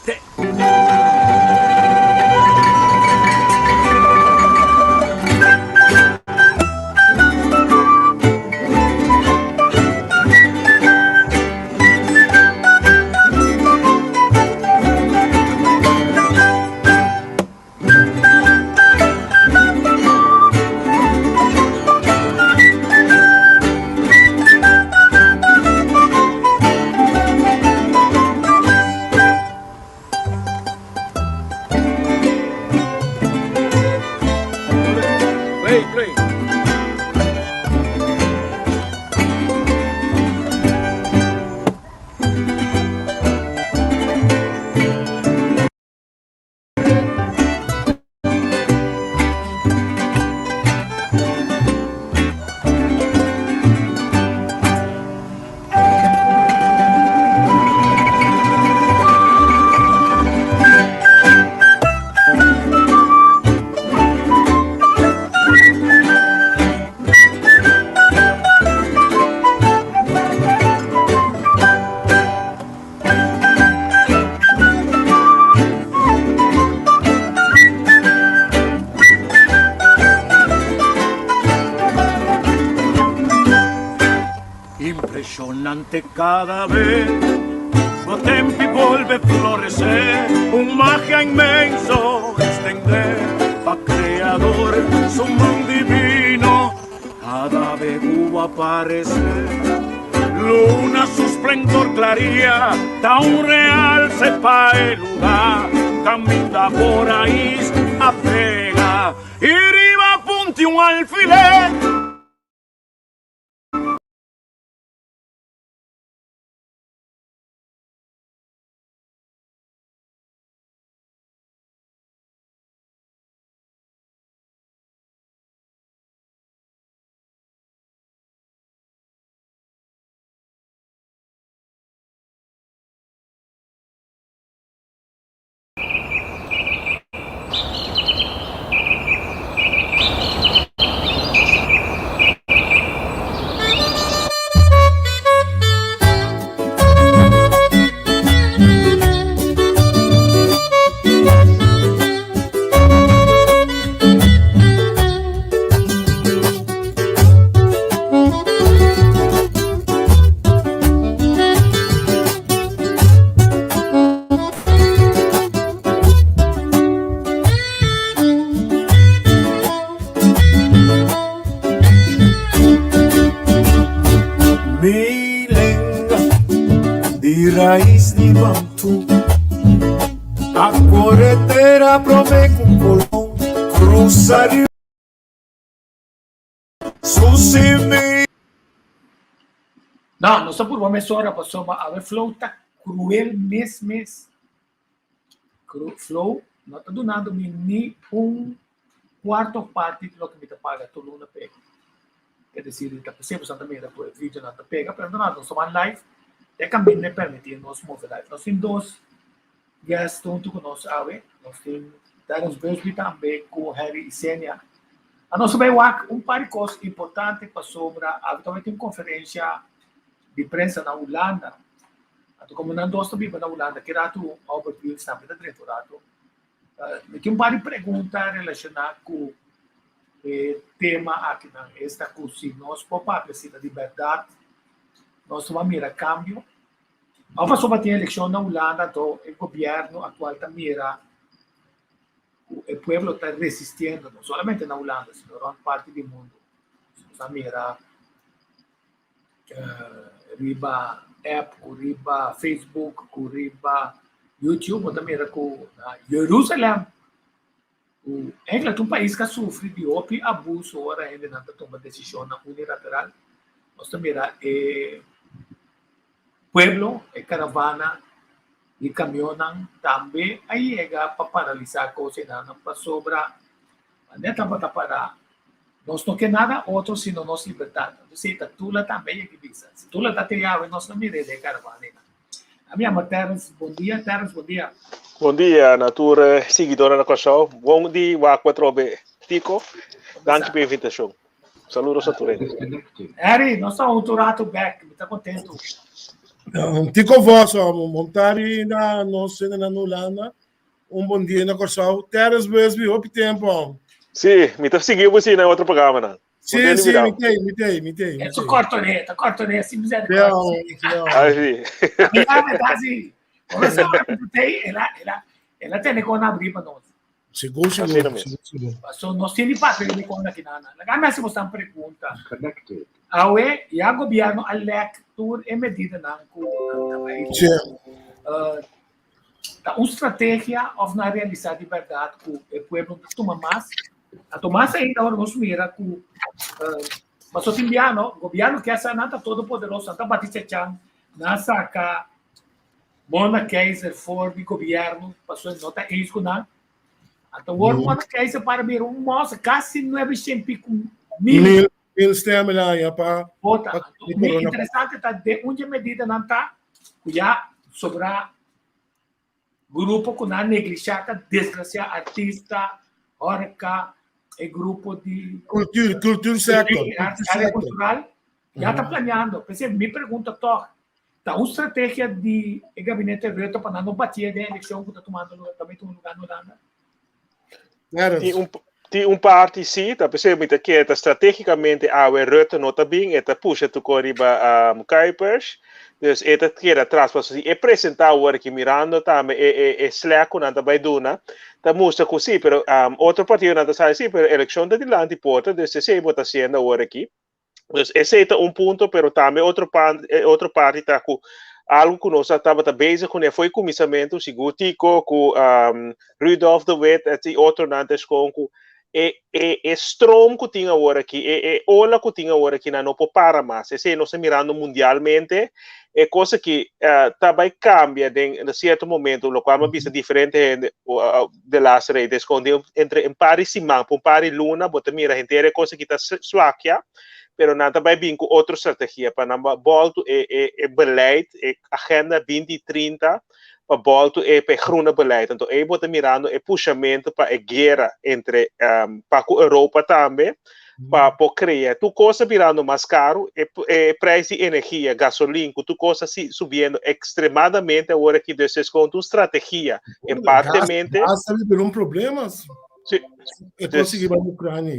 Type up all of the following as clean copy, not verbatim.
Te. Play, play. Impresionante cada vez Bo tempi bolbe florecer Un magia inmenso extender Pa creador su man divino Cada vez cu aparece Luna su splendor claria Ta un realce pa e lugar Caminda bo raiz a pega Y riba punti un alfiler. Mi lenga di rais di Bantu A kore tera prome ku Colon Cruza riu Su simi No, nos ta purba mesora pasobra awe Flow ta cruel mes mes. Flow no ta dunando mi ni un cuarto parti di loke mi ta paga tur luna p'e. Ke desir ta p'esei boso ta mira ku e videonan ta pega, pero no nos ta wan live, e kaminda e permití nos move live. Nos tin dos guest huntu ku nos awe, nos tin Terence Busby tambe ku Harry Isenia. A nos ta bai wak un par di kos importante pasobra awe ta bai tin un konferensia di prensa na Hulanda. Anto komo nan dos ta biba na Hulanda, ki ratu Albert Wiels tambe ta drenta un ratu. Mi tin un par di pregunta relashoná ku e tema akinan, esta ku si nos por papia asina di bèrdat, nos ta mira kambio. Òf pasobra tin elekshon na Hulanda, anto e gobièrnu aktual ta mira ku e pueblo ta resistiendo, no solamente na Hulanda, sino rònt parti di mundu. Nos a mira riba app ku riba Facebook ku riba YouTube bo ta mira ku na Jerusalem ku eigenlijk ta un pais ku a sufri di hopi abuso ora hendenan ta tuma desishonnan unilateral nos ta mira e pueblo e karavana di kamionnan tambe a yega pa paralisá kos einan pasobra manera tabata para Nos no ke nada otro sino nos libertad. Anto si ta Tula tambe a yega bisa. Si Tula ta te yawe nos no mira e den caravana einan. A mi yama Terence. Bon dia Terence, bon dia. Bon dia na tur siguidornan na Kòrsou. Bon di wak atrobe Tico. Danki pa e invitashon. Saludos a tur hende. Harry, nos ta huntu un rato bek. Mi ta kontentu. Tico Vos, montari na nos sende na Hulanda. Un bon dia na Kòrsou. Terrence Busby, hopi tempo. Sí, mi ta sigui bo na otro programa nan. Sí, sí, mi tei, mi tei, mi tei. E su corto ne, ta corto ne, si mi Ah, sí. Mi ame ta si. Ora sa mi tei, ela, ela, ela tene con abri pa nos. Sigur, sigur, Asina mes. sigur, sigur. So nos tiene papel di con aki nana. Laga mi hasi bosnan pregunta. Connected. Awe, ya gobierno a lek tur e medidanan ku nan ta bai. Sí. Ta un strategia of nan a realisa di berdad ku e pueblo no ta tuma mas? Anto mas ainda ora nos mira ku paso tin bia no, gobierno kier sa nan ta todopoderoso, nan ta bati chachan, nan a saka Mona Keizer for di gobierno paso no ta eens ku nan. Anto awor Mona Keizer para bira un mosa kasi nuebe shen pico mil. Mil, mil stem el haña pa Vota. pa Anto, di mi corona. interesante ta den un dje medidanan ta ku ya sobra grupo ku nan neglisha ta desgracia artista, horka, e grupo di Cultuur, cultuursector. área Cultuursector. cultural ya ta planeando. P'esei mi pregunta tòg, Ta un strategia di e gabinete Rutte pa nan no batia den elekshon ku ta tumando lugar, ta bai tuma lugar na Hulanda? Tin un, tin un parti sí, ta p'esei mi ta kere ta strategicamente awe Rutte no ta bin, e ta pusha tuko riba um, Kuipers, dus e ta kere atras, pasobra si e presenta awor aki mirando tambe e, e, e slack ku nan ta bai duna, ta mustra ku sí, pero um, otro partidonan ta sali sí, pero elekshon ta dilanti porta, dus esei bo ta hasiendo awor aki. Dus esei ta un punto, pero tambe otro pan, e otro parti ta ku algo ku nos tabata bezig kuné foi kuminsamentu, sigur Tico ku um, Rudolf de Wit et i otronan ta eskon ku e, e, e stroom ku tin awor aki, e, e ola ku tin awor aki nan no por para mas. Esei nos ta mirando mundialmente, e kos aki uh, ta bai kambia den sierto momento, lokual mi a bisa diferente hende uh, de laatste rei. Dus kon den entre un par di siman pa un par di luna bo ta mira henter e kos aki ta swakia, pero nan ta bai bin ku otro strategia pa nan boltu e e e beleid, e agenda 2030 pa boltu e pa e groene beleid. Anto ei bo ta mirando e pushamento pa e guera entre um, pa ku Europa tambe, pa por crea. Tur cos ta birando mas caro, e, e prijs di energia, gasolin, cu tur cos ta si, subiendo extremadamente awor aki, dus es con un strategia, en partemente. Gas ta bira un problema. Sí. E Dus- consegui ba Ucrania.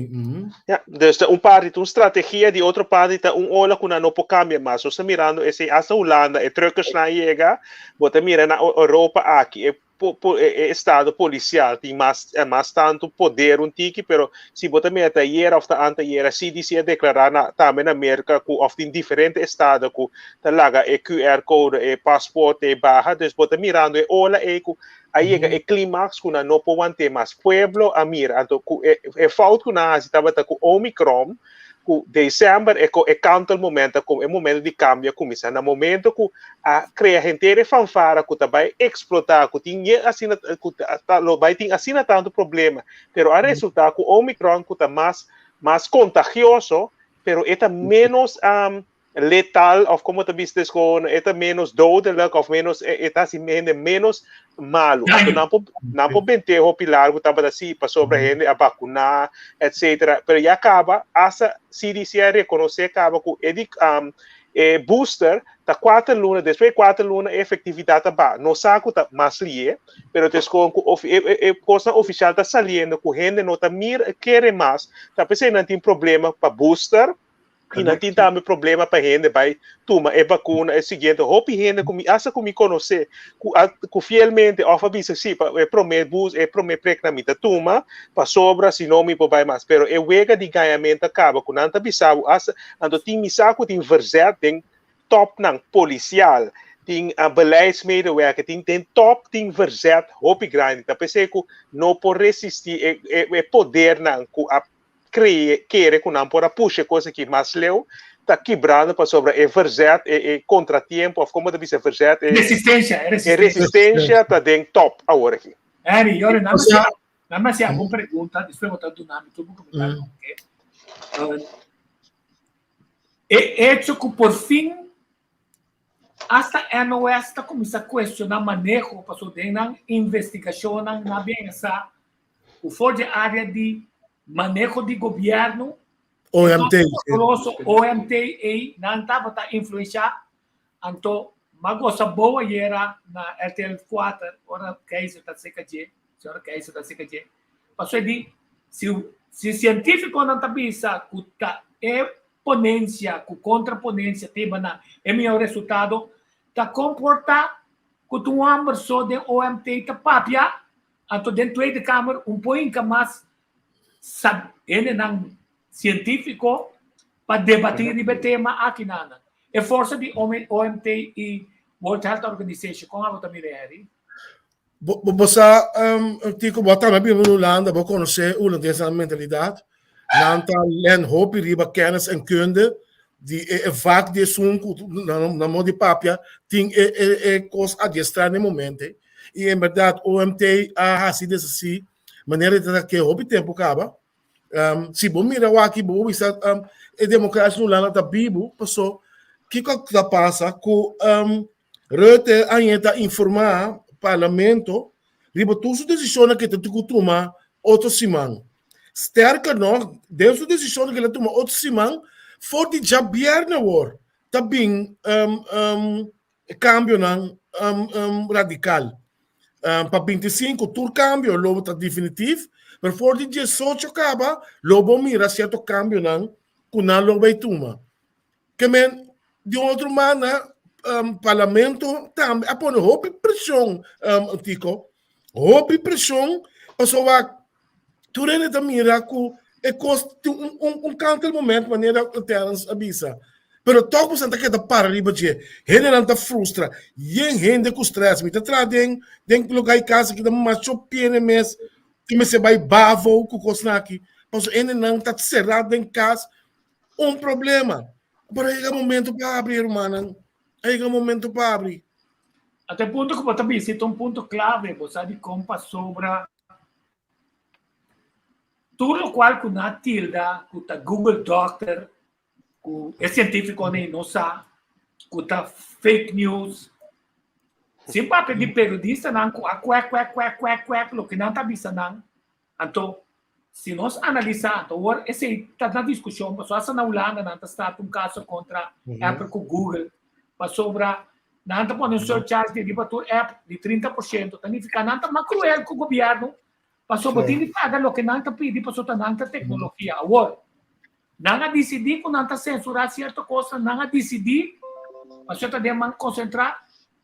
Ja, dus ta un parti ta un strategia, di otro parti ta un ola cu nan no por cambia mas. Nos ta mirando esey hasta Hulanda, e truckersnan yega, bo ta mira na Europa aki, e e estado policial tin mas mas tanto poder un tiki, pero si bo ta mira ta ayera of ta antayera CDC a declara na tambe na Merca cu of tin diferente estado cu ta laga e QR code e paspoort e baha, dus bo ta mirando e ola ey cu a yega e climax cu nan no por wante mas. Pueblo a mira anto cu e e fout cu nan a haci tabata cu Omicron ku december e ko e kantelmoment a kom e momento di kambio a kuminsá. Na momento ku a krea henter e fanfara ku ta bai eksplotá, ku tin yen asina ku ta lo bai tin asina tantu problema, pero a resultá ku Omicron ku ta mas mas kontagioso, pero e ta ménos letal of komo ta bisa desgon e ta ménos dodelijk of ménos e ta hasi hende ménos malu. Anto nan por nan por bent'é hopi largu tabata si pasobra hende a bakuná etcetera, pero ya kaba asta CDC a rekonosé kaba ku e di e booster ta kuater luna, despues di kuater luna e efektividat ta baha. No sa ku ta mas lié, pero ta eskon ku e e kosnan ofisial ta saliendo ku hende no ta mira kere mas, ta p'esei nan tin problema pa booster. I nan tin tambe problema pa hende bai tuma e bakuna e siguiente. Hopi hende ku mi asta ku mi konosé ku a ku fielmente òf a bisa si pa e promé bus e promé prek nan mi ta tuma pasobra si no mi por bai mas. Pero e wega di gañamentu a kaba ku nan ta bisa bo asta anto tin mi sa ku tin verzet den topnan polisial, tin beleidsmedewerker, tin den top tin verzet hopi grandi. Ta p'esei ku no por resistí e e podernan ku a cree, kere cu nan por a pusha e cos aki mas leu, ta kibrando pasobra e verzet, e, e contratiempo, of como ta bisa verzet, e, Resistencia, e e resistencia. resistencia ta den top awor aki. Harry, Jori, nada O sea, nada más algún pregunta, después voy a dar mi tu comentario. Ok. E hecho que por fin hasta NOS ta cuminsa cuestiona maneho paso den nan investigacionnan na bien sa ku for di área di maneho di gobièrnu, OMT. Grosso OMT ei nan tabata influensiá, anto M'a gosa bon ayera na RTL 4 ora Keizer ta seka dje, señora Keizer ta seka dje, pasobra e di si si sientífikonan ta bisa ku ta e ponensia ku kontra ponensia ta hiba na e mihó resultado, ta komportá ku ta un hòmber so den OMT ta papia, anto den Tweede Kamer un por hinka mas sa hendenan sientífiko pa debatí riba e tema aki nan. E forsa di OMT i World Health Organization, kon abo ta mira Harry? Bo, bo sa, um, Tico, bo tambe biba na Hulanda, bo konosé hulandeses mentalidat. Nan ta len hopi riba kennis en kunde di e, e vak di esun ku na, na mo di papia tin e, e, e kos adiestrá na e momento. I en bèrdat OMT a hasi desasí manera di ta ke hopi tempu kaba. Um, si bo mira waki, bo bisa um, e democracia no lana ta bibu, paso kiko ta pasa ku um, Rutte aña ta informa parlamento riba tur su decisionnan ke ta tin ku tuma otro siman. Sterker nog, den su decisionnan ke el a tuma otro siman, for di djabièrnè awor ta bin um, um, kambionan um, um, radikal. Um, pa 25 tur kambio lo ta definitif, pero for di 18 kaba lo bo mira sierto kambionan ku nan lo bai tuma. Ke men, di un otro mana, um, parlamento tambe a pone hopi preshon, um, Tico, hopi preshon, pasobra tur hende ta mira ku e kos tin un, un, un kantel moment manera Terence a bisa. Pero tòg boso ta keda para riba dje. Hendenan ta frustra. Yen hende ku stress. Mi ta traha den den lugá i kas aki ta masho piene mes. Tin mester bai bavo ku kosnan aki. Pasobra hendenan ta será den kas. Un problema. Pero a yega momento pa abri, hermanan. A yega momento pa abri. Ata e punto ku bo ta bisa ta un punto klave. Bo sa dikon pasobra Tur lokual ku nan a tilda ku ta Google Doctor, ku e sientífikonan ei no sa, ku ta fake news. Sin papia di periodistanan ku a kuèk kuèk kuèk kuèk kuèk loke nan ta bisa nan. Anto, si nos analisá, anto awor esei ta na diskushon, pasobra asta na Hulanda nan ta start un kaso kontra Apple ku Google, pasobra nan ta pone un surcharge di riba tur app di 30%, ta nifiká nan ta mas kruel ku gobièrnu Pasobra bo tin di paga loke nan ta pidi pasobra ta nan ta teknologia. Awor, nan a disidí ku nan ta sensurá sierto kosnan, nan a disidí, pasobra ta den man konsentrá,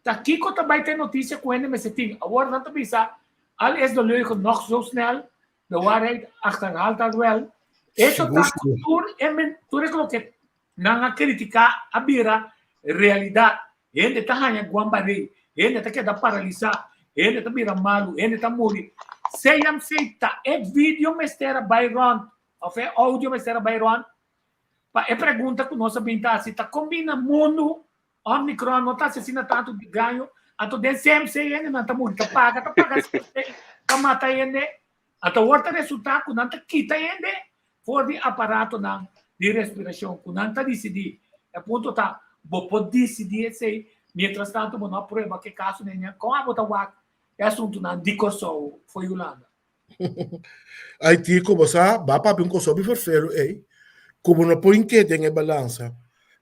ta kiko ta bai ta e notisia ku hende mester tin. Awor nan ta bisa, al is de leugen nog zo snel, de waarheid achterhaalt haar wel. Eso ta ku tur e men, tur e loke Nan a kritiká a bira realidat. Hende ta haña guambarei, hende ta keda paralisá, hende ta bira malu, hende ta muri. CMC ta e video mester a bai rònt òf e oudio mester a bai rònt pa e pregunta ku nos a bin ta hasi ta kon bin na mundu Omicron no ta hasi asina tantu di gaño anto den CMC hendenan ta muri ta paga ta paga CMC pa mata hende anto awor ta resultá ku nan ta kita hende For di aparatonan di respirashon ku nan ta disidí. E punto ta, bo por disidí esei, mientras tanto bo no a prueba ke kaso den ña. Kon abo ta wak e asuntunan di Kòrsou for Yulanda? Ay Tico, bo sa, ba papia un kos hopi ferfelu ey, ku bo no por hink'é den e balansa.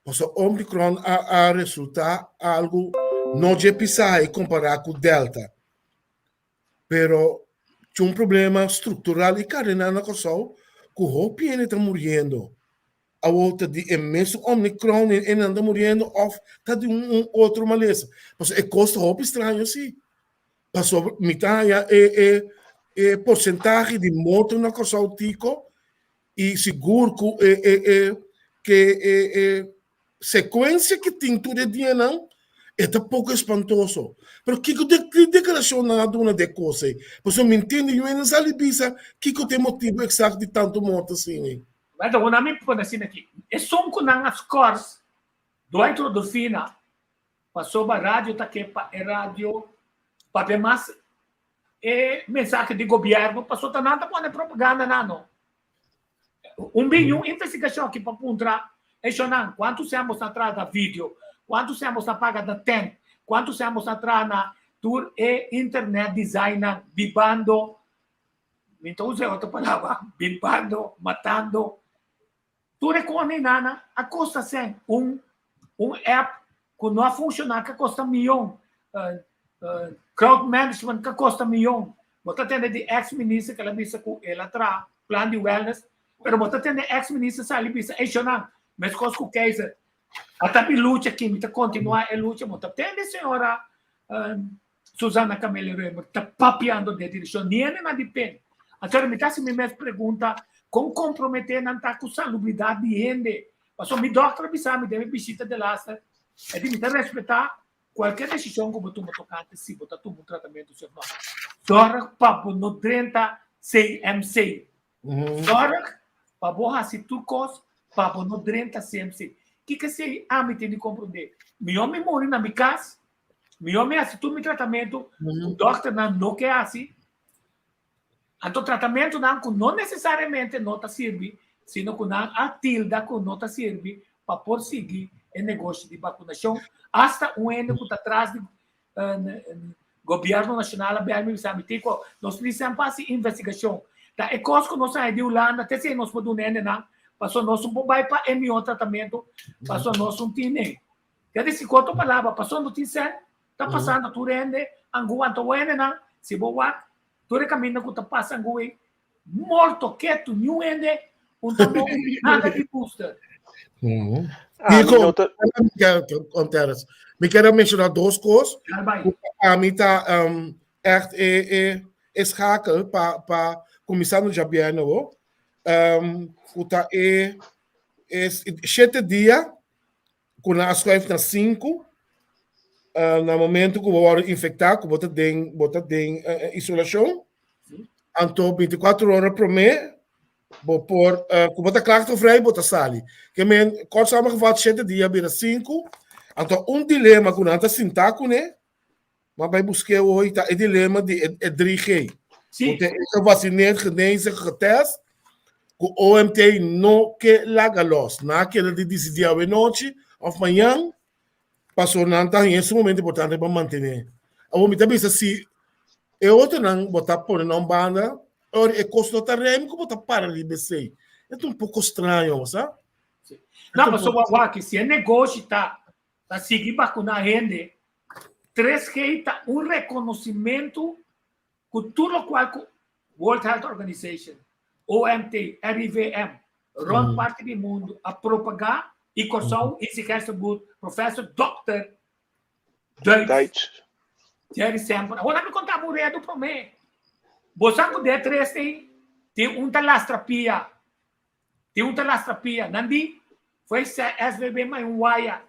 Pasobra Omicron a a resultá algu no dje pisá ey kompará ku Delta. Pero tin un problema struktural i kardenal na Kòrsou ku hopi hende ta muriendo. Awor ta di e mesun Omicron e nan ta muriendo òf ta di un otro malesa? Pasobra e kos ta hopi straño si. Pasobra mi ta haña e e e porsentahe di morto na Kòrsou tiko i sigur ku e e e ke e e Sekuensia ki tin tur e dianan e ta poko espantoso. Pero kiko de ki deklarashon nan a duna di e kos ei? Pasobra mi ntende yu hende sali bisa kiko ta e motibu eksakto di tantu morto asina ei. Wèl, ta wuna mi pone asina aki. Esun ku nan a skòrs Dwight Rodolfina pasobra radio ta ke pa e radio papia mas e mensahe di gobièrnu pasobra ta nan ta pone propaganda nan no. Un bin un investigashon aki pa puntra e shonnan kuantu sèn bo sta traha na video, kuantu sèn bo sta paga na tent, kuantu sèn bo sta traha na tur e internet designnan bibando, mi ta usa e otro palabra, bibando, matando, tur e kos nana a kosta sèn. Un un app. Ku no a funshoná ku a kosta mion. Crowd management ku a kosta mion. Bo ta tende di ex minister ku el a bisa ku el a traha plan di wellness, pero bo ta tende ex minister sali bisa, ey shownan, meskos ku Keizer, a ta mi lucha aki, mi ta kontinuá e lucha. Bo ta tende señora Susana Camelia Römer ta papiando den e direkshon, ni hende nan di pen. Anto mi ta hasi mi mes pregunta, kon komprometé nan ta ku salubridat di hende? Pasobra mi dòkter a bisa mi den mi bishita delaster, e di mi ta respetá kualke desishon ku bo tuma tokante si bo ta tuma un tratamentu si òf nò. Zòrg pa bo no drenta CMC. Zòrg pa bo hasi tur kos pa bo no drenta CMC. Kiko esei ami tin di komprondé? Mihó mi muri na mi kas, mihó mi hasi tur mi tratamentu ku dòkternan no ke hasi. Anto tratamentunan ku no nesesariamente no ta sirbi, sino ku nan a tilda ku no ta sirbi pa por sigui e negoshi di bakunashon. Asta un hende ku ta tras di Gobierno Nashonal a bel mi bisa mi, Tico, nos ni semper hasi investigashon. Ta e kos ku nos haña di Hulanda, te esei nos por duna hendenan, pasobra nos no por bai pa e mihó tratamentu, pasobra nos no tin e. Ke disi ku otro palabra, pasobra no tin sèn, ta pasando tur hende angu anto hendenan, si bo wak tur e kaminda ku ta pasa angu ei, morto, ketu, niun hende un ta move nada di booster. Nico, mi kier a menshoná dos kos. Ami ta echt e e e schakel pa pa kuminsá no djabièrnè awo. Ku ta e e shete dia ku nan a schuif na sinku na momento ku bo wòrdu infektá ku bo ta den bo ta den isolashon anto 24 ora promé bo por ku bo ta klachtenvrij bo ta sali ke men kort samengevat shete dia bira sinku anto un dilema ku nan ta sinta kuné Ma bai busk'é hoy ta e dilema di e 3G. Sí. Ku ta e gevaccineerd, genezen, getest, ku OMT no ke laga los. Nan a keda di disidí awe nochi òf mañan, pasobra nan ta haña sumamente importante pa mantené. Awor mi ta bisa si e otronan bo ta pone na un banda, ora e kos no ta rèm ku bo ta para riba esei. E ta un poko straño, bo sa? Sí. No, pasobra wak, si e negoshi ta ta sigui bakuná hende, 3G ta un rekonosimentu ku tur lokual ku World Health Organization, OMT, RIVM, rònt parti di mundu a propagá i Kòrsou i Gerstenboer, Professor Dòkter Duits, Jerry Semper. Awor mi konta bo un redu promé. Bo sa ku den tres ei tin un ta lastra pia. Tin un ta lastra pia. Nan di foi SVB mai un waya.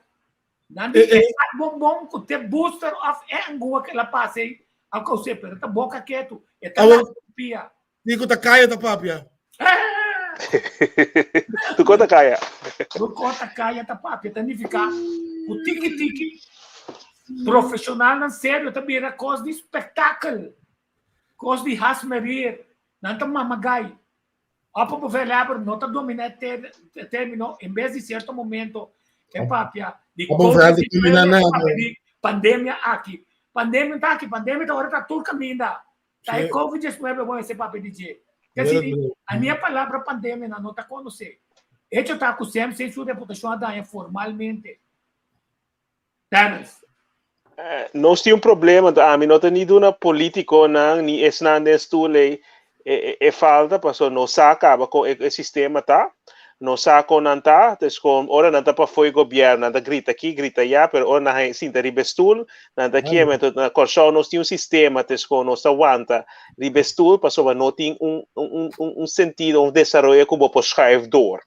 Nan di e sak bonbon ku te booster of e angua ku el a pasa ei a kous'é, pero ta boka ketu. E ta lastra pia. Di ku ta kaya ta papia. Tu ko ta kaya. Tu ko ta kaya ta papia ta nifiká ku tiki tiki profeshonalnan serio ta bira kos di spektakel, kos di hasmerir. Nan ta mamagai. Opperbevelhebber no ta dominá e término, en bes di sierto momento e papia di COVID-19, di pandemia aki. Pandemia ta aki, pandemia ta ora ta tur kaminda. Ta e COVID-19 bo mester papia di dje. Kesi di, a mi e palabra pandemia nan no ta konosé. Hecho ta ku CMC su reputashon a daña formalmente. Terrence. Nos tin un problema, anto ami no ta ni duna politiconan ni esnan den stoel ei e falta, pasobra nos sa caba con e sistema ta, nos sa con nan ta, dus con ora nan ta pafó e gobierno nan ta grita aki, grita allá, pero ora nan haña sinta riba e stoel, nan ta kieme. Anto na Kòrsou nos tin un sistema, dus con nos ta wanta riba e stoel pasobra no tin un sentido, un desaroyo ku bo por schuif door.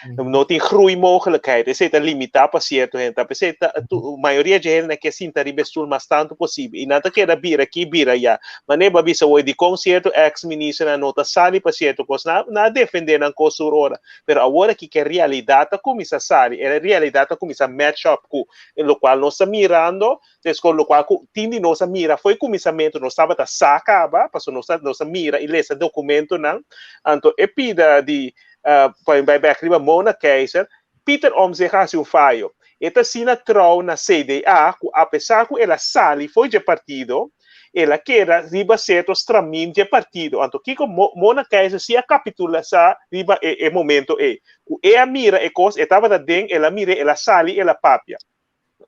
No tin groeimogelijkheid. Esei ta limitá pa sierto hende. Ta p'esei ta tu mayoria dje hendenan ke sinta riba e stoel mas tantu posibel. I nan ta keda bira aki, bira ayá. Manera bo a bisa woi, dikon sierto eks-ministernan no ta sali pa sierto kos? Nan nan a defendé nan kos tur ora. Pero awor aki ke realidat ta kuminsá sali, e realidat ta kuminsá match up ku lokual nos ta mirando, Entonces, con locual cu tin di nos a mira foi cuminsamentu, nos tabata sa caba, pasobra nos a, nos a mira y lesa documentonan. Anto e pida di, uh, pa mi bai bek riba Mona Keizer, Pieter Omtzigt a haci un fayo. E ta asina trouw na CDA cu apesar cu el a sali foi dje partido, el a keda riba cierto stramien dje partido. Anto kico Mona Keizer si a capitulasa riba e, e momento ey? Cu e a mira e cos, e tabata den, el a mira, el a sali, el a papia.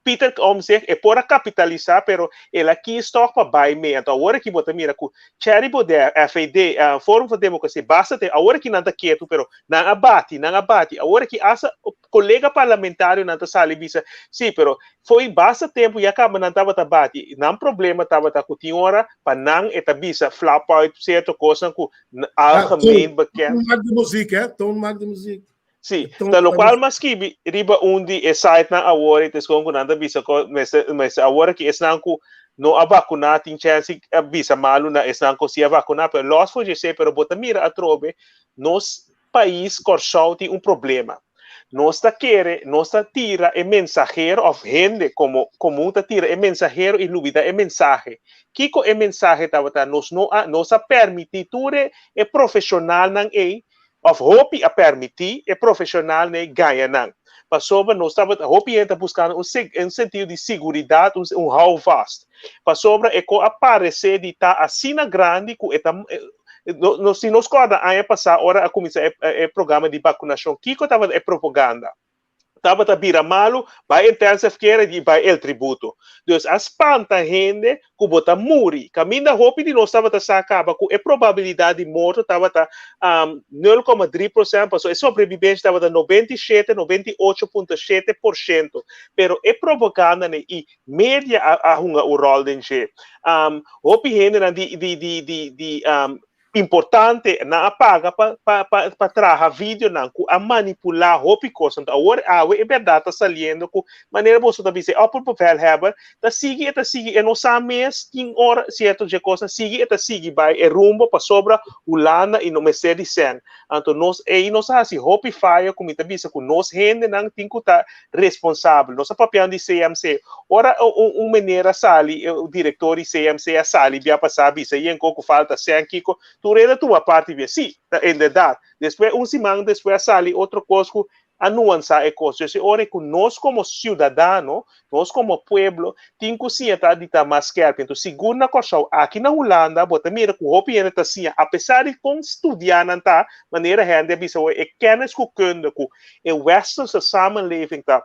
Peter Omtzigt e por a kapitalisá pero el a kis tòg pa bai mee. Anto awor aki bo ta mira ku Thierry Baudet, FVD, Forum voor Democratie, basta te awor aki nan ta ketu pero nan a bati, nan a bati. Awor aki asta kolega parlamentarionan ta sali bisa si pero fo'i basta tempu ya kaba nan tabata bati. Nan problema tabata ku tin ora pa nan e ta bisa flap uit sierto kosnan ku algemeen bekend. Toon maak de muziek hè, toon maak de muziek. Sí, ta lokual m'a skibi riba un di e sitenan awor i ta eskon ku nan ta bisa ku mester mester awor aki esnan ku no a vakuná tin chèns di a bisa malu na esnan ku si a vakuná pero lòs for dje pero bo ta mira atrobe nos pais Kòrsou tin un problema nos ta kere nos ta tira e mensahero òf hende komo komun ta tira e mensahero i lubida e mensahe kiko e mensahe tabata nos no a nos a pèrmití tur e e profeshonalnan ei Of hopi a permití e profeshonalnan gaña nan. Pasobra nos tabata, hopi hende ta buskando un un sentido di siguridat, un un houvast. Pasobra e ko a paresé di ta asina grandi ku e ta no si nos kòrda aña pasá ora a kuminsá e e programa di bakunashon, kiko tabata e propaganda? Tabata bira malu, bai intensive care i bai el tributo. Dus a spanta hende ku bo ta muri. Kaminda hopi di nos tabata sa kaba ku e probabilidat di morto tabata nul koma dri prosènt, pasobra e sobrebibensha tabata 97, 98.7%. Pero e propagandanan i media a hunga un ròl den dje. Hopi hendenan di di di di di Importante, nan a paga pa pa pa pa traha videonan ku a manipulá hopi kos. Anto awor awe e bèrdat ta saliendo ku manera boso ta bisa e opperbevelhebber ta sigui e ta sigui e no sa mes tin ora sierto dje kosnan sigui e ta sigui bai e rumbo pasobra Hulanda i no mester di sèn. Anto nos ei nos a hasi hopi fayo ku mi ta bisa ku nos hendenan tin ku ta responsabel. Nos a papiando di CMC. Ora un, un meneer a sali, e director di CMC a sali bia pasá bisa yen ko ku falta sèn kiko, tur hende a tuma parti bia. Sí, ta inderdaad. Despues un siman despues a sali otro kos ku a nuansá e kos. Djis e ora ku nos komo siudadano, nos komo pueblo, tin ku siña ta di ta mas skèrpi. Enton sigur na Kòrsou, aki na Hulanda bo ta mira ku hopi hende ta siña, apesar di kon studiá nan ta, manera hende a bisa hoy, e kennis ku kunde ku e westerse samenleving ta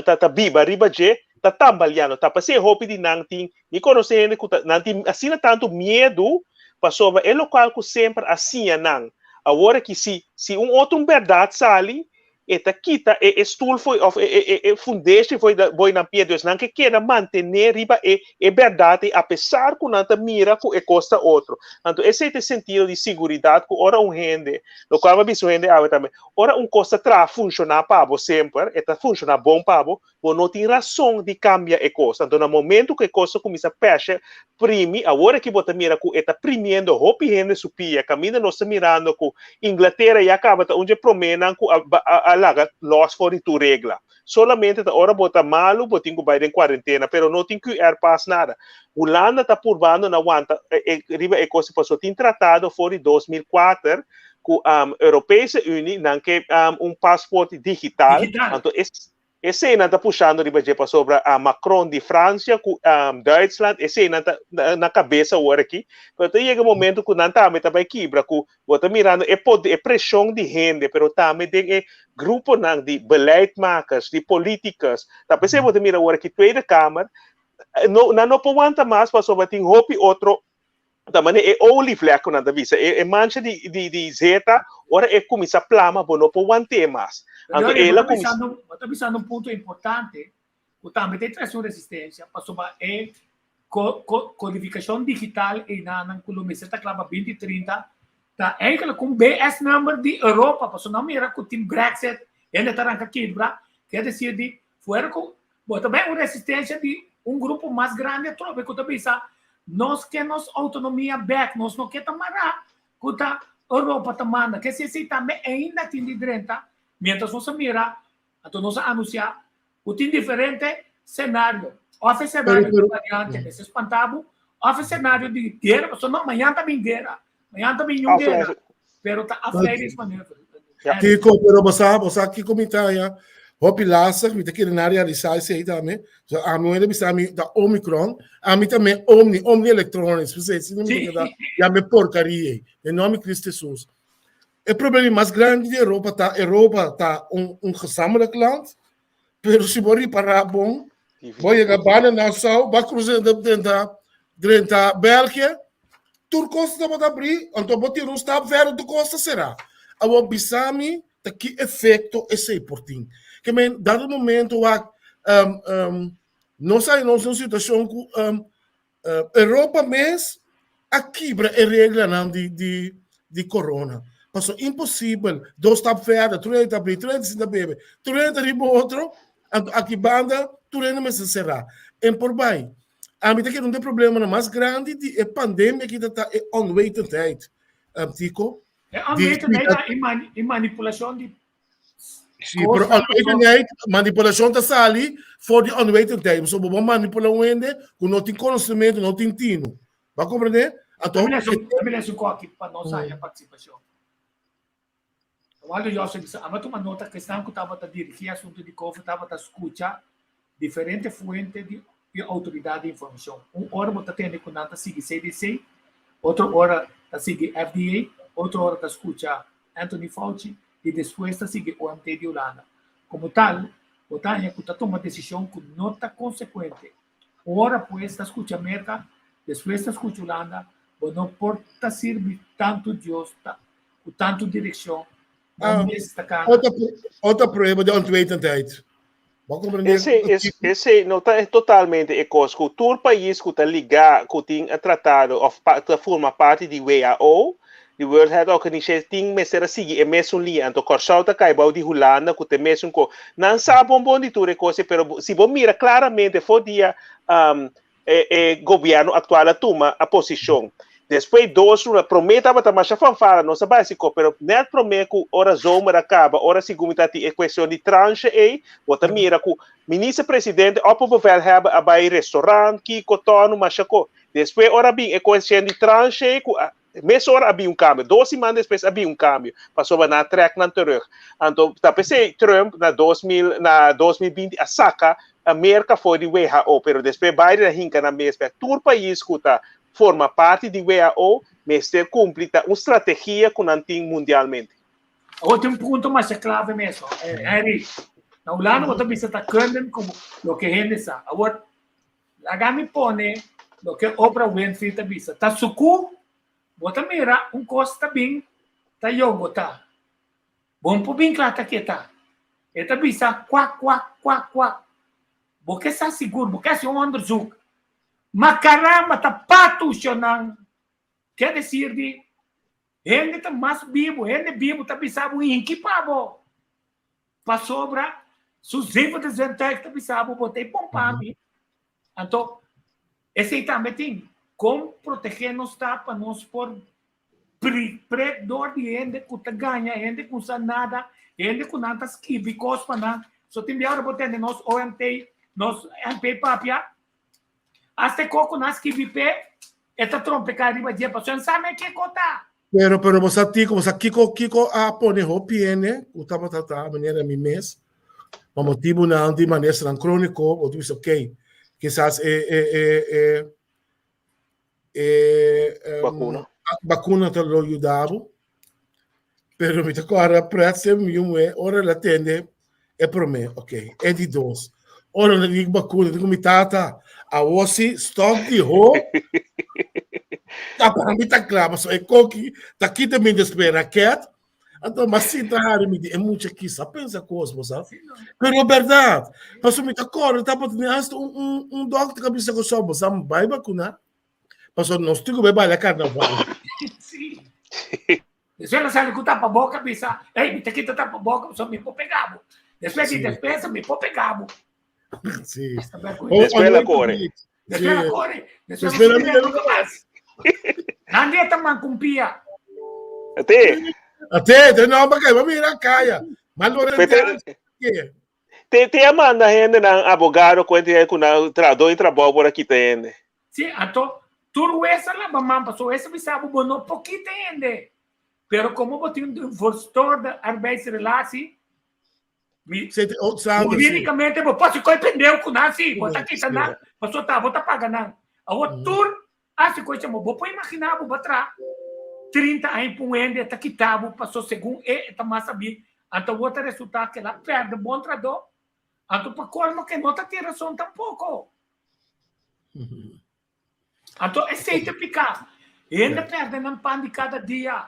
ta ta biba riba dje ta tambaleando. Ta pasé hopi di nan tin, mi konosé hende ku ta nan tin asina tantu miedu pasobra e lokual ku semper a siña nan. Awor aki si si un otro un bèrdat sali e ta kita e e stoel fo'i òf e e e fundeshi fo'i fo'i nan pia. Dus nan ke keda mantené riba e e bèrdat ei apesar ku nan ta mira ku e kos ta otro. Anto esei ta e sentido di siguridat ku ora un hende, lokual mi a bisa un hende awe tambe, Ora un kos ta traha funshoná pa bo semper, e ta funshoná bon pa bo, bo no tin rason di kambia e kos. Anto na momentu ku e kos ta kuminsá pèshe, primi, awor aki bo ta mira ku e ta primiendo hopi hende su pia, kaminda nos ta mirando ku Inglatera ya kaba ta un dje proménan ku a a laga lòs for di tur regla. Solamente ta ora bo ta malu bo tin ku bai den kuarentena, pero no tin QR pas nada. Hulanda ta purbando na wanta riba e kos pasobra tin tratado for di 2004 ku Europese Unie nan ke un paspoort digital, Digital. anto es esei nan ta pushando riba dje pasobra Macron di Francia ku Duitsland esei nan ta na kabesa awor aki, pero ta yega momento ku nan tambe ta bai kibra ku bo ta mirando e poder e preshon di hende pero tambe den e gruponan di beleidmakers, di politicus, ta p'esei bo ta mira awor aki Tweede Kamer no nan no por wanta mas pasobra tin hopi otro Ta manera e olievlek ku nan ta bisa, e mancha di di di zeta, ora e kuminsá plama bo no por want'é mas. Anto Pero el a bo ta kuminsá. bisando, bo ta bisando un punto importante ku tambe ta trese un resistensia pasobra e ko ko kodifikashon digital einanan ku lo mester ta kla pa binti trinta ta eigenlijk un BS number di Europa pasobra nan mira ku tin Brexit hende ta ranka kibra kier desir di fuera ku Bo ta bai un resistencia di un grupo mas grandi atrobe cu ta bisa nos ke nos autonomia bek, nos no ke ta mara cu ta Europa ta manda. Ke si esey tambe ainda tin di drenta, mientras nos a mira, anto nos a anuncia cu tin diferente scenario. Of e scenario di variante mester spanta bo, of e scenario di guera, pasobra no, mañan ta bin guera, mañan ta bin un guera, pero ta afleidingsmanoeuvre. Kiko, pero bo sa, bo sa kiko mi ta haña hopi lastig, mi ta kere na realisá esei tambe. So, ami wende bisa mi ta Omicron, ami tambe Omni, Omni Electronics, p'esei si no mi ta keda yama e porcaria ei. Den nòmber di Cristo Jesus. E problema mas grandi di Europa ta, Europa ta un, un gezamenlijk land, pero si bo ripará bon, Bo yega banda Nassau, ba cruza drenta drenta België, tur cos tabata abrí, anto bo tira un stap verder tur cos ta cerá. Awor bisa mi ta ki efecto esei por tin. Ke men dado momento wak nos a nos den un situacion cu Europa mes a kibra e reglanan di di di corona. Paso imposibel, dos stap verder, tur hende ta abri, tur hende ta sinta bebe, tur hende ta riba otro, anto aki banda tur hende mester sera. En por bai, ami ta kere un di e problemanan mas grandi di e pandemia aki ta ta e onwetendheid, Tico. E onwetendheid i manipulacion di Sí, pero onwetendheid, manipulacion ta sali for di onwetendheid. So bo bo manipula un hende ku no tin konosementu, no tin tino. Bo a komprendé? Anto, Mi lesa un koki pa nos haña partisipashon. Waldo José bisa, Amo a tuma nota ku esnan ku tabata dirigí asuntu di Covid tabata skucha diferente fuente di i outoridat di informashon. Un ora bo ta tende ku nan ta sigui CDC, otro ora ta sigui FDA, otro ora ta skucha Anthony Fauci i despues ta sigui OMT di Hulanda. Komo tal, bo ta haña ku ta tuma desishon ku no ta konsekuente. Un ora pues ta skucha Merka, despues ta skucha Hulanda, bo no por ta sirbi tantu Dios ta ku tantu direkshon, bo mes ta kana. Otro prueba di ontwetendheid. Bo comprende? Esei, es, esei no ta totalmente e kos ku tur pais ku ta ligá ku tin e tratado of pa, ta forma parti di WHO, di World Health Organization, tin mester a sigui e mesun liña. Anto Kòrsou ta kai bou di Hulanda ku ta e mesun ko. Nan sa bon bon di tur e kos ei, pero si bo mira klaramente for dia um, e, e gobièrnu aktual a tuma a posishon. Despues dos luna, promé tabata masha fanfara, nos a bai hasi kos, pero nèt promé ku ora zomer a kaba, ora segun mi ta tin e kuestion di tranche ei, bo ta mira ku minister presidente opperbevelhebber a bai restaurant, kiko, tònu, masha kos. Despues ora a bin e kuestion di tranche ei ku a Mesora a bin un kambio. Dos siman despues a bin un kambio, pasobra nan a trèk nan terug. Anto ta p'esei Trump na 2000 na 2020 a saka Merka for di WHO, pero despues Biden a hinka nan mes bèk. Tur pais ku ta forma parti di WHO mester kumpli ta un strategia ku nan tin mundialmente. Awor tin un punto masha klave mes, Henry. Na Hulanda bo ta bisa ta kunnen ku loke hende sa. Awor Laga mi pone loke Oprah Winfrey ta bisa, Ta suku, bo ta mira un kos ta bin ta yogota. Bo no por bin kla ta keta. E ta bisa kwak kwak kwak kwak. Bo ke sa sigur, bo ke hasi un onderzoek. Ma karamba ta patu shonnan. Ke desir di hende ta mas bibu, hende bibu ta bisa bo hinki pa bo. Pasobra su zevende zintuig ta bisa bo, bo ta e bon pa mi. Anto, esei tambe tin. Kon protegé nos ta pa nos por prek dor di hende ku ta gaña, hende ku sa nada, hende ku nan ta skibi kos pa nan. So tin bia ora bo tende nos OMT, nos MP papia, hasta e kos ku nan skibi p'e, e ta trompeká riba dje, pasobra e sa me kiko ta. Pero, pero bo sa Tico, bo sa kiko, kiko a pone hopi hende ku tabata ta manera mi mes, pa motibunan di manesanan króniko, bo ta bisa ok, kisas e, e, e, e, e Bakuna. bakuna ta lo yuda bo. Pero mi ta kòrda pret se mi yu muhé, ora el a tende e promé, ok, e di dos. Ora el a di bakuna, digo mi tata, awor si stòp di ho, ta pa mi ta kla, pasobra e koki ta kita mi despues raket, anto mi a sinta hari mi di e mucha kisa pensa kos bo sa. Pero bèrdat, pasobra mi ta kòrda tabata tin asta un un un dòkter ku a bisa ku so bo sa mi bai bakuna. Pasobra nos tin ku bai baila karnaval. Sí. Despues nan sali ku tapaboka bisa, ey, mi ta kita tapaboka pasobra mi por pega bo. Despues di despensa mi por pega bo. Sí. Esta bergüenza. Despues la kore. Despues la kore. Despues Despues la la mira nunca mas. Nan dia ta man kun pia. Ate. Ate, te no pa kai, mira kaya. Malo Pete, te te a manda hende nan abogado ku ente ku nan trahadó di trabou por a kita hende. Sí, anto tur wes a laba man pasobra wes a bisa bo bo no por kita hende. Pero como bo tin un verstoorde arbeidsrelatie, mi Sí, te- oh, Sander, sí. jurídicamente bo por hasi koe pendeu ku nan sí, bo ta kita Sí. nan, pasobra ta bo ta paga nan. Awor tur hasi koe chamo, bo por imagina bo bo traha 30 aña pa un hende e ta kita bo pasobra segun e e ta mas sabí, anto awor ta resulta ke el a perde bon trahadó. Anto pa colmo ke no ta tin rason tampoco. Anto esei ta piká. Hende pèrdè nan pan di kada dia.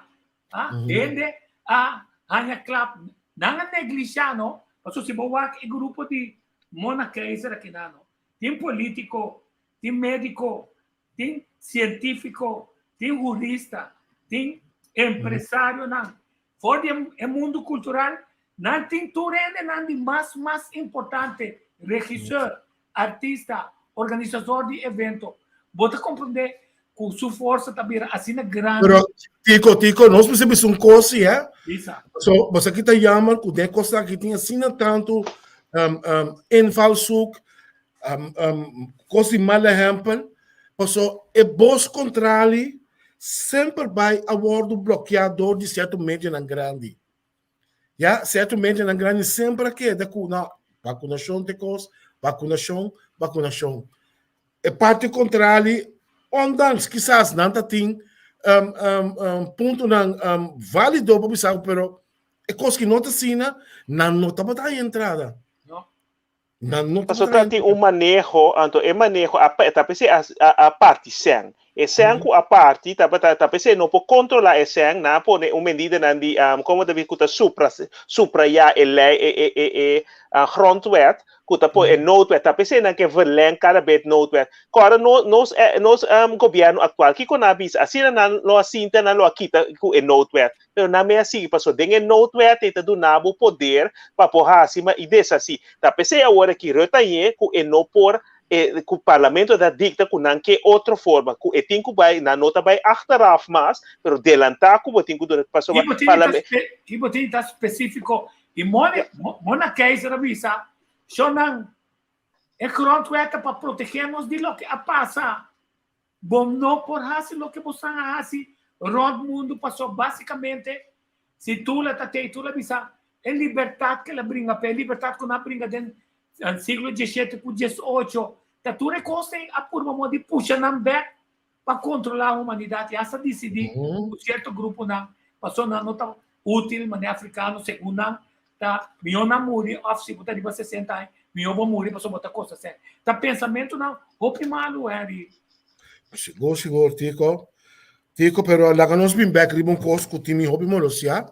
Ah, hende a haña klap. Nan a neglishá no, pasobra si bo wak e grupo di Mona Keizer akinan no, tin polítiko, tin médiko, tin sientífiko, tin hurista, tin empresarionan. For di e mundu kultural, nan tin tur hendenan di mas mas importante, regiseur, artista, organisador di evento. Bo ta komprondé ku su forsa ta bira asina grandi. Pero, Tico, Tico, nos mester bisa un kos si, hè? Bisa. So, bo sa ki ta jammer ku den kos aki tin asina tantu um, um, invalshoek, um, um, kos di mal ehempel. Paso, e bos kontrali semper bai a wòrdu blokeá dor di sierto medionan grandi. Ya, sierto medionan grandi semper a keda ku no, vakunashon te kos, vakunashon, vakunashon. E parti kontrali, ondanks kisas nan ta tin um, um, um, puntonan um, válido pa bisa, pero e kos ki no ta asina, nan no tabata haña entrada. No. Nan no Pasobra ta tin un maneho, anto e maneho a ta p'esei a a parti sèn. E sèn ku a parti tabata ta p'esei no por kontrolá e sèn, nan a pone un medidanan di komo ta bisa ku ta supra suprayá e lei e e e e grondwet ku ta pone e noodwet ta p'esei nan ke verleng kada bes noodwet. Kòrda no nos nos gobièrnu aktual kiko nan a bisa asina nan lo a sinta nan lo a kita ku e noodwet Pero nan mei a sigui pasobra den e noodwet ei ta duna bo poder pa por hasi ma i deshasi. Ta p'esei awor aki Rutte a ñe ku e no por e ku parlamento ta dikta ku nan ke otro forma ku e tin ku bai nan no ta bai achteraf mas pero delantá ku bo tin ku duna pasobra I bo tin ta i bo tin ta spesífiko i Mona Mona Keizer a bisa shonnan e grondwet ta pa protegé nos di loke a pasa. Bo no por hasi loke bo san a hasi rònt mundu pasobra básikamente si Tula ta tei, Tula bisa e libertat ke el a bringa p'e, e libertat ku nan a bringa den siglo diesshete ku diesocho, ta tur e kos ei a purba moda di pusha nan bèk pa kontrolá humanidat i asta disidí ku sierto gruponan pasobra nan no ta útil manera afrikano segun nan ta mihó nan muri òf si bo ta riba 60 aña mihó bo muri pasobra bo ta kosta sèn. Ta pensamentunan hopi malu Henry. Sigur sigur Tico. Tico pero laga nos bin bek riba un kos ku tin mi hopi molostia.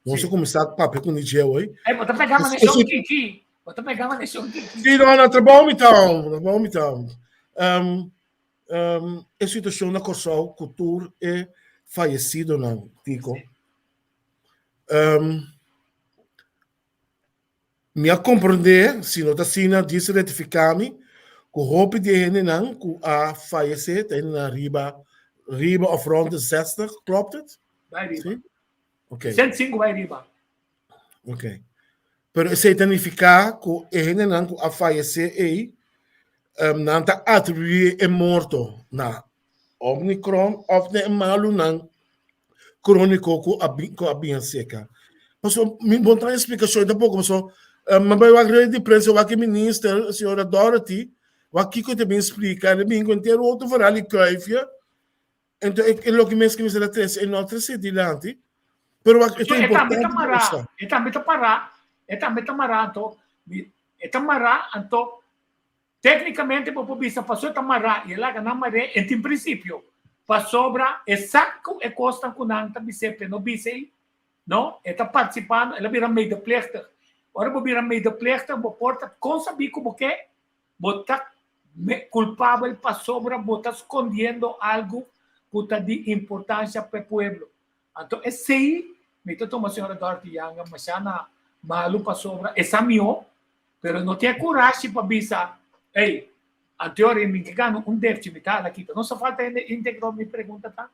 Nos a kuminsá papia ku Nijé hoy. Ey bo ta pega manera shon Kiki. Bo ta pega manera shon Kiki. Si no na trabou mi ta na trabou mi ta. E situashon na Kòrsou ku tur e fayesidonan Tico. Um, mi a comprende, si no ta asina, djis rectifica mi, cu hopi di e hendenan cu a fallece ta hendenan riba, riba of rond de 60, klopt het? Bai riba. Si? Ok. 105 bai riba. Ok. Pero esei ta nifica cu e hendenan cu a fallece ei, um, nan ta atribui e morto na Omicron of na e malunan króniko ku a bin ku a bin seka. Paso mi bon trae splikashon tampoko paso mi bai wak rede di prensa wak e minister señora Dorothy wak kiko e ta bin splika el a bin ku henter otro verhaal di kuifje ento e loke mes ke mester a trese e no a trese dilanti pero wak e ta E tambe importante ta pa mará, sa. e tambe ta pará, e tambe ta mará anto, e ta mará anto Téknikamente bo por bisa pasobra ta mará i e laga nan mar'é en tin prinsipio, pasobra e sa ku e kosnan ku nan ta bis'é p'e no bisa ei, no, e ta partisipando, el a bira medeplichtig. Ora bo bira medeplichtig bo por ta kon sabí ku bo ke, bo ta kulpabel pasobra bo ta skondiendo algu ku ta di importansha p'e pueblo. Anto esei mi ta tuma señora Dorothy Janga masha na malu pasobra e sa mihó Pero no tin e kurashi pa bisa, Ey, anteor mi ke gana un depchi, mi ta hala kita. No sa falta hende íntegro, mi pregunta ta.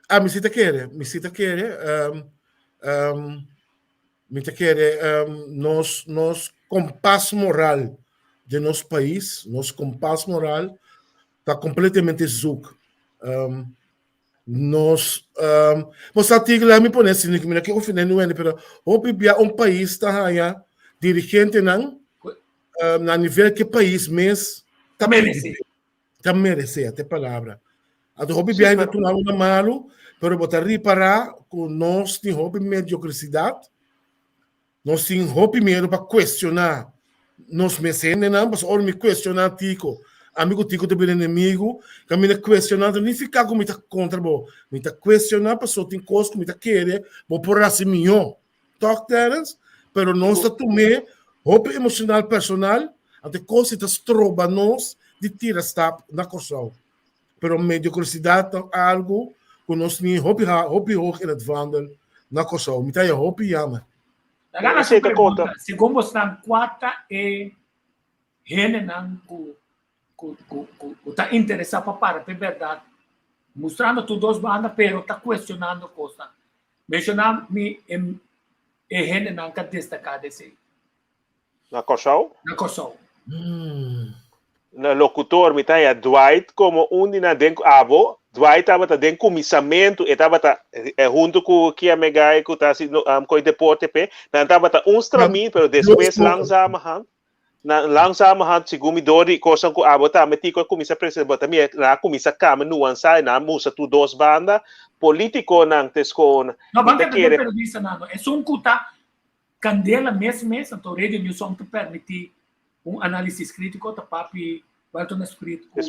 Ah, mi si ta kere, mi si ta kere. Um, um, mi ta kere um, nos, nos kompas moral de nos pais, nos kompas moral ta completamente zoek. Um, Nos, um, bo sa tigre la mi pone asina mi no ke ofende nu hende, pero hopi bia un pais ta haña dirigentenan um, na nivel ke pais mes ta Merece. pidi, ta merece, ata e palabra. Anto hopi bia hende tuma una malu, pero bo ta ripará ku nos tin hopi mediokrisidad, nos tin hopi miedu pa kuestioná. nos mes hendenan, pasobra ora mi kuestioná Tico, ami ku Tico ta bira enemigu, kaminda kuestioná ta nifiká ku mi ta kontra bo, mi ta kuestioná pasobra tin kos ku mi ta kere bo por hasi mihó, tòg Terence? Pero nos ta tum'é hopi emoshonal personal, anto e kos ei ta stroba nos di tira stap na Kòrsou. Pero mediocrosidad ta algu ku nos ni hopi hopi hoog in het vaandel na Kòrsou. Mi ta haya hopi jammer. Laga nan su pregunta, segun bosnan kua ta e hendenan ku ku ku ku ta interesá pa para p'e bèrdat, mustrando tur dos banda pero ta kuestionando kosnan. Menshoná mi e e hendenan ka destaká di esei. Na Kòrsou? Na Kòrsou. Na lokutor mi ta haya Dwight komo un di nan den abo Dwight tabata den kuminsamentu e tabata huntu ku Kia Megai ku ta hasi koi deporte p'e nan tabata un stramí pero despues langzamerhand nan langzamerhand segun mi dor di kosnan ku abo tambe Tico a kuminsá presentá bo ta mira nan a kuminsá kambia nuansá i nan a mustra tur dos banda politikonan te skon No mi ta kere periodistanan no esun ku ta Candela mes mes, anto Radio New Song ta permiti un analisis critico, ta papi Welton Esprit cu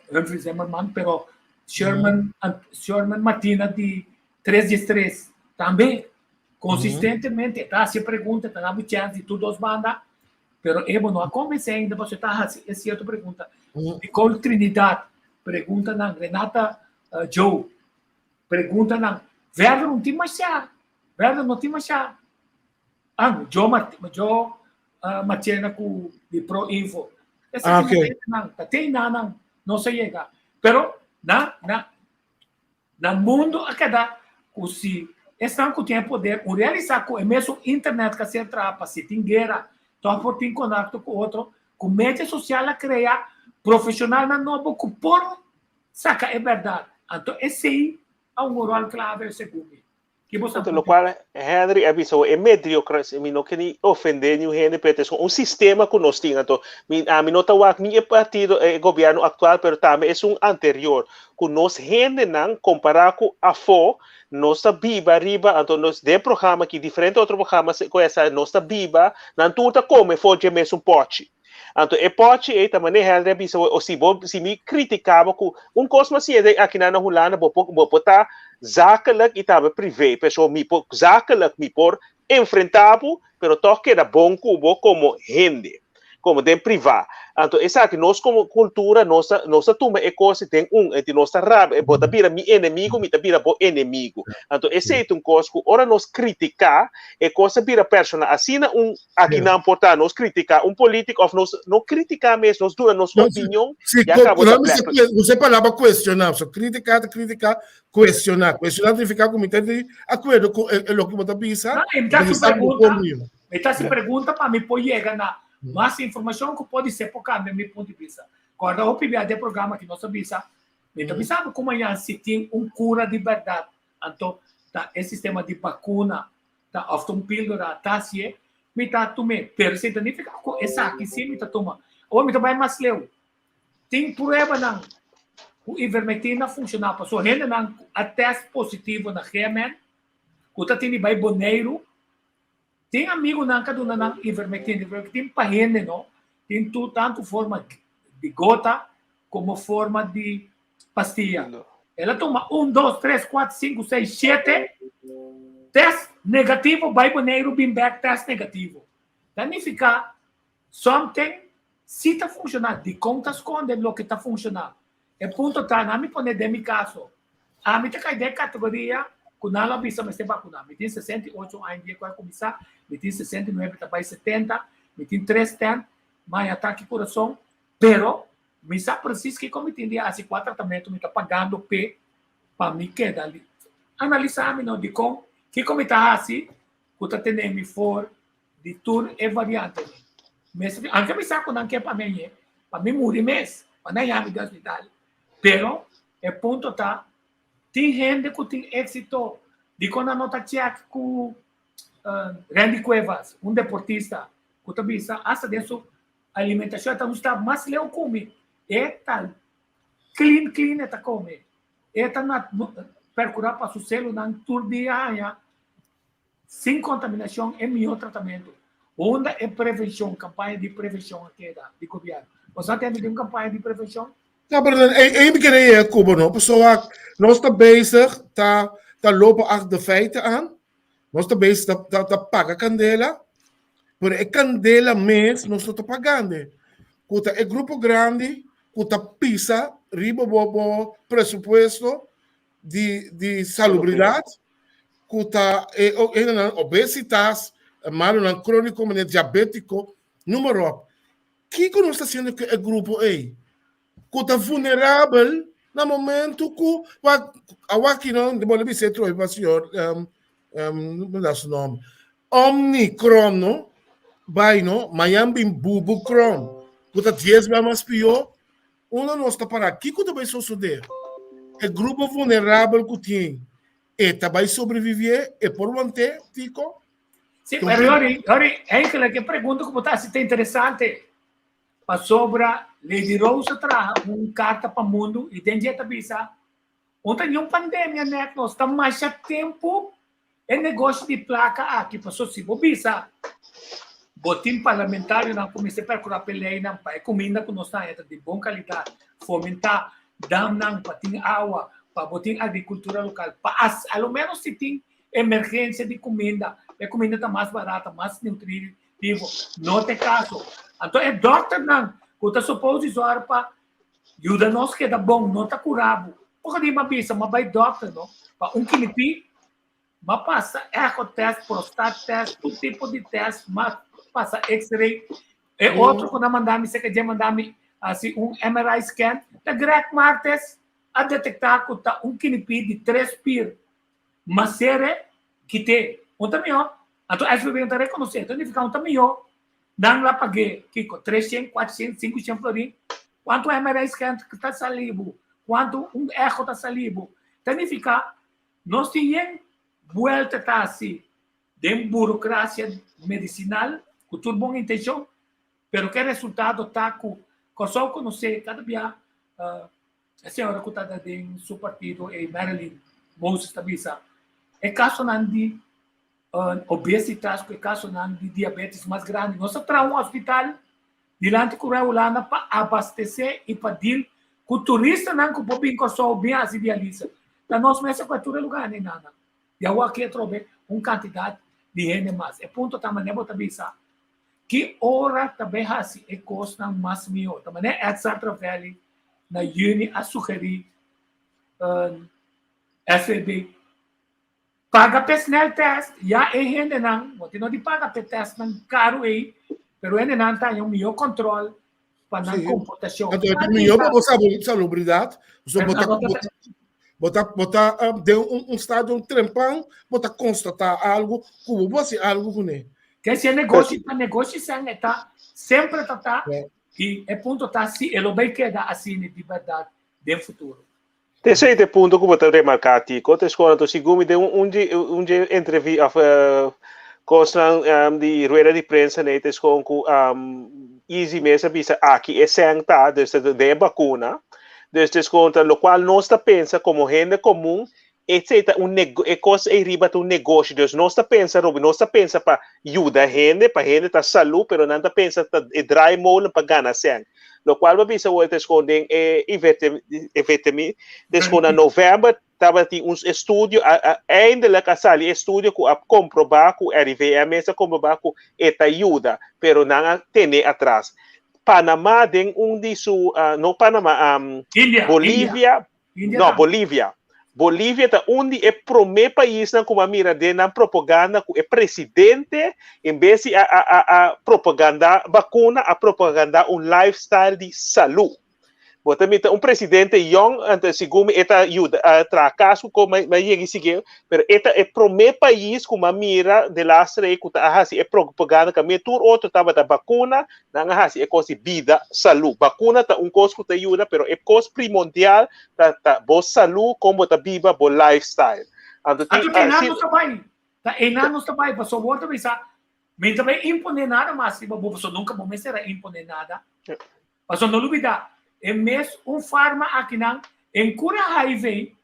Humphrey Zimmerman, pero Sherman, Sherman Martina di Tres Dies Tres tambe consistentemente ta haci pregunta, ta dabo chance di tur dos banda, pero ebo no a convence ainda pasobra ta haci e cierto pregunta. Nicole Trinidad preguntanan, Renata Joe preguntanan, verder no tin masha. Verder no tin masha. Ah, Joe Mart Joe uh, Marchena ku di Pro Info. Esa ah, okay. nan, ta te nan no se llega. Pero na na na mundo a queda ku si esnan ku tiene poder, un realisá ku e mesun internet ka ser traha pa si tin guera, toch por tin contacto ku otro, ku media social a crea profesionalnan nobo ku por saca e berdad. Anto esei a un rol clave segun mi. Ki bo sa Locual Henry a bisa e mediocracia, mi no ke ni ofende niun hende, pero es un sistema ku nos tin. Anto, mi, ami no ta wak ni e partido, e gobierno actual, pero tambe esun anterior, ku nos hendenan kompará ku afó, nos ta biba riba, anto nos den programa aki, diferente otro programa ku esa, nos ta biba, nan tur ta kome for dje mesun pòchi. Anto e pòchi ei ta manera Henry a bisa o si bo si mi kritika bo ku un kos mas siña den akinan na Hulanda bo por bo por ta zakelijk i tambe privé peso mi por zakelijk mi por enfrenta bo pero tòg keda bon ku bo komo hende komo den privá anto esaki nos komo kultura nos ta nos ta tuma e kos den un enti nos ta rabia bo ta bira mi enemigo mi ta bira bo enemigo anto esei ta un kos ku ora nos kritika e kos ta bira personal asina un Aki nan por ta nos critica un politico of nos no critica mes, nos duna nos No, opinion si, ya cabo ta blacklist. Usa e palabra cuestiona, so critica ta critica, cuestiona. Cuestiona significa cu mi ta di acuerdo cu e loke bo ta bisa, No, e mi ta mi haci sa cu pregunta, por mira. mi ta haci pregunta pa mi por yega na mas informacion cu podi ser por cambia mi punto di bista. Corda hopi bia den programa aki nos a bisa, mi ta bisa bo cu mañan si tin un cura di berdad, anto ta e sistema di vacuna ta of ta un píldora ta hacié, mi ta tum'é. Pero esei ta nifica cu esaki sí mi ta tuma. Awor mi ta bai mas leu. Tin pruebanan cu ivermectina funciona pasobra hendenan cu a test positivo na GMN cu ta tini bai Boneiru, tin amigunan cu a duna nan ivermectina. Ivermectina pa hende no, tin tur tanto forma di gota como forma di pastilla. El a tuma un, dos, tres, kuater, sinku, seis, shete test negativo, bai Boneiru bin bek test negativo. Ta nifiká something si ta funshoná. Dikon ta skonde loke ta funshoná? E punto ta, nan mi pone den mi kaso, ami ta kai den e kategoria ku nan lo a bisa mester bakuná. Mi tin 68 aña dia ku a kuminsá, mi tin 69 ta bai 70, mi tin tres stent, mai atake kurason, pero Mi sa precies kiko mi tin di hasi, kua tratamentu mi ta pagando p'e pa mi keda li. Analisá mi no dikon kiko mi ta hasi ku ta tene mi for di tur e variantenan. Mester anke mi sa ku nan ke pa mi añe, pa mi muri mes, pa nan yami di hospital. Pero e punto ta tin hende ku tin éksito, dikon nan no ta chèk ku Randy Cuevas, un deportista ku ta bisa asta den su Alimentacion ta un stap mas leu cu mi. E ta clean clean e ta come. E ta na percura pa su celunan tur dia haña sin contaminacion e miho tratamento. Unda e prevenshon, kampaña di prevenshon a keda di gobièrnu? Bo sa tende di un kampaña di prevenshon? No, pero ei mi kere yega Cuba no, pasobra nos ta bezig ta ta lopen achter de feiten aan. Nos ta bezig ta ta ta paga kandela, pero e kandela mes nos no ta pagando. Ku ta e grupo grandi ku ta pisa riba bo bo presupuesto di di salubridat ku ta e hendenan obesitas, malunan króniko manera diabétiko, noem maar op. Kiko nos ta hasiendo ku e grupo ei? Ku ta vulnerabel na momento ku wak awaki no bo lo bisa e trohe pa señor no da su nomber Omnicron no bai no mañan bin Bubucron ku ta dies bia mas pió. Unda nos ta pará? Kiko ta bai sosodé? E grupo vulnerabel ku tin, e ta bai sobrevivié? E por want'é, Tico? Sí, pero Yori, Yori, eigenlijk e pregunta ku bo ta hasi ta interesante. Pasobra Lady Rose a traha un karta pa mundu i den dje ta bisa, Un ta niun pandemia nèt nos ta masha tempu E negoshi di plaka aki paso si bo bisa bo tin parlamentarionan ku mester perkurá p'e leinan pa e kuminda ku nos ta haña ta di bon kalidat, fomentá damnan pa tin awa, pa bo tin agrikultura lokal, pa as a lo ménos si tin emergensia di kuminda, e kuminda ta mas barata, mas nutritivo. No ta e kaso. Anto e dòkternan ku ta supos di zòrg pa yuda nos keda bon no ta kura bo. Poko di m'a bisa m'a bai dòkter no pa un kilipí. M'a pasa echo test, prostat test, tur tipo di test, m'a pasa x-ray. E otro ku nan manda mi, seka dje manda mi hasi un MRI scan. Ta Greg Martes a detektá ku ta un kinipí di tres pir. M'a sere, kit'é. Un ta mihó. Anto SVB no ta rekonosé. Ta nifiká un ta mihó. Nan la pag'é kiko? Treshen, kuatshen, sinkushen florin? Kuantu MRI scan ta sali bo? Kuantu un echo ta sali bo? Ta nifiká Nos tin yen buelta ta hasi den burocracia medicinal cu tur bon intencion, pero ke resultado ta cu Corsou conoce cada bia e señora cu ta den su partido e Marilyn Moses ta bisa e casonan di obesitas cu e casonan di diabetes mas grandi. Nos a traha un hospital dilanti cu Rei Hulanda pa abastece y pa deal cu turistanan cu por bin Corsou bin haci dialisa. Ta nos mester cu e tur e lugar ni nana. Y awor aki atrobe un cantidad di hende mas. E punto ta manera bo ta bisa ki ora ta bay haci e cosnan mas miho. Ta manera Edsard Ravelli na juni a sugeri SVB. Paga p'e sneltest, ya e hendenan, bo tin no di paga p'e testnan karu ei, pero hendenan ta haña un mihó kòntròl pa nan komportashon. Anto e ta mihó pa bo salubridat, pasobra bo ta, bo ta, bo ta den un stadion trempan, bo ta konstatá algu ku bo por hasi algu kuné. Ke si e negoshi ta negoshi sèn e ta semper ta ta i e punto ta si e lo bai keda asina di bèrdat den futuro. Esei ta e punto ku bo ta remarká, Tico. Ta eskora anto segun mi den un dje un dje entrevi òf kosnan di rueda di prensa nei ta eskon ku Izzy mes a bisa aki e sèn ta, dus ta den e bakuna. Dus ta eskon ta lokual nos ta pensa komo hende komun esei ta un nego e kos ei riba ta un negoshi. Dus nos ta pensa Roby nos ta pensa pa yuda hende pa hende ta salú pero nan ta pensa ta e draaimolen pa gana sèn. Locual bo bisa hoy ta escon den e IVTMI, ta escon na november tabatin un estudio, eindelijk a sali estudio cu a comproba cu RIVM mes a comproba cu e ta yuda, pero nan a tene atras. Panama den un di su, no Panama, India, Bolivia, India no, tambe. Bolivia. Bolivia ta un di e promé paisnan ku bo a mira den nan propaganda ku e presidente en bes di a a a a propagandá bakuna a propagandá un lifestyle di salú. Bo ta mira un presidente yòn anto segun mi e ta yuda a traha kas ku ko mi a yega i sigui pero e ta e promé pais ku mi a mira de laatste rei ku ta a hasi e propaganda kaminda tur otro tabata bakuna Nan a hasi e kos di bida salú. Bakuna ta un kos ku ta yuda, pero e kos primondial ta ta bo salú, kon bo ta biba, bo lifestyle. Anto tin Anto ta einan si nos ta bai. Ta einan nos ta bai, pasobra bo ta bisa, mi no ta bai imponé nada mas riba bo, pasobra nunka bo mester a imponé nada. Pasobra no lubidá, e mes un farma akinan, en kura HIV,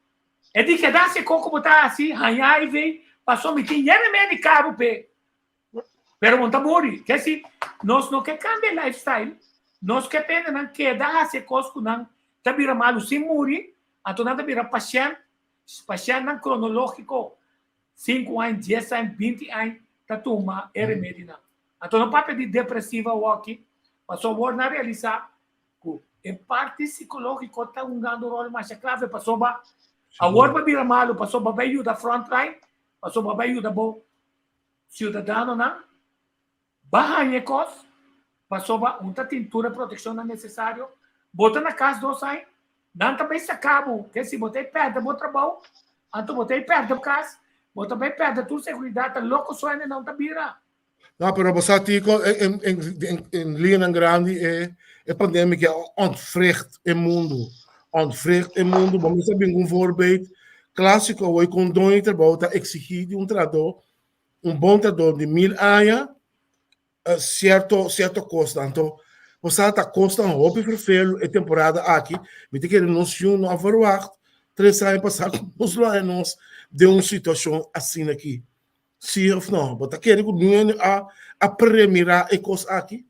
e di keda hasi e kos ku bo ta hasi, haña HIV, pasobra mi tin yen remedi karu p'e. Pero bo ta muri. Ke si nos no ke kambia lifestyle, nos ke pende nan keda hasi e kos ku nan ta bira malu sin muri, anto nan ta bira pashènt, pashèntnan kronologiko, sinku aña, dies aña, binti aña ta tuma e remedinan. Anto no papia di depresivo awoki, pasobra awor nan realisá ku e parti sikológiko ta hungando un ròl masha klave pasobra awor bo bira malu pasobra bo bai yuda frontline, pasobra bo bai yuda bo Siudadanonan ba haña e kos pasobra un ta tin tur e protekshonnan nesesario. Bo ta na kas dos aña, nan ta bai saka bo, ke si bo ta pèrdè bo trabou, anto bo ta pèrdè bo kas, bo ta bai pèrdè tur seguridat, ta loko sueño nan ta bira. No, pero bo sa Tico, en liñanan grandi e e pandemia ke a ontwricht e mundu, ontwricht e mundu. Bo mester bin ku un voorbeeld klásiko awor kon doño di trabou ta eksigí di un trahadó un bon trahadó di mil aña sierto sierto kosnan. Anto bo sa ta kosnan hopi ferfelu e temporada aki. Mi ta kere nos yu no a verwagt tres aña pasá ku nos lo haña nos den un situashon asina aki. Si òf no? Bo ta kere ku niun hende a a premirá e kos aki?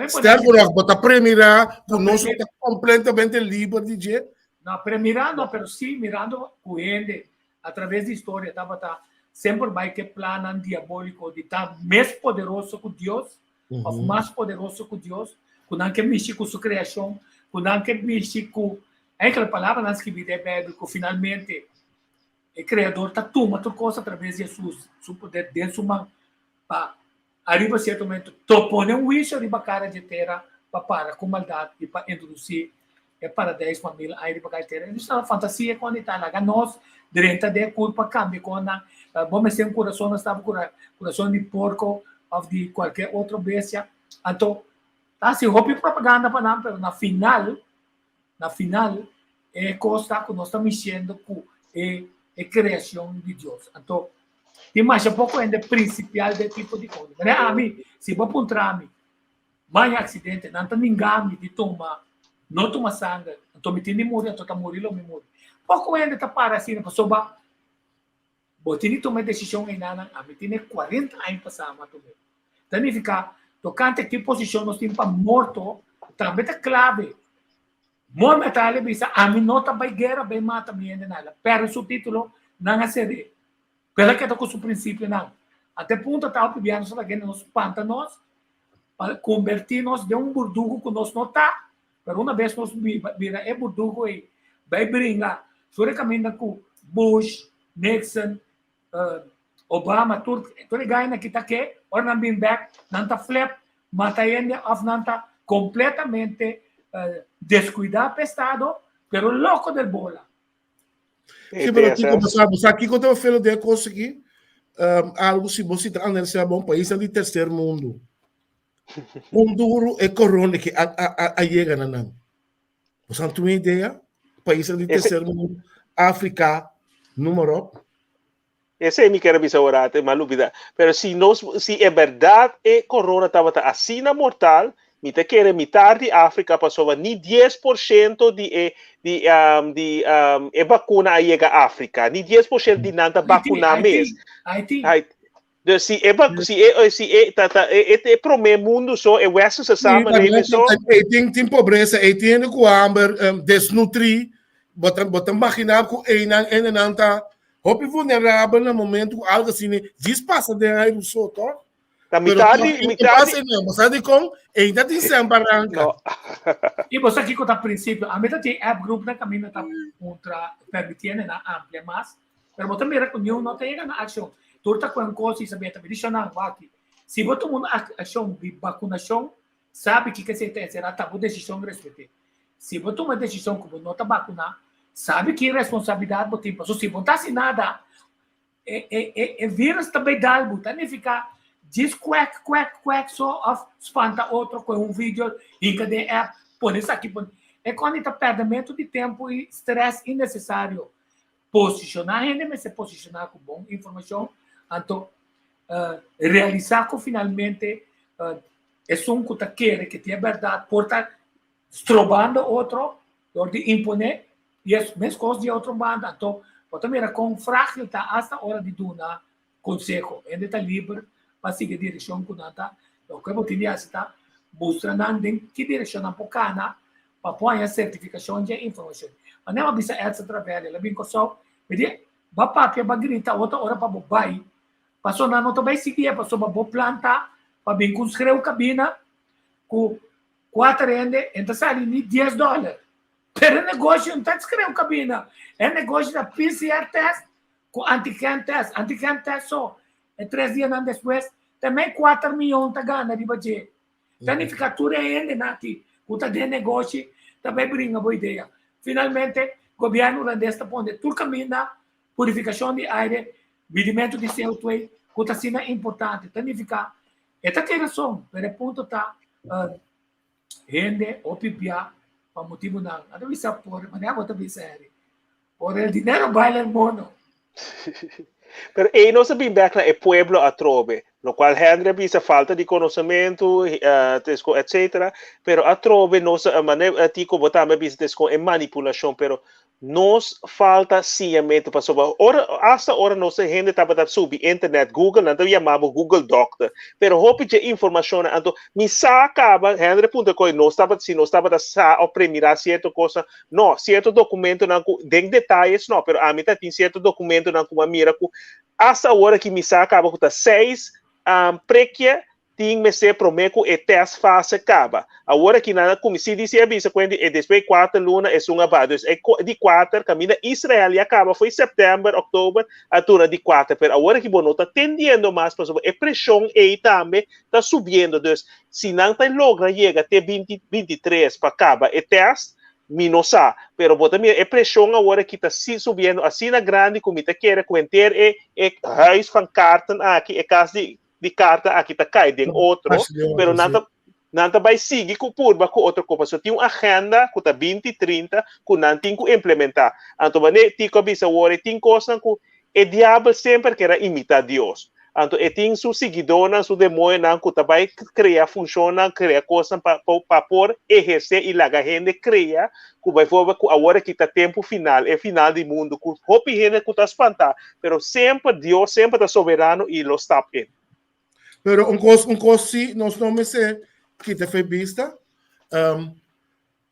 Sterker nog, bo ta premirá ku nos lo ta kompletamente liber di dje? No, premirá no, pero sí mirando ku hende a traves di historia tabata semper bai ku e plannan diabóliko di ta mes poderoso ku Dios òf mas poderoso ku Dios, ku nan ke mishi ku su kreashon, ku nan ke mishi ku, enkele palabranan skibí den e Beibel ku finalmente e Kreador ta tuma tur kos atraves di Hesus, su poder den su man, pa ariba sierto momento to pone un huisio riba kara dje tera pa para ku maldat i pa introdusí e paradeis pa mil aña riba kara dje tera. Esei ta fantasia kon di ta laga nos drenta den e kurpa kambia kon nan. Bo mester un kurason nos taba kurason di porko òf di kualke otro bestia. Anto ta hasi hopi propaganda pa nan pero na final na final e kos ta ku nos ta mishendo ku e e kreashon di Dios. Anto tin masha poko hende prinsipial den tipo di kos. Manera ami, si bo puntra mi, Maña aksidente, nan ta ninga mi di tuma, no tuma sanger, anto mi tin di muri, anto ta muri lo mi muri. Poko hende ta para asina pasobra bo tin di tuma e desishon einanan, ami tene kuarenta aña pasá mi a tum'é. Ta nifiká tokante ki posishon nos tin pa morto tambe ta klave. Mor Metal a bisa, Ami no ta bai guera bai mata mi hendenan. El a pèrdè su título, nan a ser'é. Pero el a keda ku su prinsipionan. Ante punto ta hopi bia nos ta kende nos spanta nos pa kombertí nos den un burdugu ku nos no ta. Pero una bes nos bira e burdugu ei, bai bringa tur e kaminda ku Bush, Nixon, Obama, tur tur e gainan ki ta ke, ora nan bin bek, nan ta flip, mata hende of nan ta kompletamente deskuidá pa estado, pero loko del bola. Sí, pero Kiko, bo sa, bo sa kiko ta felo den e kos aki? Algu si bo si ta analisá bon, paisnan di terser mundu, kon duru e korona ki a a a yega na nan. Bo sa tin un idea? Paisnan di terser mundu, Afrika, noem maar op. Esei mi kier a bisa ora ate, ma lubida. Pero si nos, si en berdad e corona tabata asina mortal, mi ta kere mitar di Afrika pasobra ni 10% di e di um, di um, e bakuna a yega Afrika. Ni 10% di nan ta bakuna mes. Haiti. Haiti. Dus si e bak, si e si e ta ta e e promé mundu so, e westerse samenleving so. E tin tin pobresa, e tin hende ku hamber, desnutrí. Bo ta bo ta imaginá ku einan hendenan ta hopi vulnerabel na momento ku algo asina djis pasa den airu so, tòg? Ta Pero mitar tòg di e mitar pasa di einan, bo sa dikon? Ei ta tin sèn baranka. No. I bo sa kiko ta prinsipio? Ami ta tin app group na kaminda ta puntra permití hendenan amplia mas. Pero bo ta mira ku niun no ta yega na akshon. Tur ta kuen kos i sabia ta bendishonnan. Wak, si bo tuma un akshon di bakunashon, sabi kiko esei ta enserá, ta bo desishon respet'é. Si bo tuma e desishon ku bo no ta bakuná, sabi ki responsabilidat bo tin. Pasobra si bo no ta hasi nada, e e e e virus ta bai dal bo. Ta nifiká djis kwek kwek kwek so òf spanta otro ku un video hinka den app, pone esaki pone. E kòni ta pèrdèmentu di tempu i strès innesesario. Posishoná hende mester posishoná ku bon informashon, anto realisá ku finalmente esun ku ta kere ke tin e bèrdat por ta strobando otro dor di imponé i es meskos di e otro banda. Anto bo ta mira kon frágil ta asta ora di duna konseho. Hende ta liber. pa sigui e direkshon ku nan ta. Loke bo tin di hasi ta mustra nan den ki direkshon nan por kana pa por haña sertifikashon dje informashon. Manera mi a bisa Edson Travelli, el a bin Kòrsou, mi di, Ba papia, ba grita otro ora pa bo bai, pasobra nan no ta bai sigui e pasobra bo plan ta pa bin ku un skreu kabina ku kuater hende, e no ta sali ni dies dòler. Pero e negoshi no ta skreu kabina, e negoshi ta PCR test ku antigen test, antigen test so e tres dianan despues ta mei kuater miyon ta gana riba dje. Ta nifiká tur e hendenan aki ku ta den negoshi ta bai bringa bo idea. Finalmente gobièrnu hulandes ta pone tur kaminda purifikashon di aire, midimentu di CO2 ku ta asina importante. Ta nifiká e ta tin rason, pero e punto ta hende hopi bia pa motibunan, a ta bisa por manera bo ta bisa Harry, por el dinero baila el mono. Pero ei nos a bin bek na e pueblo atrobe, locual Henry a bisa falta di conocemento, uh, tesco, etc. Pero atrobe nos, uh, mane, uh, Tico, bo tambe a bisa tesco e manipulacion, pero nos falta siñamento pasobra ora hasta ora nos hende tabata subi internet Google nan ta yama bo Google Doctor pero hopi dje informacionnan anto mi sa caba Henry puntra koe nos tabata si nos tabata sa of premira cierto cosa no cierto documentonan cu den detayes no pero ami ta tin cierto documentonan cu mi a mira cu hasta awor aki mi sa caba cu ta seis um, prekie tin mester prome ku e test fase kaba. Awor aki nan a kuminsá CDC a bisa kuenti e despues di kuater luna esun a baha. Dus e di kuater kaminda Israel ya kaba foi september, oktober a tuna di kuater. Pero awor aki bo no ta tendiendo mas pasobra e preshon ei tambe ta subiendo. Dus si nan ta logra yega te binti 23 pa kaba e test mi no sa. Pero bo ta mira e preshon awor aki ta si subiendo asina grandi ku mi ta kere ku henter e e huis van kaarten aki e kas di di karta aki ta kai den otro, pero nan ta nan ta bai sigui ku purba ku otro kopa. So tin un agenda ku ta binti trinta ku nan tin ku implementá. Anto manera Tico a bisa awor e tin kosnan ku e diabel semper ker a imitá Dios. Anto e tin su siguidónan, su demoñonan ku ta bai krea funshonnan, krea kosnan pa pa por ehersé i laga hende krea ku bijvoorbeeld ku awor aki ta tempu final, e final di mundu, ku hopi hende ku ta spantá, pero semper Dios semper ta soberano i lo stap in. Pero un kos, un kos si nos no mester kita fe bista, um,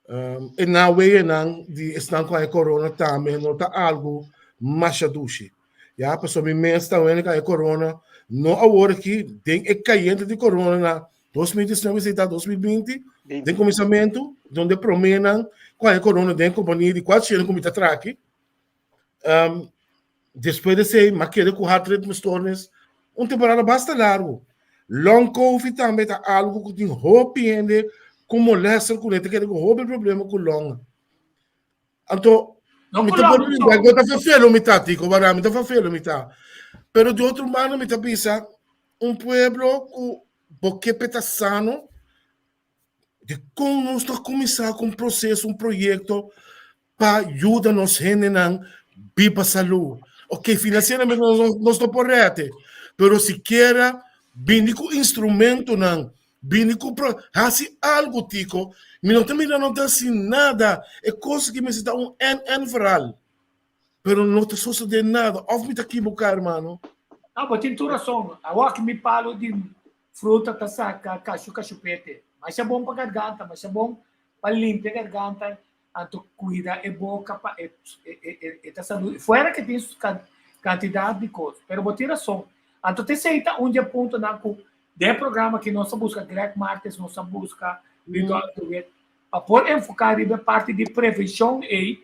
um, e naweenan di esnan ku hay corona tambe no ta algu masha dushi. Ya, pasobra mi mes ta wende ku hay corona, no awor aki, den e kayente di corona na 2019 esei ta 2020, den kuminsamentu, donde promenan ku hay corona den kompania di kuater sheren ku mi ta traki. Um, despues de esei, m'a keda ku hartritmestoornis un temporada basta largu. Long covid tambe ta algu ku tin hopi hende ku molester kuné, ta keda ku hopi problema ku longa. Anto, No mi ku ta por longa brinda, so. mi ta vervelo mi ta, Tico, bara, mi ta vervelo mi ta. Pero di otro mano mi ta bisa, un pueblo ku bo ke p'e ta sano, Di kon nos ta kuminsá ku un proseso, un proyekto pa yuda nos hendenan biba salú? Ok, finansieramente nos nos no por rète, pero sikiera bini ku instrumentonan, bini ku pro, hasi algu Tico. Mi no ta mira no ta hasi nada. E kos aki mester ta un en-en verhaal, pero no ta sosodé nada. Òf mi ta kiboká, hermano? No, bo tin tur rason. Awor aki mi palu di Fruta ta saka kashu kashupete. Masha bon pa garganta, masha bon pa limpia garganta, anto kuida e boka pa e e ta salud. Fuera ke tin kantidat di kos, pero bo tin rason. Anto te esei ta un di e puntonan ku den e programa aki nos a buska Greg Martes, nos a buska Rudolf de Wit, pa por enfoká riba e parti di prevenshon ei,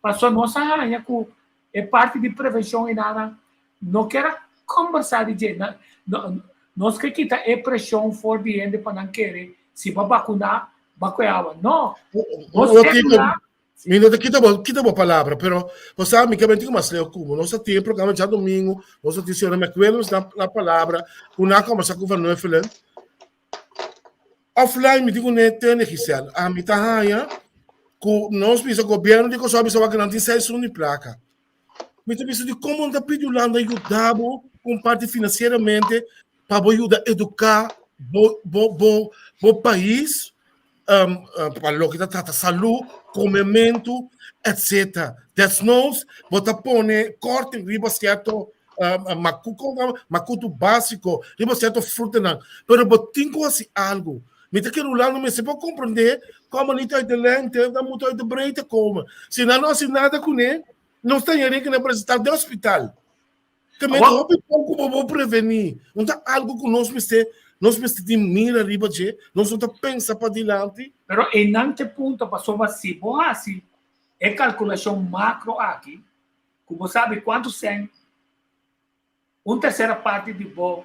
pasobra nos a haña ku e parti di prevenshon einan No kier a kombersá di dje. Nos ke kita e preshon for di hende pa nan kere si bo a bakuná, bo a kohe awa. No. Bo sédula. Mi no ta kita bo, kita bo palabra, pero bo sa mi ke benti ku mas leu ku bo. Nos a tin e programa djadumingu, nos a tin señora McWilliams na na palabra, ku nan a kombersá ku Van Nuffelen. Offline mi tin ku ne tene Giselle. Ami ta haña ku nos bisa gobièrnu di Kòrsou a bisa wak nan tin seis un di plaka. Mi ta bisa di komo no ta pidi Hulanda yuda bo ku un parti finansieramente pa bo yuda eduká bo bo bo bo pais um, pa loke ta trata salú, komementu, etcetera. Desnoods bo ta pone korting riba sierto. maku, makutu básiko, riba sierto frutanan, pero bo tin ku hasi algu. Mi ta kere Hulanda mester por komprendé komo niet uit de lengte, dan moet uit de breedte komen. Si nan no hasi nada kuné, nos ta haña rekening presentá den hospital. Ke men ta hopi bon ku bo por prevení. No ta algu ku nos mester nos mester tin mira riba dje, nos no ta pensa padilanti. Pero einan t'e punto pasobra si bo hasi e kalkulashon makro aki, ku bo sabi kuantu sèn un tersera parti di bo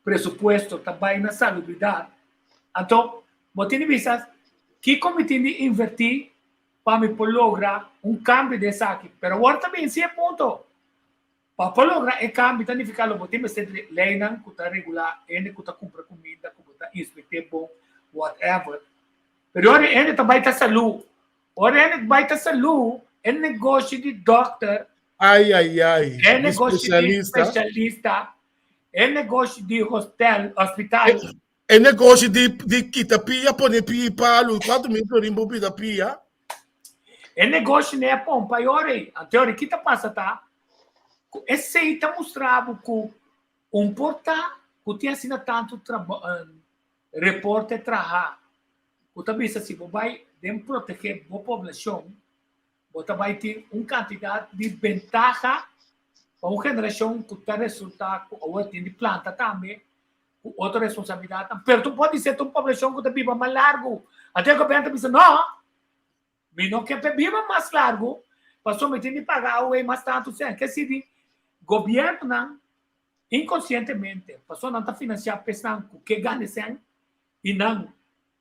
presupuesto ta bai na salubridat, anto bo tin di bisa kiko mi tin di invertí pa mi por logra un kambio den esaki. Pero awor ta bin si e punto. Pa por logra e kambio ta nifiká lo bo tin mester di leinan ku ta regulá hende ku ta kumpra kuminda, ku bo ta inspekt'é bon, whatever. Pero ora hende ta bai ta salú, ora hende bai ta salú, e negoshi di dòkter, Ai, ai, ai. e negoshi di spesialista, e negoshi di hostel, hospital. E negoshi di, di kita pia, pone pia i palu, kuantu mil florin bo pida pia? E negoshi ne a pompa i ora ei. Anto ora ki ta pasa ta ku esei ta mustra bo ku un por ta ku tin asina tantu trabou reporte traha ku ta bisa si bo bai den protehe bo poblashon bo ta bai tin un kantidat di bentaha pa un generashon ku ta resulta ku awor tin di planta tambe ku otro responsabilidatnan, pero tu por di ser ta un poblashon ku ta biba mas largu. Anto e gobièrnu ta bisa, no, mi no ke pa e biba mas largu, pasobra mi tin di paga awe mas tantu sèn. Ke si di gobièrnunan inkonsientemente, pasobra nan ta finansiá pa esnan ku ke gana e sèn i nan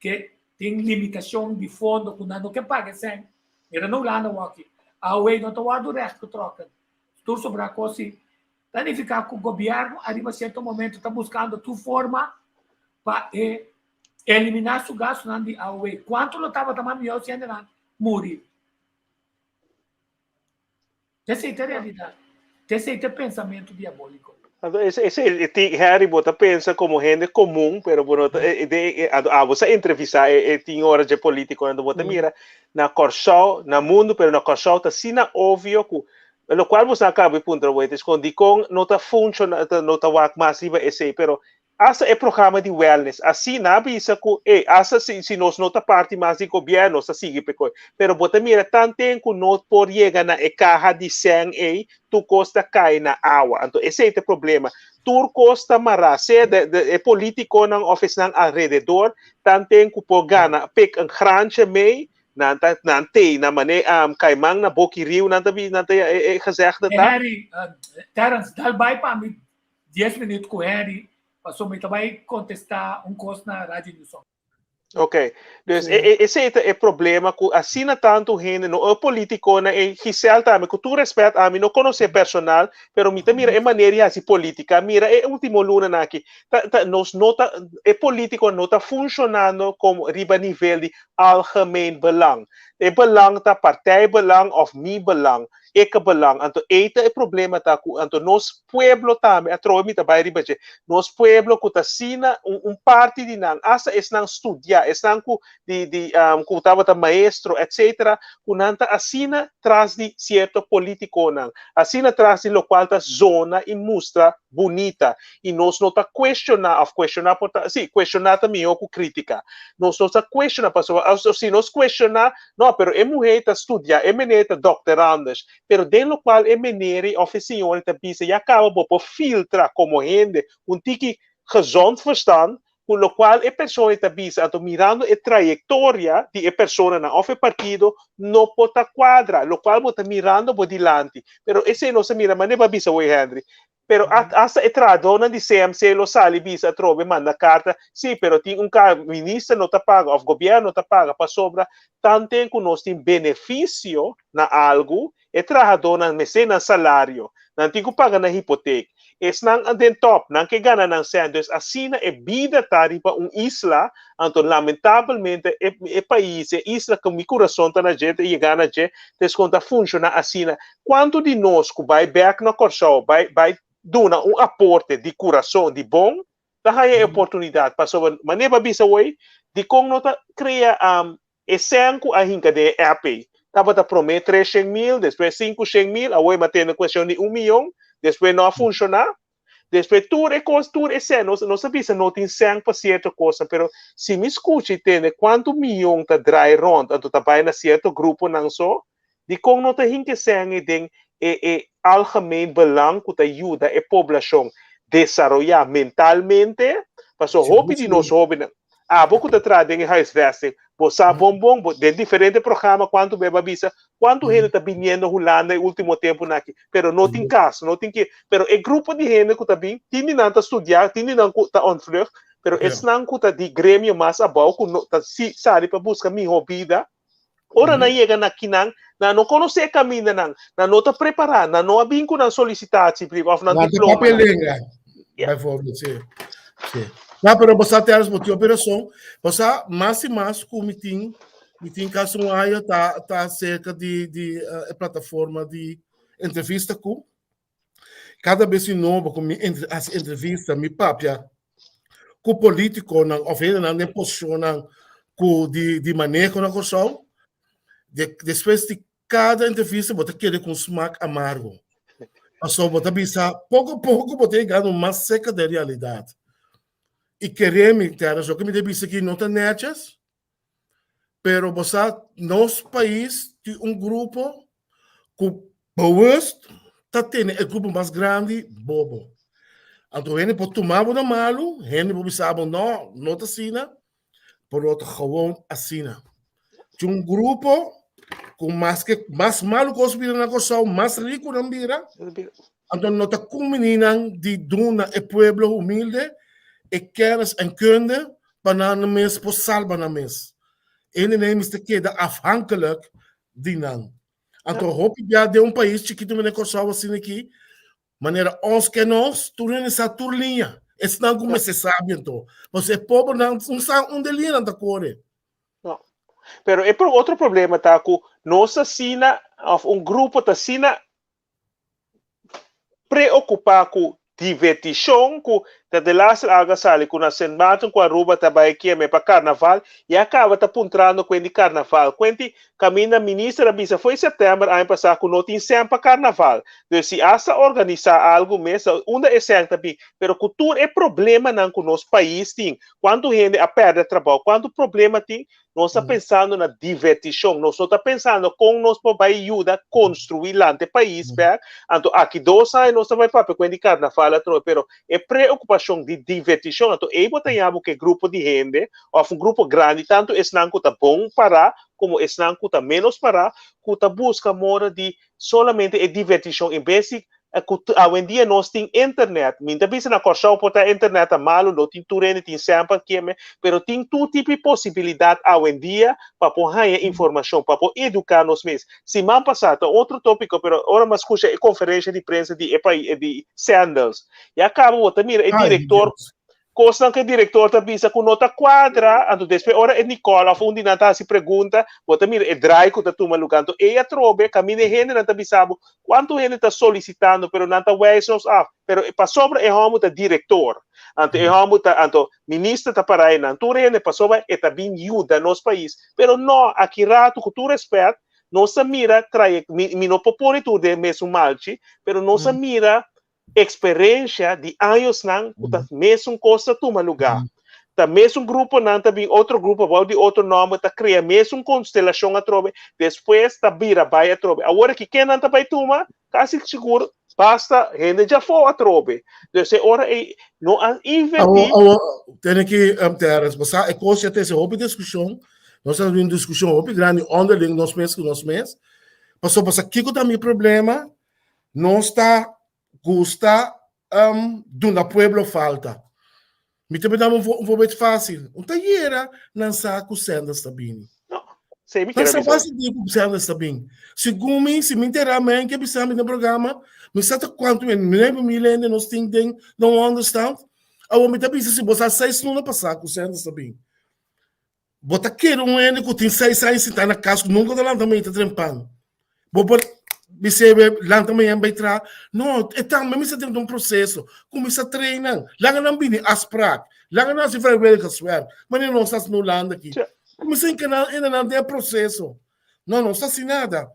ke tin limitashon di fondo ku nan no ke paga e sèn. Mira na Hulanda awor aki, awe no ta wòrdu règt getrokken. Tur sobrá kos si Ta nifiká ku gobièrnu ariba sierto momento ta buskando tur forma pa e eliminá su gastunan di AOW. Kuantu lo tabata mas mihó si hendenan muri? Esei ta e realidat. Esei ta e pensamentu diabóliko. Anto ese ese ti Harry bo ta pensa komo hende komun pero bo no ta de anto abo sa entrevistá e e tin ora dje polítiko anto bo ta mira na Kòrsou na mundu pero na Kòrsou ta asina obvio ku Locual boso a caba di puntra wet is con dicon no ta funciona, no ta wak mas riba esey, pero hasta e programa di wellness, asina a bisa cu ey, hasta si, si nos no ta parti mas di gobierno, nos ta sigui pe coy. Pero bo ta mira tanten cu no por yega na e caha di cen ey, tur cos ta cay na awa. Anto esey ta e problema. Tur cos ta mara, sea de, de e politiconan of esnan alrededor, tanten cu por gana, pik een graantje mee, Nan ta nan tei na mane um, kaiman na boki riu nan ta bi nan ta e, e gezegde ta. Harry, uh, Terence, dal bai pa mi 10 minuut ku Harry, paso mi ta bai contesta un kos na Radio Newsom. Ok, dus e, e, ese ta e problema ku asina tantu hende, no e politiconan e Giselle tambe, ku tur respet, ami no konosé personal, pero mi ta mira e manera di hasi politica, mira e ultimo lunanan aki, ta, ta, nos no ta, e politico no ta funcionando como riba nivel di algemeen belang. E belang ta partijbelang of mi belang, eke belang. Anto ei ta e problema ta ku anto nos pueblo tambe, atrobe mi ta bai riba dje, nos pueblo ku ta asina un un parti di nan, asta esnan studia, esnan ku di di ku tabata maestro etcetera, ku nan ta asina tras di sierto politikonan, asina tras di lokual ta zona i mustra bunita i nos no ta cuestiona of cuestiona por ta si cuestiona ta miho cu critica nos no ta cuestiona pasobra of si nos cuestiona no pero e muher ta studia e meneer ta doctorandus pero den locual e meneer of e señor ta bisa ya caba bo por filtra como hende un tiki gezond verstand cu locual e persona ta bisa anto mirando e trayectoria di e personanan of e partido no por ta cuadra locual bo ta mirando bo dilanti pero esey nos a mira manera bo a bisa hoy Henry pero hasta e trahadornan di CMC lo sali bisa atrobe manda carta si pero tin un minister no ta paga of gobierno no ta paga pasobra tanten cu nos tin beneficio na algo E trahadónan mester nan salario, nan tin ku paga nan hipotek. Esnan den tòp, nan ke gana nan sèn. Dus asina e bida ta riba un isla, anto lamentabelmente e e pais, e isla ku mi kurason ta na dje, ta yega na dje, ta eskon ta funshoná asina. Kuantu di nos ku bai bèk na Kòrsou, bai bai duna un aporte di kurason, di bon, ta haña e oportunidat? Pasobra manera bo a bisa awor, dikon no ta krea E sèn ku a hinka den e app ei tabata promé 300.000, despues 500.000, awor e m'a tende kuestion di un mion. Despues no a funshoná. Despues tur e kos, tur e sèn, nos, nos a bisa no tin sèn pa sierto kosnan, pero si mi skucha i tende kuantu miyon ta drai rònt, anto ta bai na sierto gruponan so, dikon no ta hinka e sèn ei den e e algemeen belang ku ta yuda e poblashon desaroyá mentalmente? Pasobra hopi di nos hóbennan, Abo ku ta traha den e huisvesting, bo sa bon bon, bo den diferente programa kuantu beba bisa kuantu hende ta biniendo Hulanda e ultimo tempunan aki, pero no tin kas, no tin ke, pero e grupo di hende ku ta bin, tin di nan ta studia, tin di nan ku ta ontvlucht, pero esnan ku ta di gremio mas abou ku no ta si sali pa buska mihó bida, ora nan yega na kinan, nan no konosé e kamindanan, nan no ta prepará, nan no a bin ku nan solicitatiebrief òf nan Nan ta diplomanan. papia lenga, bijvoorbeeld, sí. Sí. No, pero bo sa Terence, bo tin hopi rason. Bo sa mas i mas ku mi tin, mi tin kasi un aña ta ta serka di di eh, e plataforma di entrevista ku kada bes di nobo ku mi entre hasi entrevista, mi papia ku politikonan òf hendenan den posishonnan ku di di maneho na Kòrsou, de despues di kada entrevista bo ta keda ku un smak amargo. Pasobra bo ta bisa poko poko bo ta yegando mas serka den realidat. I kere mi, Terence, loke mi ta bisa aki no ta nètjes, pero bo sa nos pais tin un grupo ku bewust ta tene e grupo mas grandi bobo. Anto hende por tuma bo na malu, hende por bisa bo no, no ta asina, pero ta gewoon asina. Tin un grupo ku maske mas malu kos bira na Kòrsou, mas riku nan bira, anto no ta kumbiní nan di duna e pueblo humilde e kennis en kunde pa nan mes por salba nan mes. Hende nan mester keda afhankelijk di nan. Anto hopi bia den un pais chikitu manera Kòrsou asina aki, manera ons ke nos, tur hende sa tur liña. Esnan ku mester sabi anto. Pasobra e pobernan no sa unda e liñanan ta kore. No. Pero e otro problema ta ku nos asina, òf un grupo ta asina preokupá ku divertishon ku ta delaster algu a sali ku na Sint Maarten ku Aruba ta bai keme pa karnaval i a kaba ta puntrando kuen di karnaval kuen di kaminda minister a bisa foi sèptèmber aña pasá ku no tin sèn pa karnaval dus si asta organisá algu mes ta unda e sèn ta bin pero ku tur e problemanan ku nos pais tin kuantu hende a pèrdè trabou kuantu problema tin Nos ta pensando na divertishon, nos no ta pensando kon nos por bai yuda konstruí lanta e pais bèk. Anto aki dos aña nos ta bai papia ku hende di karnaval atrobe, pero e preokupashon di divertishon, anto ei bo ta yabu ku e grupo di hende òf un grupo grandi, tantu esnan ku ta bon pará komo esnan ku ta ménos pará, ku ta buska moda di solamente e divertishon en bes di ku awendia nos tin internet, mi ta bisa na Kòrsou por ta internet ta malu, no tin tur hende tin semper keme, pero tin tur tipo di posibilidat awendia pa por haña informashon, pa por eduká nos mes. Siman pasá, ta otro tópiko, pero ora mi a skucha e konferensha di prensa di e pais di Sandals, ya kaba bo ta mira e direktor Kosnan ku e direktor ta bisa ku no ta kuadra, anto despues ora e Nicole òf un di nan ta hasi pregunta, bo ta mira e draai ku ta tuma lugá. Anto ei atrobe kaminda e hendenan ta bisa bo kuantu hende ta solisitando, pero nan ta wijs nos af. Pero pasobra e hòmber ta direktor, anto e hòmber ta, anto minister ta para einan, tur hende pasobra e ta bin yuda nos pais. Pero no, aki ratu ku tur rèspèt, nos ta mira trayek, mi mi no por pone tur den e mesun malchi, pero nos a mira eksperensha di añosnan ku ta mesun kos ta tuma lugá. Ta mesun gruponan ta bin otro grupo bou di otro nòmber ta krea mesun konstelashon atrobe, despues ta bira bai atrobe. Awor aki kennan ta bai tuma? Kasi sigur basta hende djafó atrobe. Dus e ora ei no a invertí. Awor, awor, tene ki, Terence, bo sa e kos ya trese hopi diskushon. Nos a tin un diskushon hopi grandi onderling nos mes ku nos mes. Pasobra sa kiko ta mi problema? Nos ta gusta um, duna pueblo falta. Mi ta bida un, un voorbeeld fácil. Un ta yera nan sa ku Sanders ta bini. No, sei mi Nan kere sa bisa. fácil di ku Sanders ta bini. Segun mi, si mi entera men ke bisa mi den programa, mi sa ta kuantu mi, mi never mi lende nos tin den no understand. Awor mi ta bisa si bo sa seis luna pasá ku Sanders ta bini. Bo ta kere un hende ku tin seis aña sintá na kas ku nunka ta lanta mañana ta trempan. Bo por bis'é lanta mañana bai traha. No, e tambe mester den un proseso. Kuminsá train nan. Laga nan bini afsprak. Laga nan hasi vrijwilligerswerk. Manera nos ta hasi na Hulanda aki. Kuminsá hinka nan hende nan den e proseso. No, nos ta hasi nada.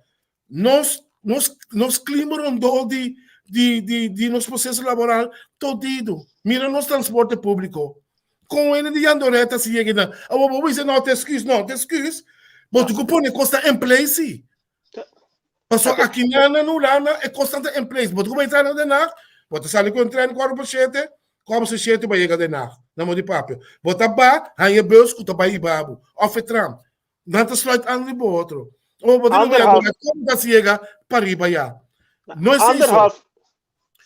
Nos, nos, nos klima rondó di. di di di nos proseso laboral todido. Mira nos transporte públiko. Kon hende di Jandoret ta si yega nan? Awor bo bisa no ta excuse, no ta excuse. Bo tin ku pone kos ta in place si. Paso aki nan na Hulanda e kosnan ta in place. Bo tin ku bai entra na Den Haag, bo ta sali ku un tren kuater pa shete, kuater pa shete bo yega Den Haag, na mo di papia. Bo ta ba haña e bus ku ta bai hiba bo, òf e tram. Nan ta sluit an riba otro. O bo ta bin Anderhalf. kon ta yega pariba ya. No es eso. Anderhalf.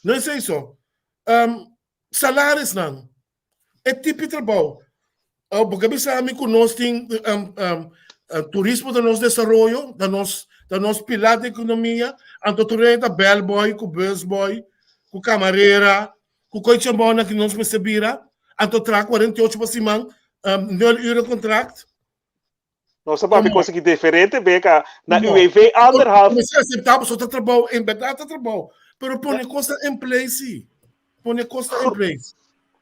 No es eso. Salarisnan. E tipo di trabou. Bo ke bisa mi ku nos tin turismo ta nos desaroyo, ta nos ta nos pilar di ekonomia, anto tur hende ta bellboy ku busboy, ku kamarera, ku koi chambònan ku nos mester bira, anto traha 48 pa siman, nul uren kontrakt. Nos a papia cosa ki diferente beka na UWV anderhalf. Mester acepta pasobra ta trabou, en berdad ta trabou, pero pone cosnan in place si. Pone cosnan in place.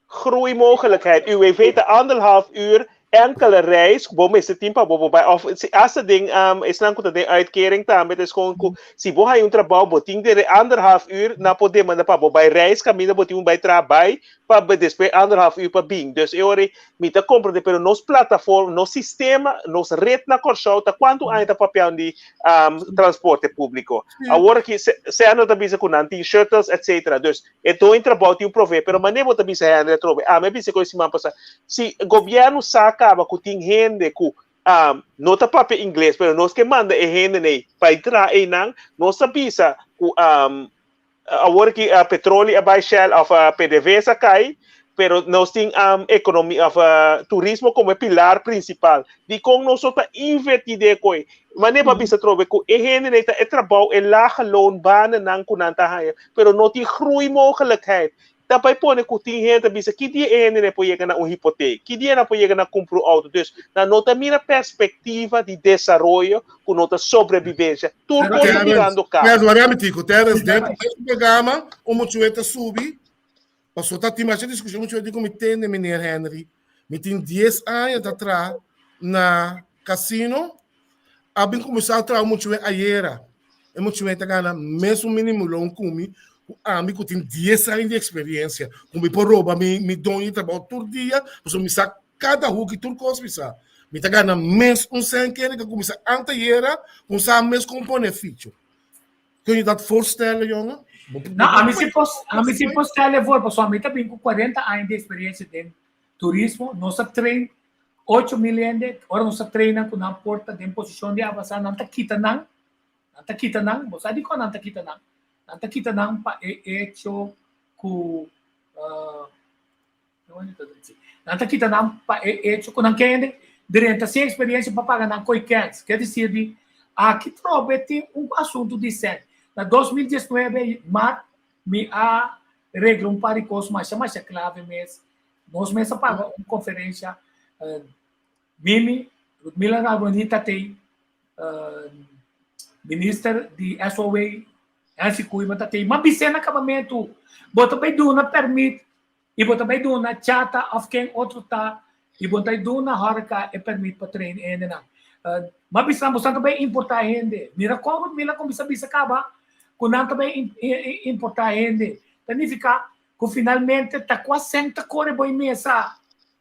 Groeimogelijkheid. UWV ta anderhalf uur enkele reis bo mester tin pa bo por bai of si hasta den um, esnan ku ta den uitkering tambe ta gewoon ku si bo haña un trabou bo tin de anderhalf uur na por demanda pa bo bai reis kaminda bo tin un bai traha bai pa despues anderhalf uur pa bin. Dus e ora ei Mi ta comprende, pero nos plataforma, nos sistema, nos red na Kòrsou ta kuantu aña ta papiando di um, transporte públiko. Awor aki, Sandra ta bisa ku nan tin shuttles, etc. Dus, e doño trabou tin un prové, pero manera bo ta bisa Henry atrobe, ami a bisa ku e siman pasá, si gobièrnu sa kaba ku tin hende ku um, no ta papia ingles, pero nos ke manda e hende nei pa e traha einan, nos ta bisa ku um, Awor ki petroli a bai Shell of PDVSA kai, pero nos tin ekonomia of turismo komo e pilar prinsipal. Dikon nos no ta invertí den e koi? Manera bo a bisa atrobe ku e hendenan ta e trabou, e lage loon banennan ku nan ta haña, pero no tin groeimogelijkheid. Ta bai pone ku tin hende ta bisa ki dia e hendenan por yega na un hipotek, ki dia nan por yega na kumpra un outo. Dus nan no ta mira perspektiva di desaroyo ku no ta sobrebibensia. Tur kos ta birando karo. Terence, wak mi tico, Terence, den e programa un muchuet ta subi, paso ta tin masha diskushon muchuet di ku mi tende meneer Henry, mi tin dies aña ta traha na casino, a bin kuminsá traha un muchuet ayera, e muchuet ta gana mesun minimumloon ku mi, ku ami ku tin dies aña di eksperensia, ku mi por roba mi mi doño di trabou tur dia, pasobra mi sa Kada huki tur kos mi sa. Mi ta gana mes un sèn kende ka kuminsá antayera ku sa mes kon pone ficho. Kun je dat voorstellen, jongen? No, ami si por, ami si por stellen voor, pasobra mi ta bin ku 40 aña di eksperensia den turismo. Nos a train 8,000 hende. Ora nos a train nan ku nan por ta den posishon di avansá, nan ta kita nan. Nan ta kita nan. Bo sa dikon nan ta kita nan? Nan ta kita nan pa e echo ku Nan ta kita nan pa e hecho ku nan kende drenta sin experiencia pa paga nan koi kens. Ke desir di aki trobe tin un asuntu di sèn. Na 2019 mart mi a regla un par di kos masha masha klave mes. Nos mes a paga un konferensha Mimi, Ludmila Ragonita tei, minister di SOA Nancy Koeiman ta tei. Ma bis'é na kabamentu, bo ta bai duna permit I bo ta bai duna chata of ken otro ta i bo ta duna horeca e permit pa train e hendenan. Ma bisa bosan ta bai importa hende. Mira kon Rudmila kuminsa bisa kaba ku nan ta bai importa hende. Ta nifica ku finalmente ta kua sèn ta kore bo e mesa.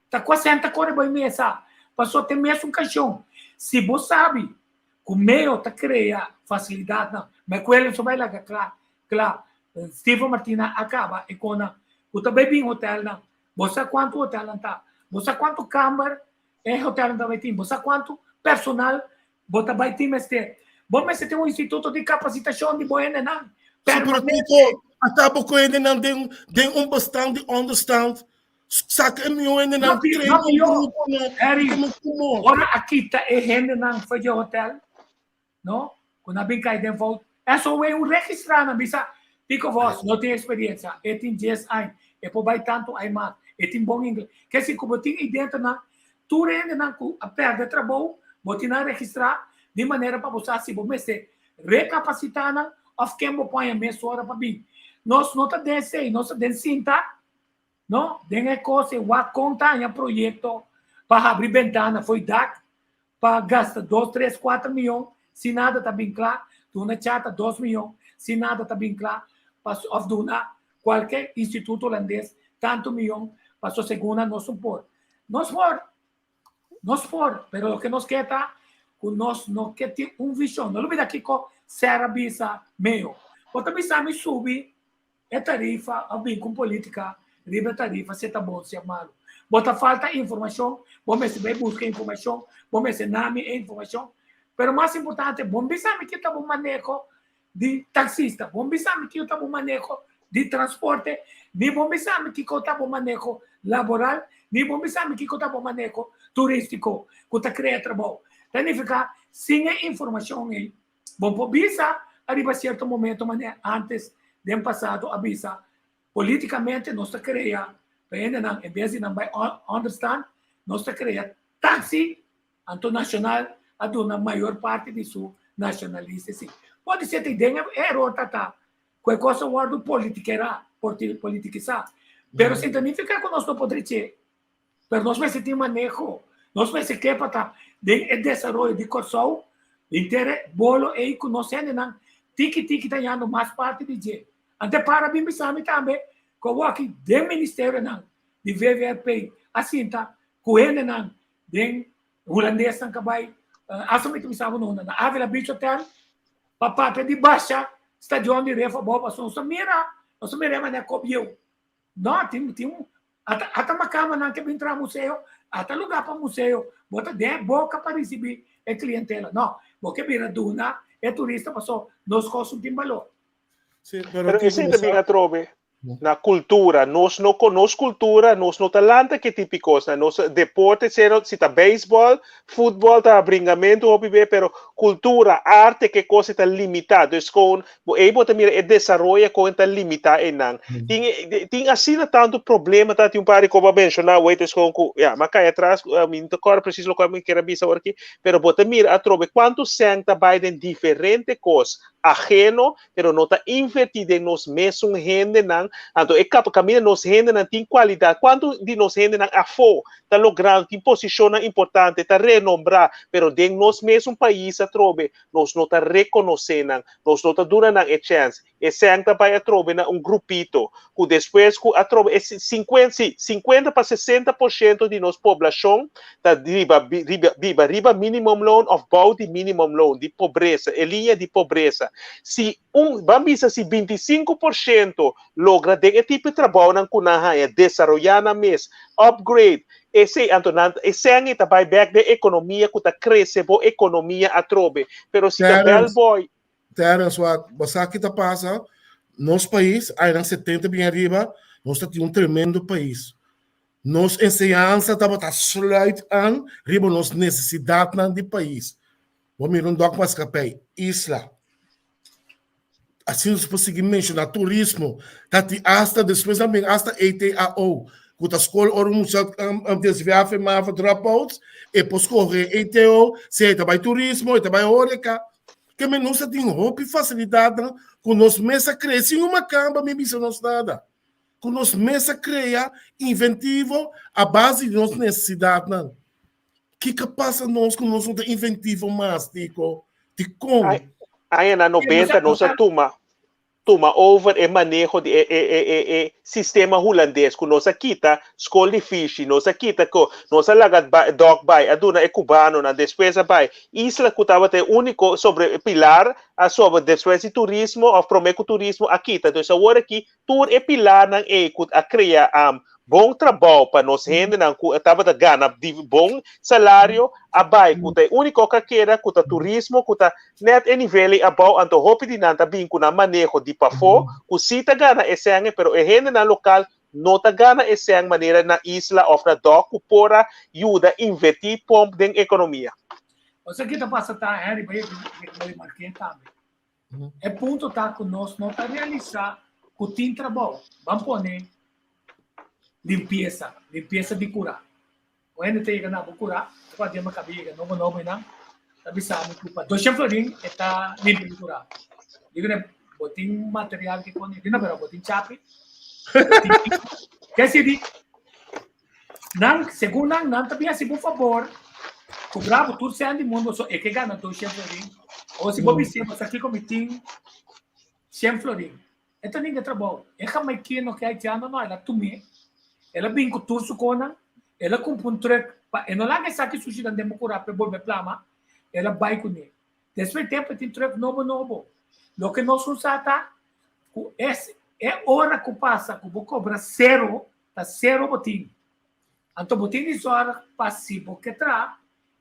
Ta kua sèn ta kore bo e mesa. Paso te mesun kashon. Si bo sabi ku meo ta krea fasilidatnan, ma e kuel so bai laga kla kla. Steven Martina a kaba e kona ku ta bai bin hotelnan. Bo sa kuantu hotelnan ta? Bo sa kuantu kamber e hotelnan ta bai tin? Bo sa kuantu personal bo ta bai tin mester? Bo mester tin un instituto di kapasitashon di bo hendenan. Sí, pero Tito, ata bo ku hendenan den den un bestand di onderstand. Saka e mihó hendenan, train un grupo nan. Harry, ora a kita e hendenan for di e hotel, no? Ku nan bin kai den fout. Eso wey un registrá nan bisa, Tico Vos no tin experiencia, e tin dies aña, e por bai tantu aña mas, e tin bon ingles. Ke si ku bo tin ei dentro nan, tur hendenan ku a pèrdè trabou, bo tin nan registrá di manera pa bo sa si bo mester rekapasitá nan òf ken bo pon e mes ora pa bin. Nos no ta den esei, nos ta den sinta, no? Den e kos e wak kon ta haña proyekto pa habri bentana fo'i dak pa gasta dos, tres, kuater miyon si nada ta bin kla, duna chata dos miyon si nada ta bin kla. pa òf duna kualke instituto hulandes tantu miyon paso segun nan nos no por. Nos por, nos por, pero loke nos ke ta ku nos no ke tin un vishon. No lubida kiko Serra bisa meo. Bo ta bisa mi subi e tarifa òf bin ku un politika riba e tarifa si e ta bon si e malu. Bo ta falta informashon, bo mester bai buska informashon, bo mester nami e informashon. Pero mas importante, bo bisa mi ki ta bo maneho di taxista, bo bisa mi kiko ta bo maneho di transporte, ni bo bisa mi kiko ta bo maneho laboral, ni bo bisa mi kiko ta bo maneho turístiko ku ta krea trabou. Ta nifiká sin e informashon ei, bo por bisa ariba sierto momento manera antes den pasado a bisa polítikamente nos ta krea pa hendenan en bes di nan bai onderstand nos ta krea taxi. Anto Nacional a duna mayor parti di su nacionalista si. Pode ser te den e error ta ta cu e cos a wordo politiquera, politiquisa. Pero sin ta nifica cu nos no por dreche. Pero nos mester tin maneho. Nos mester ke pa ta den e desaroyo di Corsou, henter e bolo ey cu nos hendenan tiki tiki ta yando mas parti di dje. Ante para bin bisa mi tambe cu awoki den ministerionan di VVRP a sinta cu hendenan Den hulandesnan ka bai hasta mi ta bisa bo no na Avila Beach Hotel pa papia di basha stadion di Ref abou pasobra nos ta mira nos ta mira e manera kop yeu no tin tin ata ata makamanan ke bin traha museo ata luga pa museo bo ta den e boka pa risibi e klientela no bo ke bira duna e turista pasobra nos kos no tin balor. Sí, pero Pero Tito, esei bo ta bin sa, atrobe. Na cultura, nos no con nos cultura, nos no ta lanta ke tipo cosnan. Nos deporte sero, si ta baseball, futbol ta bringamento hopi be, pero cultura, arte ke cosa ta limita. Dus con bo ei bo ta mira e desaroyo con ta limita einan. Tin tin asina tanto problema ta tin un par di ko bo a menciona wait es con ku ya, m'a kai atras, mi no ta acorda precies loke mi kier a bisa ora aki, pero bo ta mira atrobe cuanto cen ta bai den diferente cos ajeno pero no ta inverti den nos mesun hendenan, anto e kap kaminda nos hendenan tin kualidat, kuantu di nos hendenan afó ta logrando, tin posishonnan importante, ta renombrá, pero den nos mesun pais atrobe nos no ta rekonosé nan, nos no ta duna nan e chèns, e sèn ta bai atrobe na un grupito, ku despues ku atrobe e sinkuenta, si, sinkuenta pa 60% di nos poblashon ta riba riba biba riba minimumloon òf bou di minimumloon, di pobresa, e liña di pobresa. Si un, ban bisa si 25% logra den e tipo di trabounan ku nan haña, desaroyá nan mes, upgrade, esei anto nan e sèn ei ta bai bèk den ekonomia ku ta krese bo ekonomia atrobe. Pero si ta Terence, bellboy, Terence, wak, bo sa ki ta pasa? Nos pais, añanan 70 bin ariba, nos ta tin un tremendo pais. Nos enseñansa tabata sluit aan riba nos nesesidatnan di pais. Bo mira un dòk maskapei, isla. Asina nos por sigui menshoná turismo, ta tin asta despues nan bin asta ETAO, ku ta skol ora un mucha desviá for mava dropouts, e por skohe ETO, sea e ta bai turismo, e ta bai horeka. Ke men nos ta tin hopi fasilidatnan ku nos mes a krea sin un makamba mi bisa nos nada. Ku nos mes a krea inventivo a base di nos nesesidatnan. Kiko a pasa nos ku nos no ta inventivo mas, Tico? Dikon? Añanan 90 nos a tuma tuma over e maneho di e e e e sistema hulandes ku nos a kita skol di fishi, nos a kita ku nos a laga dòk bai, a duna e kubanonan, despues a bai isla ku tabata e úniko sobre pilar a sobre despues di turismo òf promé ku turismo a kita. Dus awor aki Tur e pilarnan ei ku a krea bon trabou pa nos hendenan ku tabata gana di bon salario a bai ku ta e úniko ku a keda ku ta turismo ku ta nèt e nivel ei abou anto hopi di nan ta bin ku nan maneho di pafó ku sí ta gana e sèn ei pero e hendenan lokal no ta gana e sèn manera na isla òf na dòk ku por a yuda invertí pòmp den ekonomia. Ose ki ta pasa ta Henry bai remark'é tambe. E punto ta ku nos no ta realisá ku tin trabou. Ban pone limpiesa, limpiesa di kurá. Un hende ta yega na bo kurá, ta kua dia mi a kaba yega nobo nobo einan, ta bisa mi ku pa 200 florin e ta limpia mi kurá. Digo ne, bo tin material ke pone? Di no, pero bo tin chapi? Bo tin Ke si di, Nan, segun nan, nan ta bin hasi bo fabor, kobra bo tur sèn di mundu, so e ke gana 200 florin. O si bo bis'é, bo sa kiko mi tin 100 florin. E ta ninga trabou. E jamaikino ku e haitiano no, el a tum'é, el a bin ku tur su konan, el a kumpra un trùk pa e no laga esaki sushinan den bo kurá pa e bolbe plama, el a bai kuné. Despues di tempu e tin trùk nobo nobo. Loke nos un sa ta ku es e ora ku pasa ku bo kobra sero, ta sero bo tin. Anto bo tin di zòrg pa si bo ke traha,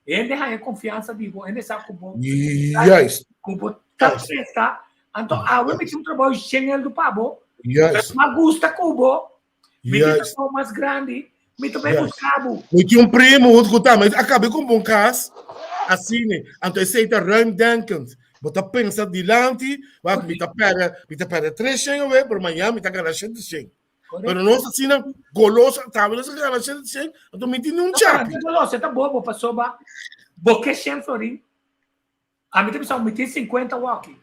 hende haña konfiansa di bo, hende sa ku bo Juist. ku bo ta presta. Anto awe mi tin un trabou shengeldu pa bo, Juist. ma gusta ku bo, mi tin Juist. trabou mas grandi, mi ta bai Juist. buska bo. Mi tin un primo ku tambe a kaba di kumpra un kas asina. Anto esei ta ruimdenkend. Bo ta pensa dilanti, wak mi ta pèrdè, mi ta pèrdè 300 awe, pero mañana mi ta gana 700. Pero nos asina goloso, tambe nos a gana 700, anto mi tin un chapi. No, goloso, ta bobo pasobra bo ke 100 florin, ami ta bisa mi tin 50 woki.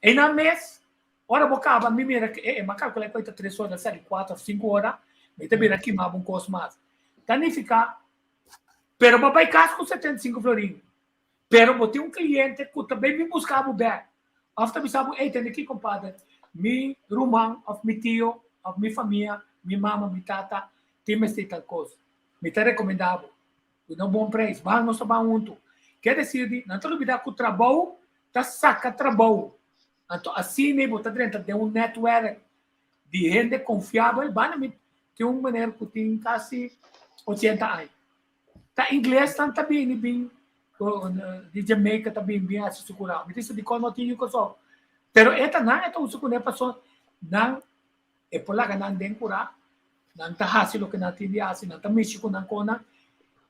E na mes, ora bo kaba, mi mira ke e, ma kalkula ku ta 3 ora, sali 4 of 5 ora, mi ta bira kima un kos mas. Ta nifiká, pero bo bai kas ku 75 florin, Pero bo tin un cliente cu ta bay bin busca bo bek. Of ta bisa bo, ey, tende aki compadre, mi ruman of mi tio of mi famia, mi mama, mi tata tin mester tal cos. Mi ta recomenda bo. Cu na un bon prijs. Ban nos ta ban hunto. Kier decir di, nan ta lubida cu trabou ta saca trabou. Anto asina bo ta drenta den un netwerk di hende confiabel. Banda mi tin un meneer cu tin casi 80 aña. Ta inglesnan ta bini bin di Jamaica ta bin bin hasi su kurao. Mi ta dikon no tin yu Kòrsou. Pero e ta nan e ta usa kuné paso nan e por laga nan den kurá, nan ta hasi loke nan tin di hasi, nan ta mishi ku nan konan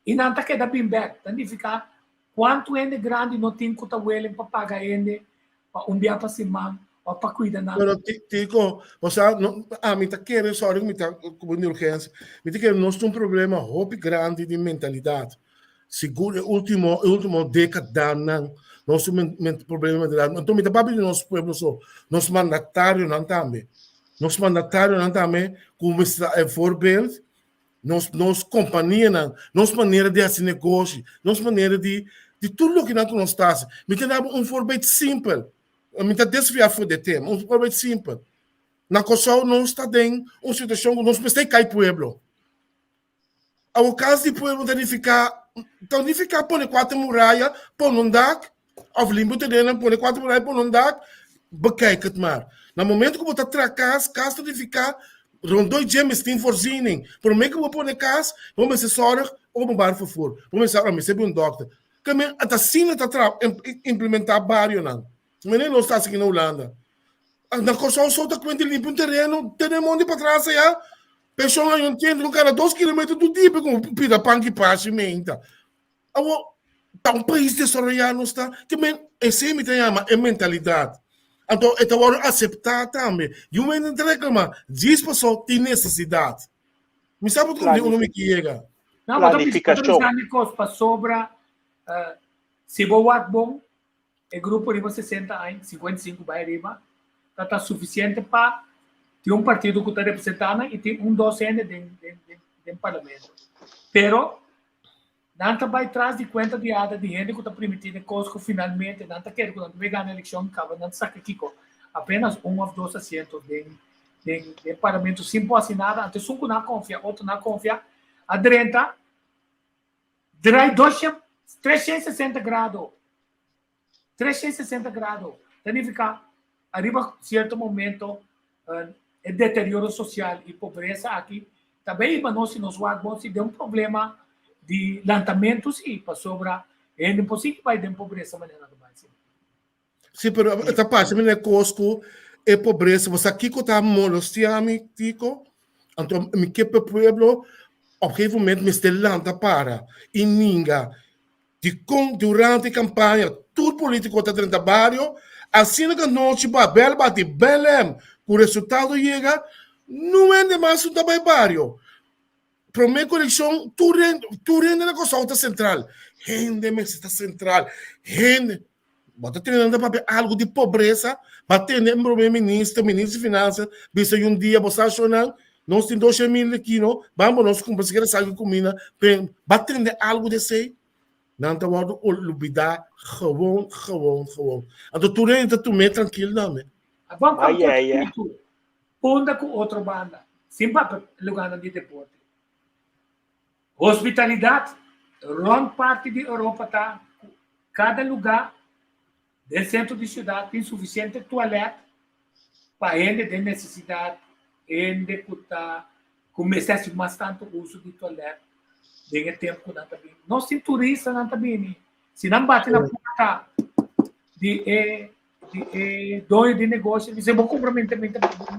i nan ta keda bin bèk. Ta nifiká kuantu hende grandi no tin ku ta welen pa paga hende pa un bia pa siman of pa cuida nan. Pero Tico, o sea, no, ami ta kere, sorry mi ta ku mi urgencia, mi ta kere nos tin un problema hopi grandi di mentalidad. Sigur e ultimo, e ultimo decadanan nos tin men, men, problema di mentalidad. Anto mi ta papia di nos pueblo so, nos mandatarionan tambe. Nos mandatarionan tambe ku mester ta e voorbeeld, nos nos kompanianan, nos manera di hasi negoshi, nos manera di di tur loke nan ku nos ta hasi. Mi ta daba un voorbeeld simpel, mi ta desviá for di e tema, un voorbeeld simpel. Na Kòrsou nos ta den un situashon ku nos mester kai pueblo. Awor kas di pueblo ta nifiká ta nifiká pone kuater muraya, pone un dak, òf limpia un tereno, pone kuater muraya, pone un dak, bekijk het maar. Na momento ku bo ta traha kas, kas ta nifiká rondó dje mester tin voorziening. Promé ku bo pone kas, bo mester sòrg openbaar vervoer, bo mester sòrg, mester bin un dòkter. Ke men ta asina ta traha, implementá barionan. Mene nos ta hasi aki na Hulanda. Na Kòrsou so ta kuenta limpia un tereno, tene mondi patras aya. Penshon aña un tiempo ku kada dos kilometer tur dia ku pida pan ki pashi menta. Awor ta un pais desaroyá nos ta, ke men esei mi ta yama e mentalidat. Anto e ta wòrdu aseptá tambe. Di un hende ta reklamá djis paso tin nesesidat. Mi sa por di unda mi ke yega. No, bo ta bisa, bo ta bisa mi kos pasobra si bo wak bon E grupo riba 60 aña, 55 bai ariba, ta ta sufisiente pa tin un partido ku ta representá nan i tin un dos hende den den den den parlamento. Pero nan ta bai tras di kuenta di ada di hende ku ta primití den kos ku finalmente nan ta kere ku nan ta bai gana elekshon kaba nan ta saka kiko? Apenas un òf dos asiento den den den parlamento sin por hasi nada. Anto esun ku nan a konfia otro nan a konfia a drenta. Draai dosha, 360 grado. 360 grado. Ta nifica, ariba cierto momento, e deterioro social y pobreza aki ta bay hiba nos si nos wak bon si den un problema di lantamento si, pasobra hende por sigui bay den pobreza manera nan ta bay si. Sí, pero ta parse mi na e kos ku e pobresa, bo sa kiko ta molestia mi, Tico? Anto mi ke pa e pueblo op gegeven moment mester lanta para i ninga dikon durante e kampaña tur politiko ta drenta bario, asina ku anochi ba bel bati belem ku resultado yega, no hende mas no ta bai bario. Prome kolekshon tur hende tur hende na Kòrsou ta sentral. Hende mester ta sentral. Hende Bo ta tende nan ta papia algu di pobresa, bo a tende un prome minister, minister di finansa bisa un dia bo sa shownan nos tin 200.000 di kino, ban bo nos kumpra sikiera saki kumina, bo a tende algu di esei? Nan ta wòrdu olbidá gewoon, gewoon, gewoon. Anto tur hende ta tum'é trankil tambe. Ai, ai, ai. Punda ku otro banda, sin papia lugánan di deporte. Hospitalidat rònt parti di Europa ta ku kada lugá den sentro di siudat tin sufisiente tualèt pa hende den nesesidat, hende ku ta ku mester hasi mas tantu uso di tualèt den e tempu ku nan ta bini. Nos tin turistanan ta bini, si nan bati na porta di e di e doño di negoshi dice bo cumpra mi mi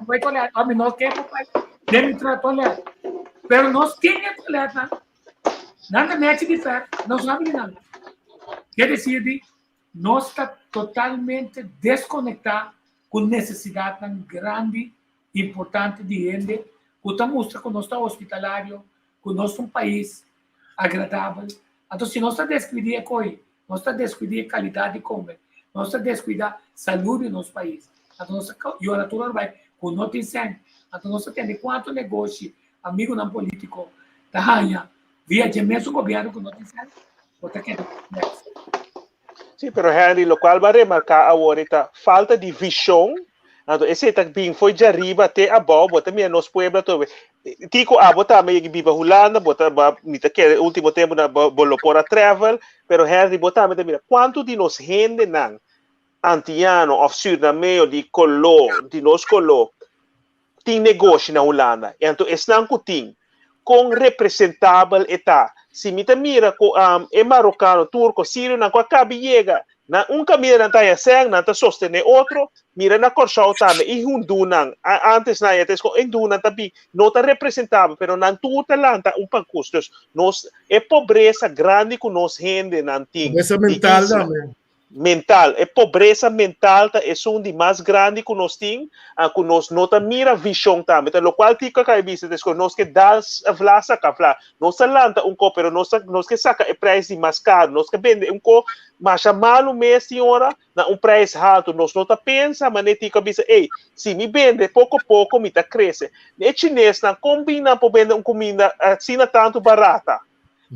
bai toilet a mi no ke bo bai den mi tra toilet pero nos tin e toilet nan nan ta nechi di ver nos no abri nan ke decir di nos ta totalmente desconecta ku necesidadnan grandi importante di hende ku ta mustra ku nos ta hospitalario ku nos ta un pais agradabel anto si nos ta descuidi e koi Nos ta descuida e calidad di come. Nos ta descuida salud di nos pais. Anto nos ta yora tur ora bai cu no tin cen. Anto nos ta tende cuanto negoshi amigonan politico ta haña via dje mesun gobierno cu no tin cen. Bo ta keda perplexo. Sí, pero Henry, locual bo a remarca awor e ta falta di vision. Anto esei ta bin foi djariba te abou, bo ta mira nos pueblo atrobe. Tico abo tambe yegi biba Hulanda, bo ta ba mi ta kere ultimo tempo na bo, bo lo por a travel, pero Henry bo tambe ta mira cuanto di nos hendenan antiano of surnameo di color, di nos color tin negoshi na Hulanda. E anto esnan cu tin, con representabel e ta? Si mi ta mira cu e marocano, turco, sirionan cu a cabi yega na un caminda nan ta haya sèn, nan ta sostene otro, mira na Kòrsou tambe e hundunan, antes nan ya ta esco, e hundunan ta bin, no ta representabel, pero nan tur ta lanta un pankus. Dus nos, e pobresa grandi cu nos hendenan tin Pobresa di mental isla, tambe. Mental. E pobresa mental ta esun di mas grandi ku nos tin, a ku nos no ta mira vishon tambe. Ta lokual Tico a kaba bisa despues, nos ke dal vla saka vla. Nos ta lanta un ko, pero nos ta nos ke saka e prijs di mas karu. Nos ke bende un ko masha malu mes tin ora na un prijs haltu. Nos no ta pensa manera Tico a bisa, ey, si mi bende poko poko mi ta krese. E chinesnan kon bin nan por bende un kuminda asina tantu barata?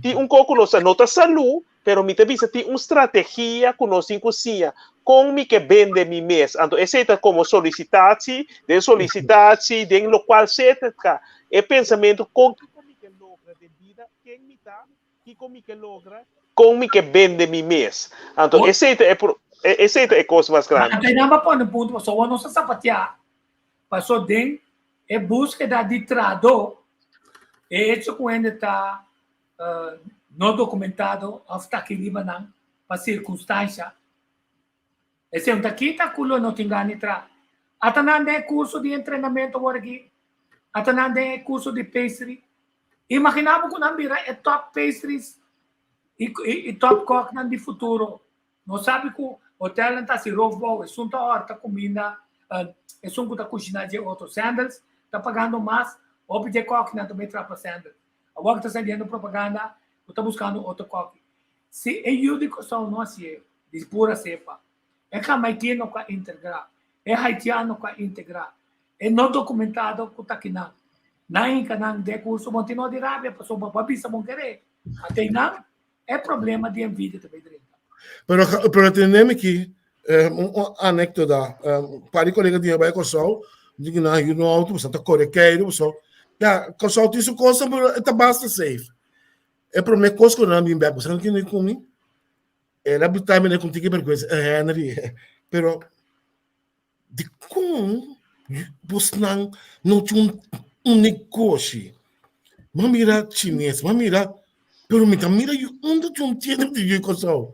Tin un ko ku nos ta no ta salu, Pero mi ta bisa tin un strategia ku nos tin ku siña kon mi ke bende mi mes. Anto esei ta komo solisitatie, den solisitatie, den lokual sea ta ka. E pensamentu kon kiko mi ke logra den bida, ken mi ta, kiko mi ke logra, kon mi ke bende mi mes. Anto esei ta e esei ta e kos mas grandi. Anto einan bo a pone un punto pasobra nos a sapateá paso den e búskeda di trahadó e hecho ku hende ta no documentado of ta aki riba nan pa circunstancia. Esey no ta kita cu lo no tin gana di traha. Ata nan den e curso di entrenamento awor aki, ata nan den e curso di pastry. Imagina bo cu nan bira e top pastries y, y, y top koknan di futuro. Nos sabi cu hotelnan ta haci roofbouw, esun ta horta cuminda, esun cu ta cushina dje otro. Sandals ta pagando mas, hopi dje koknan ta bay traha pa Sandals. Awor ta saliendo propaganda ku ta buskando otro koki. Si e yu di Kòrsou no hasié di pura sepa, e hamaikino ku a integrá, e haitiano ku a integrá, e no dokumentado ku ta kinan, nan hinka nan den kurso bon tin no di rabia pasobra bo a bisa bon keré. Ante einan e problema di envidia ta bai drenta. Pero pero tendemi ki un anekdota. Un par di kolega di mi a bai Kòrsou, mi di nan yu no outo pasobra ta kore keiru pasobra ya Kòrsou tin su kosnan pero e ta basta safe. E promé kos ku nan bin bèk bo sa kiko nan ku mi? El a bisa mi ku un tiki bèrgwensa Henry pero Dikon bosnan no tin un negoshi? Mi a mira chines, mi a mira, pero mi ta mira yu unda tin un tienda di yu Kòrsou.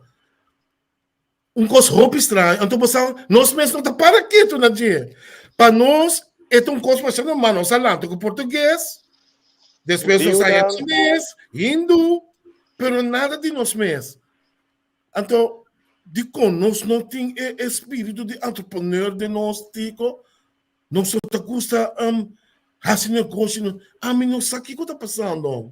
Un kos hopi straño. Anto bo sa, nos mes no ta para ketu na dje. Pa nos e ta un kos masha normal. Nos a lanta ku portugues, despues nos a chines, hindu, pero nada di nos mes. Anto, dikon nos no tin e espíritu di entrepreneur den nos, Tico? Nos no ta gusta hasi negoshi. Ami no sa kiko ta pasando.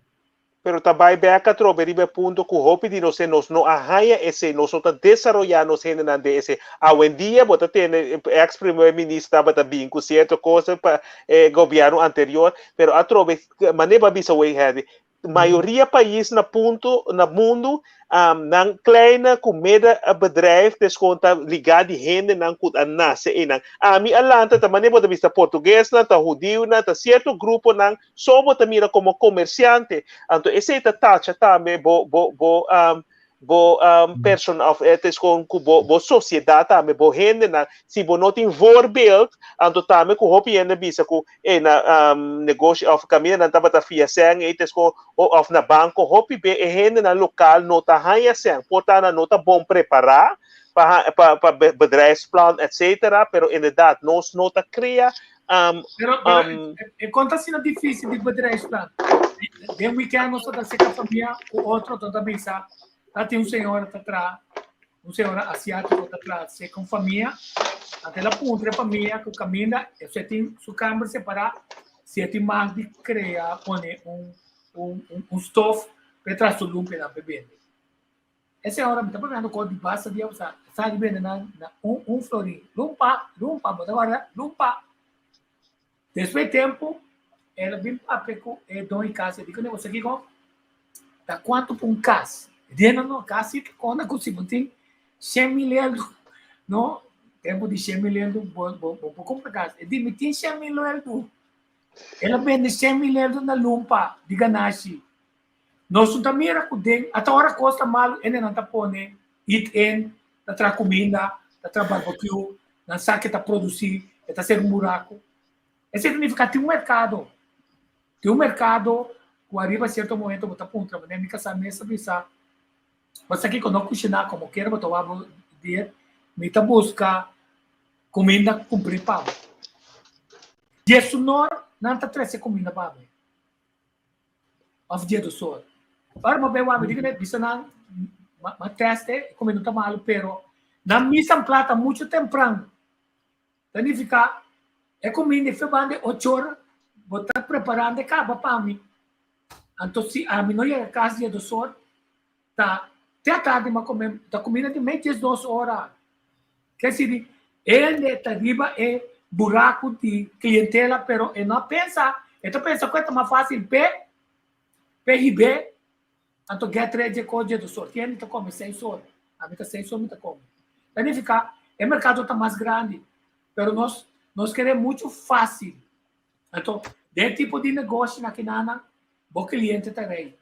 Pero ta bai bek atrobe riba e punto ku hopi di nos nos no a haña esei, nos no ta desaroyá nos hendenan den esei. Awendia bo ta tende ex primer minister tabata bin ku sierto kos pa e gobièrnu anterior, pero atrobe, manera bo a bisa wei Henry, Mayoria pais na punto na mundu nan kleine ku middenbedrijf des kon ta ligá di hendenan ku a nase einan. Ami a lanta ta manera bo ta bisa portuguesnan, ta hudiunan, ta sierto gruponan so bo ta mira komo komersiante. Anto esei ta tacha tambe bo bo bo bo person of het is gewoon ku bo bo sociedad tambe bo hendenan si bo no tin voorbeeld anto tambe ku hopi hende bisa ku e na negoshi of kaminda nan tabata fia sèn e tes kon of na banko hopi be e hendenan lokal no ta haña sèn por ta nan no ta bon prepará pa pa pa bedrijfsplan etcetera pero inderdaad nos no ta krea Pero, pero e konta asina difícil di bedrijfsplan. Den weekend nos ta seca familia ku otro ta bisa, ta tin un señora ta tra, un señora asiático ta tra seca un familia. Ante la puntra e familia ku caminda, e se tin su kamber separá, si e tin mag di crea pone un un un, un stof pe tra su lumpinan pe bende. E señora mi ta papiando kos di basta dia pasá, sa di bende nan na un un florin. Lumpa, lumpa, bo ta guarda, lumpa. Despues di tempu, el a bin papia ku e don di kas, e di kuné, bo sa kiko? Ta kuantu pa un kas? E di, no, no, kas si ta konta ku si bo tin 100,000 euro, no, tempu di 100,000 euro bo bo bo por kumpra kas. E di, mi tin 100,000 euro. El a bende 100,000 euro na lumpa di ganashi. Nos no ta mira ku den ata ora kos ta malu hendenan ta pone eat in, ta traha kuminda, ta traha barbecue, nan sa ke ta produsí, e ta ser un buraku. Esei signifiká tin un merkado, tin un merkado ku ariba sierto momento bo ta puntra, manera mi kasá mes a bisa, bo sa kiko no kushiná komo kier bo ta wak bo diet, mi ta buska kuminda kumpr'é pa bo. Diesunor nan ta trese kuminda pa mi. Of dia do sol. Ora bo bai wak mi di bisa nan ma ma test e come no ta malo pero nan misa plata mucho tempran. Ta nifica e cuminda e banda ocho ora bo ta preparando e caba pa mi. Anto si ami no yega cas dia do sol ta te atardi mi a come ta cuminda di mei 12 ora. Ke sidi hende ta riba e buraku di klientela pero e no a pensa, e ta pensa ku e ta mas fásil p'e p'e hib'é anto get ready e kos dje dos or. Tin hende ta kome seis or, ami ta seis or mi ta kome. Ta nifiká e merkado ta mas grandi pero nos nos kere muchu fásil. Anto den e tipo di negoshi na kinanan bo kliente ta rei.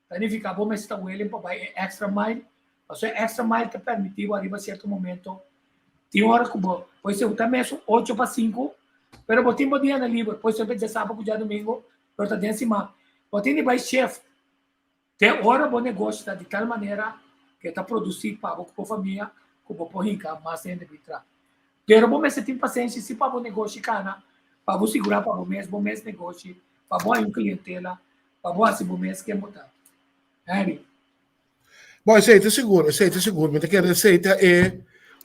Ta nifiká bo mester ta willing pa bai e extra mile, pasobra e extra mile ta permití bo ariba sierto momento. Tin ora ku bo por ser ta mesun ocho pa sinku, pero bo tin bo dianan liber, por ser djasabat ku djadumingu, pero ta den siman. Bo tin di bai shift te ora bo negoshi ta di tal manera ku e ta produsí pa bo ku bo famia ku bo por hinka mas hende bin traha. Pero bo mester tin pasenshi si pa bo negoshi kana, pa bo sigurá pa bo mes bo mes negoshi, pa bo hay un klientela. Pa bo hasi bo mes ken bo ta. Henry. Bon, esei ta sigur, esei ta sigur. Mi ta kere esei ta e,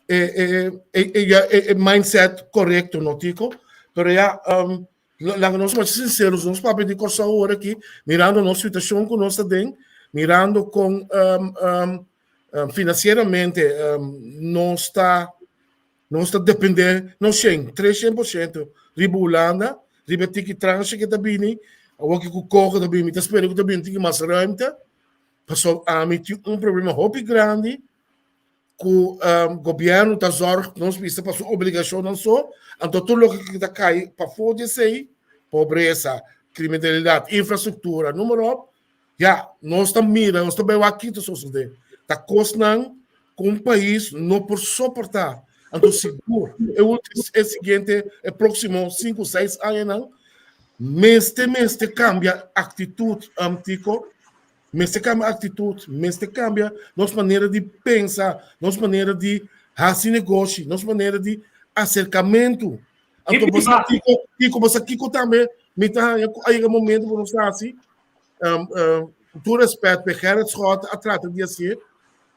e, e, e, e, ya, e, e mindset korekto, no, Tico? Pero ya, um, laga nos mas sinceros, nos papia di Kòrsou awor aki, mirando nos situashon ku nos ta den, mirando kon um, um, um, finansieramente um, nos ta Nos ta depende no shen, 300% riba Hulanda, riba e tiki tranche ke ta bini, awor ki ku koho ta bini, mi ta spera ku ta bini tiki mas ruimte, pasobra ami tin un problema hopi grandi ku gobierno ta zorg nos bisa pa su obligashonnan so, anto tur loke ku ta kai pafó di esei, pobresa, kriminalidat, infrastruktura, noem maar op, Ya, nos ta mira, nos ta bai wak ki ta sosodé. Ta kosnan ku un pais no por soportá. Anto sigur, e ulti, e siguiente, e próksimo sinku, seis añanan, mester, mester kambia aktitut, Tico. Mester kambia aktitut, mester kambia nos manera di pensa, nos manera di hasi negoshi, nos manera di aserkamentu. Anto bo sa kiko, Tico, bo sa kiko tambe mi ta haña ku a yega momento ku nos ta hasi? Ku tur respet pe Gerrit Schotte a trata di hasié,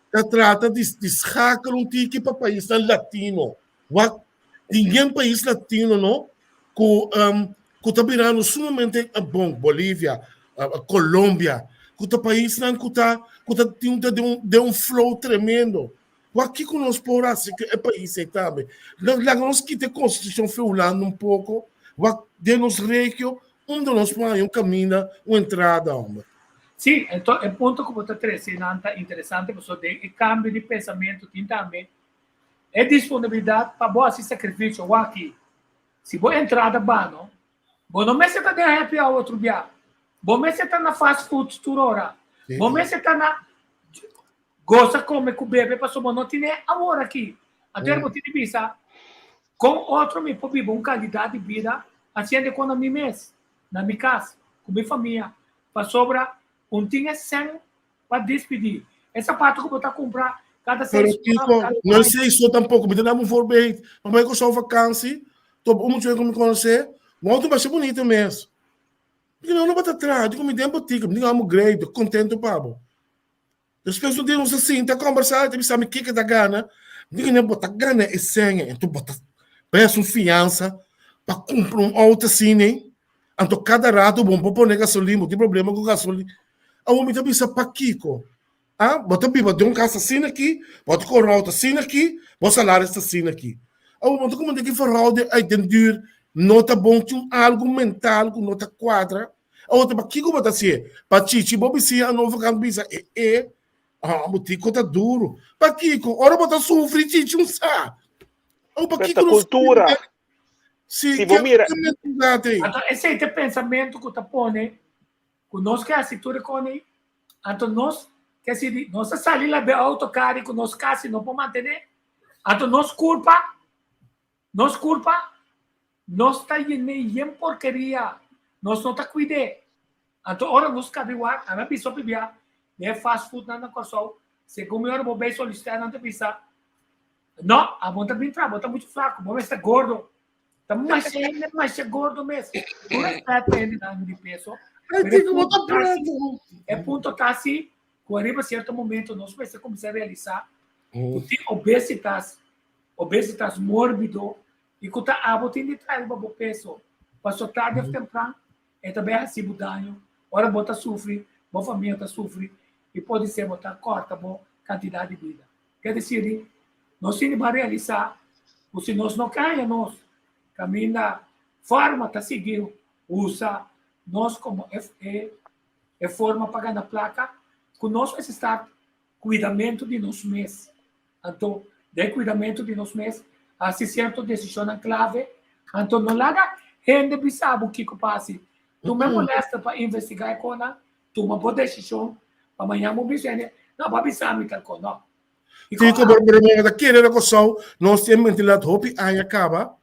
ta trata di di schakel un tiki pa paisnan latino. Wak ningen pais latino no ku ku ta birando sumamente bon, Bolivia, Colombia, ku ta paisnan ku ta ku ta tin den un flow tremendo. Wak kiko nos por hasi ku e pais ei tambe. Laga nos kita e konstitushon fe Hulanda un poko, wak den nos regio unda nos por haña un kaminda, un entrada, homber. Sí, anto e punto ku bo ta trese nan ta interesante pasobra den e kambio di pensamentu tin tambe e disponibilidat pa bo hasi sakrifisio. Wak-aki, si bo entrada bano, bo no mester ta den happy hour tur bia, bo mester ta na fast food tur ora, bo mester ta na gosa kome ku bebe pasobra bo no tine awor aki. Anto bo tin di bisa, kon otro mi por biba un kalidat di bida hasiendo kon na mi mes, na mi kas, ku mi famia, pasobra un tin e sèn pa dispidí. E sapato ku bo ta kumpra kada Pero seis luna, Kiko, kada no aña. sei so tampoko. Mi ta daba un voorbeeld. Pa bai Kòrsou vakansi, topa un muchacho ku mi konosé, un outo masha bunito mes. Mi di, no, no bo ta traha. Digo, mi den botika. Mi di, amo great, kontento pa bo. Despues un dia nos a sinta a kombersá, e ta bisa mi kiko e ta gana. Mi di, bo ta gana e sèn ei, anto bo ta bai hasi un fiansa pa kumpra un outo asina ei. Anto kada rato bo no por pone gasolin, bo tin problema ku gasolin. Awor mi ta bisa pakiko? Ah, bo ta biba den un kas asina aki, bo ta kore un outo asina aki, bo salario sta asina aki. Awor bo ta kuminda ki verhouding uit den duur no ta bon, tin algu mental ku no ta kuadra. Awor ta pakiko bo ta hasié? Pa chichi bo bisiña a novo kan bisa e e, ah, bo tiko ta duru. Pakiko? Ora bo ta sufri chichi un sa. Awor Pero pakiko ta nos kultura. Si, Si bo ke mira ke mentalidad ei? Anto esei ta e pensamentu ku ta pone ku nos ke hasi tur e kos ei. Anto nos ke hasi di nos a sali labe outo kari ku nos kasi no por mantené. Anto nos kulpa, nos kulpa, nos ta yené yen porkeria, nos no ta kuid'é. Anto ora nos kabi wak, ami a bisa hopi bia den e fast foodnan na Kòrsou, segun mi ora bo bai solisitá nan ta bisa, No, abo no ta bin traha, bo ta muchu flaku, bo mester gordo. Ta masha hende masha gordo mes. Ku rèspèt pa hendenan di peso, Ai, pero e Tico, bo ta punto ta si, preto. e punto ta si ku ariba sierto momento nos mester kuminsá realisá ku tin obesitas, obesitas mórbido i ku ta abo tin di traha riba bo peso. Paso tarde òf tempran e ta bai hasi bo daño. Ora bo ta sufri, bo famia ta sufri i podisé bo ta kòrta bo kantidat di bida. Ke desir, nos tin di ban realisá ku si nos no kaya nos kaminda forma ta sigui usa nos komo e e forma pa gana plaka, ku nos mester start kuidamentu di nos mes. Anto den kuidamentu di nos mes hasi sierto desishonnan klave, anto no laga hende bisa bo kiko pa hasi. Tuma e molèster pa investigá e konan Tuma bo desishon pa mañan bo bisa hende, no, bo a bisa mi tal kos, no. I kon Kiko bo bo ta kere na Kòrsou, nos tin mentalidat hopi aña kaba,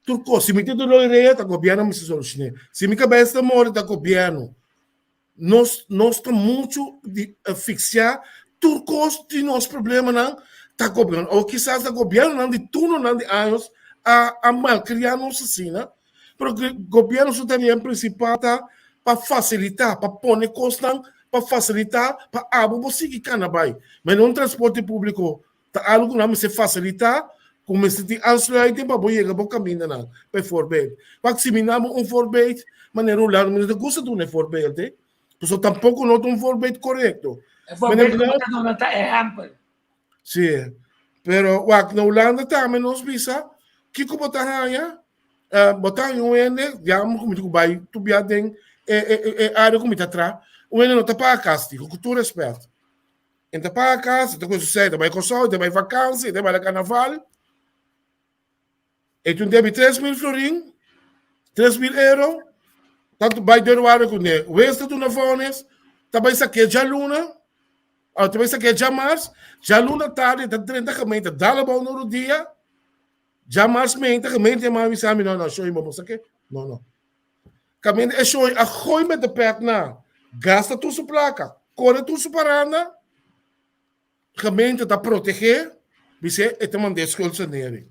tur kos, si mi tin dolor di rea ta gobièrnu mester solushoné, si mi kabes ta mori ta gobièrnu. Nos nos ta muchu di fiksiá tur kos di nos problemanan ta gobièrnu, o kisas ta gobièrnunan di turnonan di años a a malkriá nos asina. Pero gobierno su tarea principal ta pa facilita, pa pone cosnan pa facilita pa abo bo sigui cana bay. Mene un transporte publico ta algo cu nan mester facilita, cu mester tin aansluiting pa bo yega bo camindanan, bijvoorbeeld. Wak si mi nabo un voorbeeld, manera Hulanda, mi no ta gusta duna e voorbeeld eh, pasobra tampoco no ta un voorbeeld corecto. E voorbeeld cu bo ta duna ta ehempel. Sí, pero wak na Hulanda tambe nos bisa, kiko bo ta haña? Uh, bo ta haña un hende, ya mi ku bai tu bia den e, e, e, e área ku mi ta tra, un hende no ta paga kas, digo, ku tur respet. En ta paga kas, ta ku su ta bai Kòrsou, ta bai vakansi, ta bai la karnaval. E tin debi 3000 florin, 3000 euro, tantu bai deurwaarder ku ne. Wes ta duna vonnis, ta bai saké djaluna, oh, ta bai saké djamars, djaluna tardi ta drenta gemeente, dal abou na rodia, djamars meinta gemeente yama mi sa mi, no, no, shoy bo saké, no, no. Kaminda e shoy a gooi met de pet na, gasta tur su plaka, kore tur su paranda, Gemeente ta protegé, bis'é e ta mand'é schuldsanering.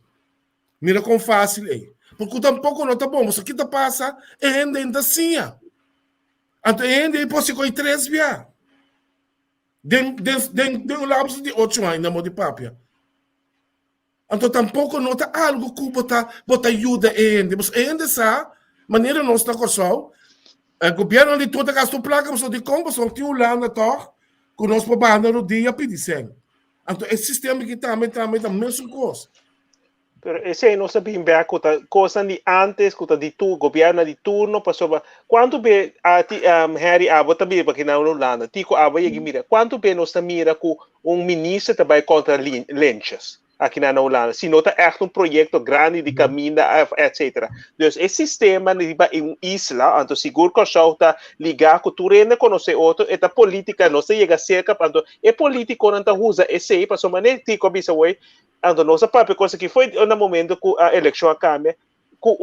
Mira kon fásil ei. Por ku tampoko no ta bon, pasobra ki ta pasa? E hende ei ta siña. Anto e hende ei por si koi tres bia den den den den un lapso di ocho aña na modo di papia. Anto tampoko no ta algu ku bo ta bo ta yuda e hende. Pasobra e hende sa, manera nos na Kòrsou, e gobièrnu di tur ta gasta un plaka pasobra dikon? Pasobra tin Hulanda tòg ku nos por baha na rudia pidi sèn. Anto e sistema aki tambe tambe ta mesun kos. Pero esei nos a bin bek ku ta kosnan di antes ku ta di tu gobierno di turno pasobra kuantu be a ti Harry abo ta biba aki na Hulanda Tico abo yegi mira kuantu be nos ta mira ku un minister ta bai kontra lintjes aki na Hulanda si no ta ègt un proyekto grandi di kaminda etcetera dus e sistema riba un isla anto sigur Kòrsou ta ligá ku tur hende konosé otro e ta politika nos ta yega serka anto e politikonan ta usa esei pasobra manera Tico a bisa woi Anto nos a papia cos aki foi na momento cu a eleccion a cambia, cu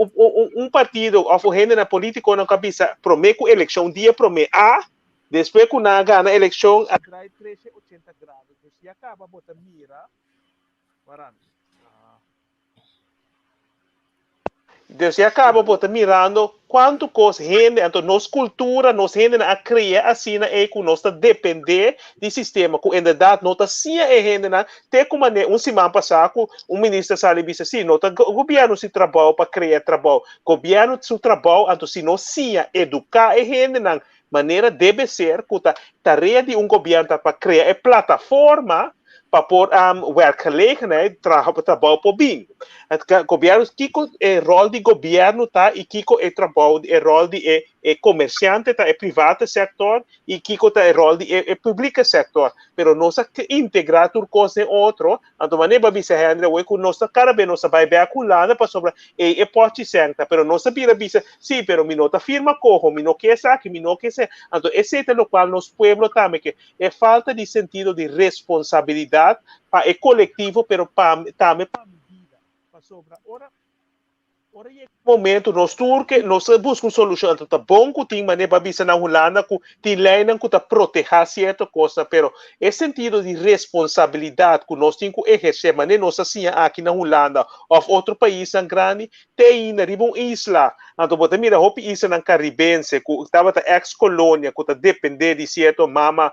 un partido of un hende na politiconan cu a bisa prome cu eleccion, dia prome a, despues cu nan a gana eleccion a draai 380 grado. Dus ya caba bo ta mira, waran. Dus ya caba bo ta mirando cuanto cos hende, anto nos cultura, nos hendenan a crea asina ey cu nos ta depende di sistema, cu inderdaad no ta siña e hendenan, te cu mane un siman pasa cu un minister sali bisa si, no ta gobierno su trabao pa crea trabao, gobierno su trabao anto si no siña educa e hendenan manera debe ser cu ta tarea di un gobierno ta pa crea e plataforma pa por werkgelegenheid, trabou por bin. Het gobierno, kiko e rol di gobierno ta y kiko e trabou, e rol di e, e comerciante ta, e private sector y kiko ta e rol di e, e publieke sector. Pero nos a integra tur cos den otro, anto manera bo a bisa Henry awor cu nos ta cada bes nos ta bay bek Hulanda pasobra ey e pochi senta, pero nos a bira bisa, si, pero mi no ta firma coho, mi no ke esaki, mi no ke esey. Anto esey ta locual nos pueblo tambe ke. E falta di sentido di responsabilidad pa e colectivo pero pa tambe pa mi bida. Pasobra ora ora yega un momento nos tur ke nos ta busca un solucion anto ta bon cu tin manera pa bisa na Hulanda cu tin leynan cu ta proteha cierto cosnan pero e sentido di responsabilidad cu nos tin cu eherce manera nos a siña aki na Hulanda of otro paisnan grandi te ainda riba un isla. Anto bo ta mira hopi islanan karibense ku tabata eks kolonia ku ta dependé di sierto mama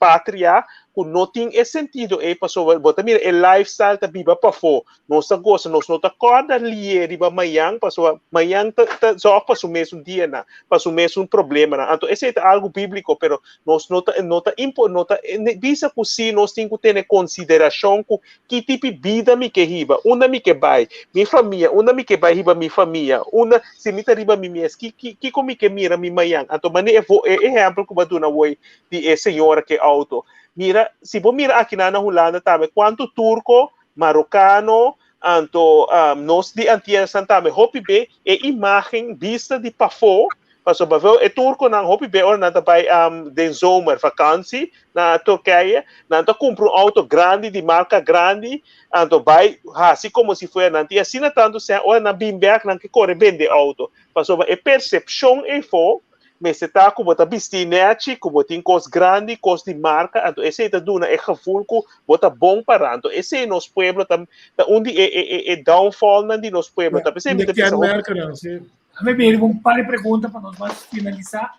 patria ku no tin e sentido ei pasobra bo ta mira e lifestyle ta biba pafó. Nos ta gosa, nos no ta kòrda lié riba mañan pasobra mañan ta ta zòrg pa su mesun dianan, pa su mesun problemanan. Anto esei ta algu bíbliko pero nos no ta no ta impo no ta bisa ku si nos tin ku tene konsiderashon ku Ki tipi bida mi ke hiba? Unda mi ke bai? Mi famia, unda mi ke bai hiba mi famia? Unda, si mi ta riba mi mes, ki, ki, kiko mi ke mira mi mañan? Anto mane e vo, e ehempel ku bo a duna woi di e señora ke auto. Mira, si bo mira akinan na Hulanda tambe, kuantu turko, marokano, anto nos di Antiasnan tambe hopi be e imagen bista di pafó, pasobra beveel e turkonan hopi be ora nan ta bai den zomer vakansi na Turkije, nan ta kumpra un auto grandi di marka grandi, anto bai hasi komo si fuera nan tin asina tantu sèn, ora nan bin bèk nan ke kore bende auto, pasobra e persepshon eifó mester ta ku bo ta bistí nèchi, ku bo tin kos grandi, kos di marka, anto esei ta duna e gevoel ku bo ta bon pará. Anto esei nos pueblo ta ta un di e e e downfallnan di nos pueblo. Ta p'esei mi ta bisa hopi. Kenmerkennan, si. Mi bini ku un par di pregunta pa nos mas finalisá.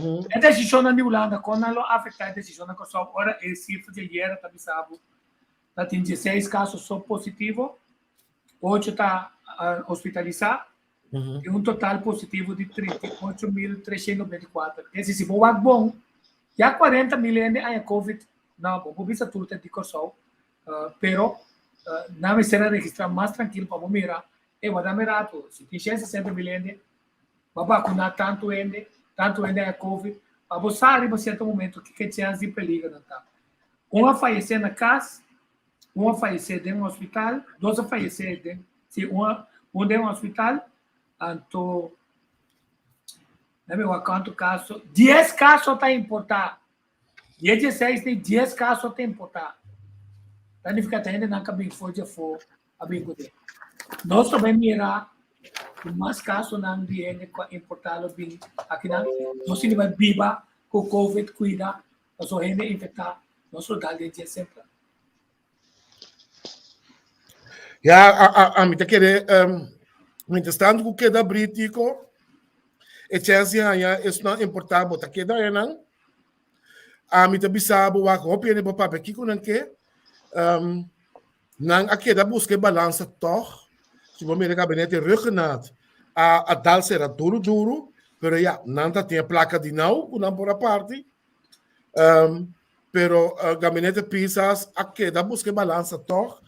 E desishonnan di Hulanda, kon nan lo afektá e desishonnan Kòrsou ora e sifra di ayera ta bisa bo ta tin dieseis kaso so positivo, ocho ta hospitalisá i un total positivo di 38.394. Esi si bo wak bon, ya 40 mil hende haña covid, no, bo por bisa tur ta di Kòrsou, pero nan mester a registrá mas trankil pa bo mira, e wak mi rato, si tin 160 mil hende, bo a bakuná tantu hende, tantu hende haña covid, pa bo sa riba sierto momento kiko e chèns di peligernan ta. Un a fayesé na kas, un a fayesé den hospital, dos a fayesé den, sí, un a, un den hospital, anto, dame wak kuantu kaso, dies kaso ta importá, di e dieseis tin dies kaso ta importá. Ta nifiká ta hendenan ka bin for di afó a bin ku den. Nos ta bai mira ku mas kasonan di hende ku a importá lo bin akinan. Nos tin di bai biba ku covid, kuida Pasobra hende infektá no solo dal den dje semper. Ya, a, a, a mi ta kere, um, mientras tanto ku keda abrí, Tico, e chance di haña esnan importá bo ta keda haña nan. A mi ta bisa bo wak hopi hende bo papia kiko nan ke. Um, nan a keda buska e balansa tòg. Si bo mira gabinete Rhuggenaath a, a dal sera duru duru, pero ya, nan ta tin e plaka di nou ku nan por a parti. Um, pero uh, gabinete Pisas a keda buska e balansa tòg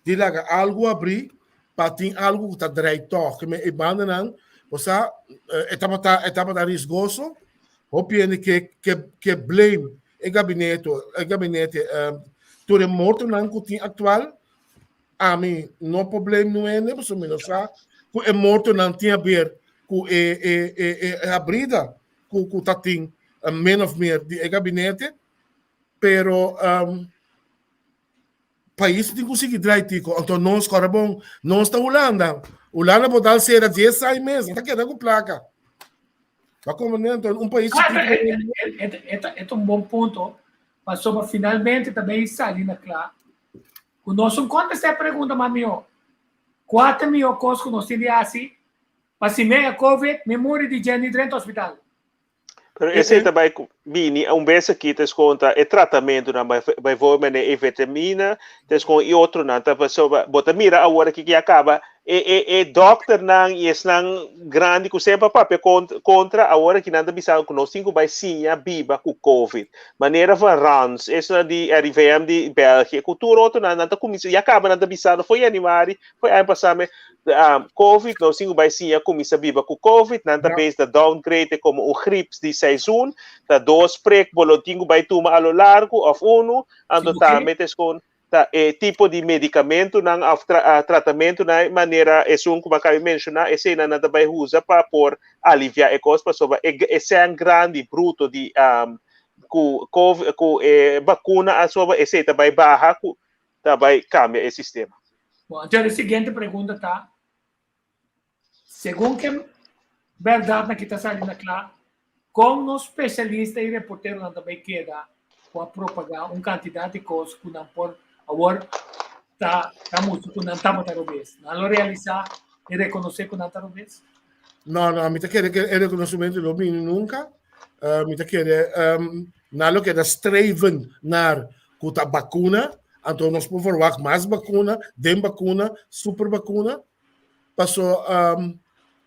di laga algu abrí. pa tin algu ku ta drei tòg. Ke men e bandanan, bo sa, e tabata e tabata risgoso. Hopi hende ke ke ke blame e gabineto e gabinete tur e mortonan ku tin aktual. Ami no por blame nu hende pasobra mi no sa ku e mortonan tin haber ku e e e e habrida ku ku ta tin min of meer di e gabinete. Pero Pais tin ku sigui drai tiko. Anto nos kòrda bon, nos ta Hulanda. Hulanda por dal sera dies ai mes, nan ta keda ku plaka. Ba komprendé anto un pais Ah, chikitu. E ta un bon punto, pasobra finalmente ta bay sali na kla ku nos un kontestá e pregunta mas mihó. Kua ta e mihó kos ku nos tin di hasi pa si mea covid mi muri di dje ni drenta hospital? Pero esei ta bai bini un bes aki ta eskonta e tratamentunan bijvoorbeeld e vitamina ta eskon i otronan ta pasobra bo ta mira awor aki ku ya kaba e e e dòkternan i esnan grandi ku semper a papia kontra awor aki nan ta bisa ku nos tin ku bai siña biba ku covid manera van Rans esnan di RIVM di België ku tur otronan nan ta kuminsa ya kaba nan ta bisando for januari for aña pasá me Covid, nos tin ku bai siña kuminsá biba ku Covid, nan ta bes ta downgrade e komo un grip di seizoen, ta dos prek bo lo tin ku bai tuma a lo largu òf unu, anto tambe ta eskon ta e tipo di medikamentunan òf tratamentunan manera esun ku bo a kaba di menshoná, eseinan nan ta bai usa pa por aliviá e kos pasobra e sèn grandi bruto di ku Covid ku e bakuna a soba esei ta bai baha ku ta bai kambia e sistema. Bon, anto e siguiente pregunta ta, segun ke bèrdatnan ki ta sali na kla, kon nos spesialista i reporteronan ta bai keda ku a propagá un kantidat di kos ku nan por awor ta ta mustra ku nan tabata robes? Nan lo realisá i rekonosé ku nan ta robes? No, no, mi ta kere ku e rekonosementu lo bini nunka. Mi ta kere nan lo keda streven naar ku ta bakuna, anto nos por verwagt mas bakuna, den bakuna, super bakuna. Paso um,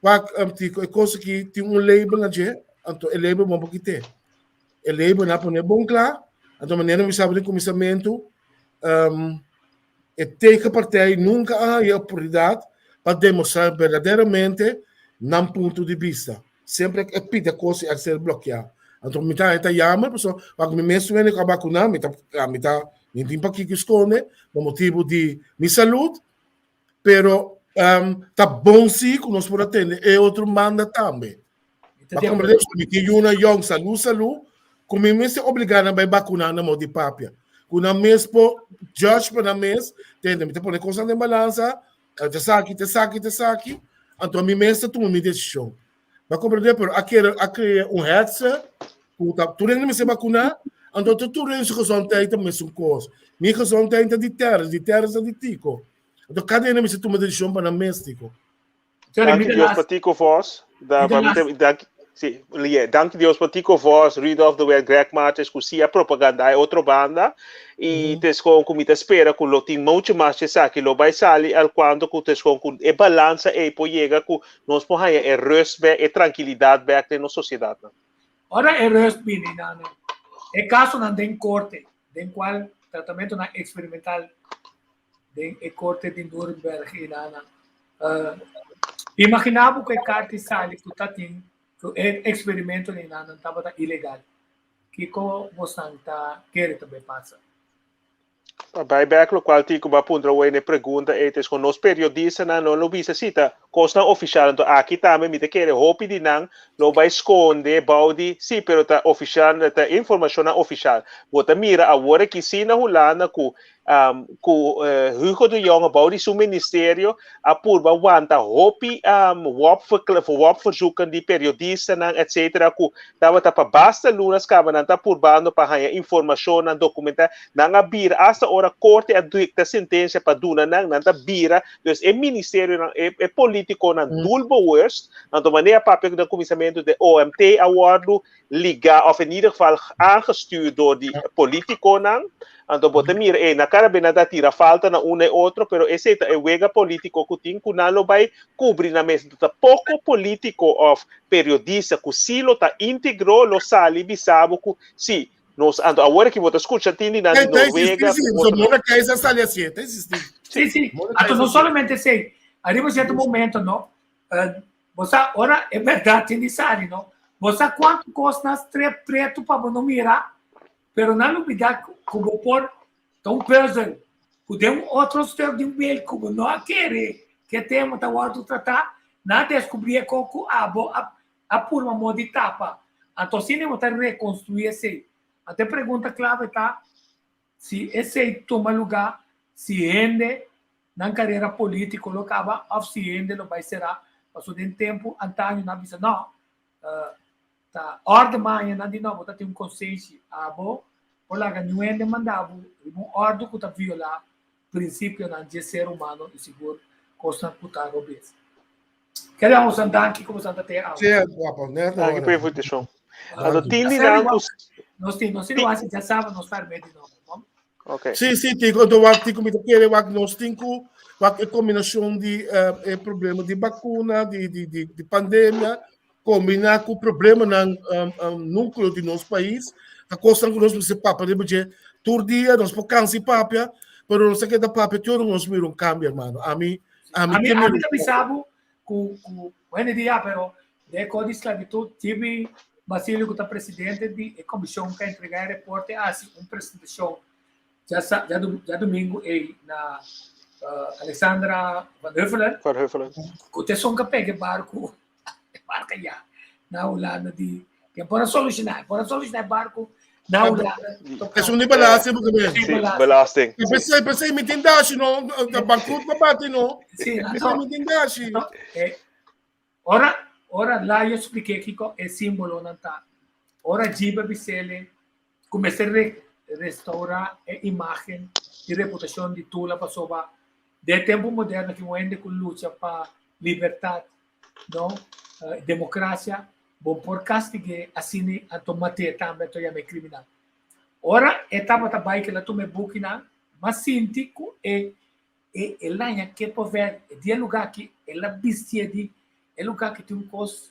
wak um, tiko, e kos aki tin un label na dje, anto e label bon por kite. E label na pone bon kla, anto manera mi sabi den kuminsamentu, um, e tegenpartij nunka a haña oportunidat pa demostrá berdaderamente nan punto di bista. Semper e pida kos i a ser blokeá. Anto mi ta ta yama pasobra wak mi mes wende ku a bakuná mi ta mi ta mi tin pakiko skonde pa motibu di mi salud pero ta bon si ku nos por a tende e otro banda tambe. Pa komprende ku mi tin yunan yòn salú salú ku mi mester obligá nan bai bakuná na modo di papia ku nan mes por judge pa nan mes tende mi ta pone kosnan den balansa Ta esaki, ta esaki, ta esaki. Anto mi mes ta tuma mi desishon. Bo a komprendé? Pero a kere, a krea un hetze ku ta tur hende mester bakuná, anto ta tur hende su gezondheid ta mesun kos. Mi gezondheid ta di Terrence, di Terrence ta di Tico. Anto kada hende mester tuma desishon pa nan mes, Tico. Danki Dios pa Tico Vos. Da, pa mi te, danki, sí, lie. Danki Dios pa Tico Vos, Rudolf de Wet, Greg Martens, ku sí a propaganda e otro banda. I te skon ku mi ta spera ku lo tin mucho mas esaki lo bai sali al cuanto ku te skon ku e balansa ei por yega ku nos por haña e rust bek, e trankilidat bek den nos sosiedatnan. Ora e rust bini nan, e kasonan den korte, den kual tratamentonan eksperimental den e korte di Nuremberg i nan. Uh, imagina bo ku e karta sali ku ta tin ku e eksperimento ni nan tabata ilegal. Kiko bosan ta kere ta bai pasa? Pa bai bek lokual tin ku bo a puntra wei na e pregunta ei ta esku nos periodistanan no lo bisa si ta kosnan ofishal anto aki tambe mi ta kere hopi di nan lo bai skonde bou di si pero ta ofishal ta informashonnan ofishal bo ta mira awor aki si na Hulanda ku um, ku uh, Hugo de Jonge bou di su ministerio a purba wanta hopi um, WOP-verzoeken di periodistanan, etcétera, ku tabata pa basta lunas kaba nan ta purbando pa haña informashonnan, dokumenta, nan a bira hasta ora korte a dikta sentensia pa duna nan, nan ta bira, dus e ministerionan, e, e politikonan mm. doelbewust, anto manera papia na kuminsamentu de OMT a wordu liga of in ieder geval aangestuurd door die politiconan. Anto bo ta mira, eh, na cara bena ta tira falta na un e otro, pero ese ta e wega politico ku tin ku nan lo bai cubri na mes. Ta poco politico of periodista ku si lo ta integro lo sali bisabo ku si nos anto awor ki bo ta escucha tin di nan di Noruega. Sí, sí, sí, Mona Keizer sali así, ta existi. Sí, sí. Anto no solamente sei. Ariba cierto momento, no? Uh, bo sa, ora e berdad tin di sali, no? Bo sa cuanto cos nan strep preto pa bo no mira, pero nan lubida cu bo por ta un puzzel cu den un otro stuk di un beeld cu bo no a kere cu e tema ta wordo trata, nan a descubri e co cu abo a a purba modo di tapa. Anto asina bo ta reconstrui esey. Anto e pregunta clave ta si esey tuma luga, si hende nan carera politico lo caba of si hende lo bay cera, pasobra den tempo antaño nan a bisa no, ta orde maña nan di no bo ta tin un consenshi, abo por laga niun hende manda bo riba un orde cu ta viola principionan dje ser humano y sigur cosnan cu ta robes. Kere bosan danki ku bosan ta te awe. Sí, guapo, net Danki ora. pa invitacion. Anto Danki. tin di nan ku Nos tin, nos tin wasi ya sabe nos far medio no, no? Ok. Sí, sí, Tico, anto wak Tico, mi ta kere wak nos tin ku wak e kombinashon di eh, e problema di bakuna, di, di, di, di pandemia, kombiná ku problemanan um, um, núkleo di nos pais, ta kosnan ku nos mester papia riba dje tur dia, nos por kansa di papia, pero nos ta keda papia te ora nos mira un kambio, hermano. Ami, Ami A mi, ke a mi mira ta bisa bo ku, ku hoende dia, pero de ko di sklabitut, Jimmy Basilio ku ta presidente di e komishon ku a entregá e reporte a hasi un presentashon dja, dja, dja domingo ei na uh, Alexandra van Huffelen, Van Huffelen. ku te son ka pega e barku, e barka ya na Hulanda di, ke por a solushoná, por a solushoná e barku na Hulanda. Es un di belasting porque me. Sí, belasting. E pensei, pensei mi tin dashi no, da bankrut pa bati no. Sí, Pensei mi tin dashi. Eh, ora, ora la yo expliqué kiko e símbolo nan ta. Ora Jiba Bisele kumese re, restaura e imagen y reputacion di Tula pasoba de tempo moderno ki un hende ku lucha pa libertad no democracia bo por castigue asina anto mate tambe anto yama e criminal. Ora e tabata bai kila tuma e bukinan ma sinti cu e e e laña Cape of Verde e di e lugar aki el a bistie di e lugar aki tin un cos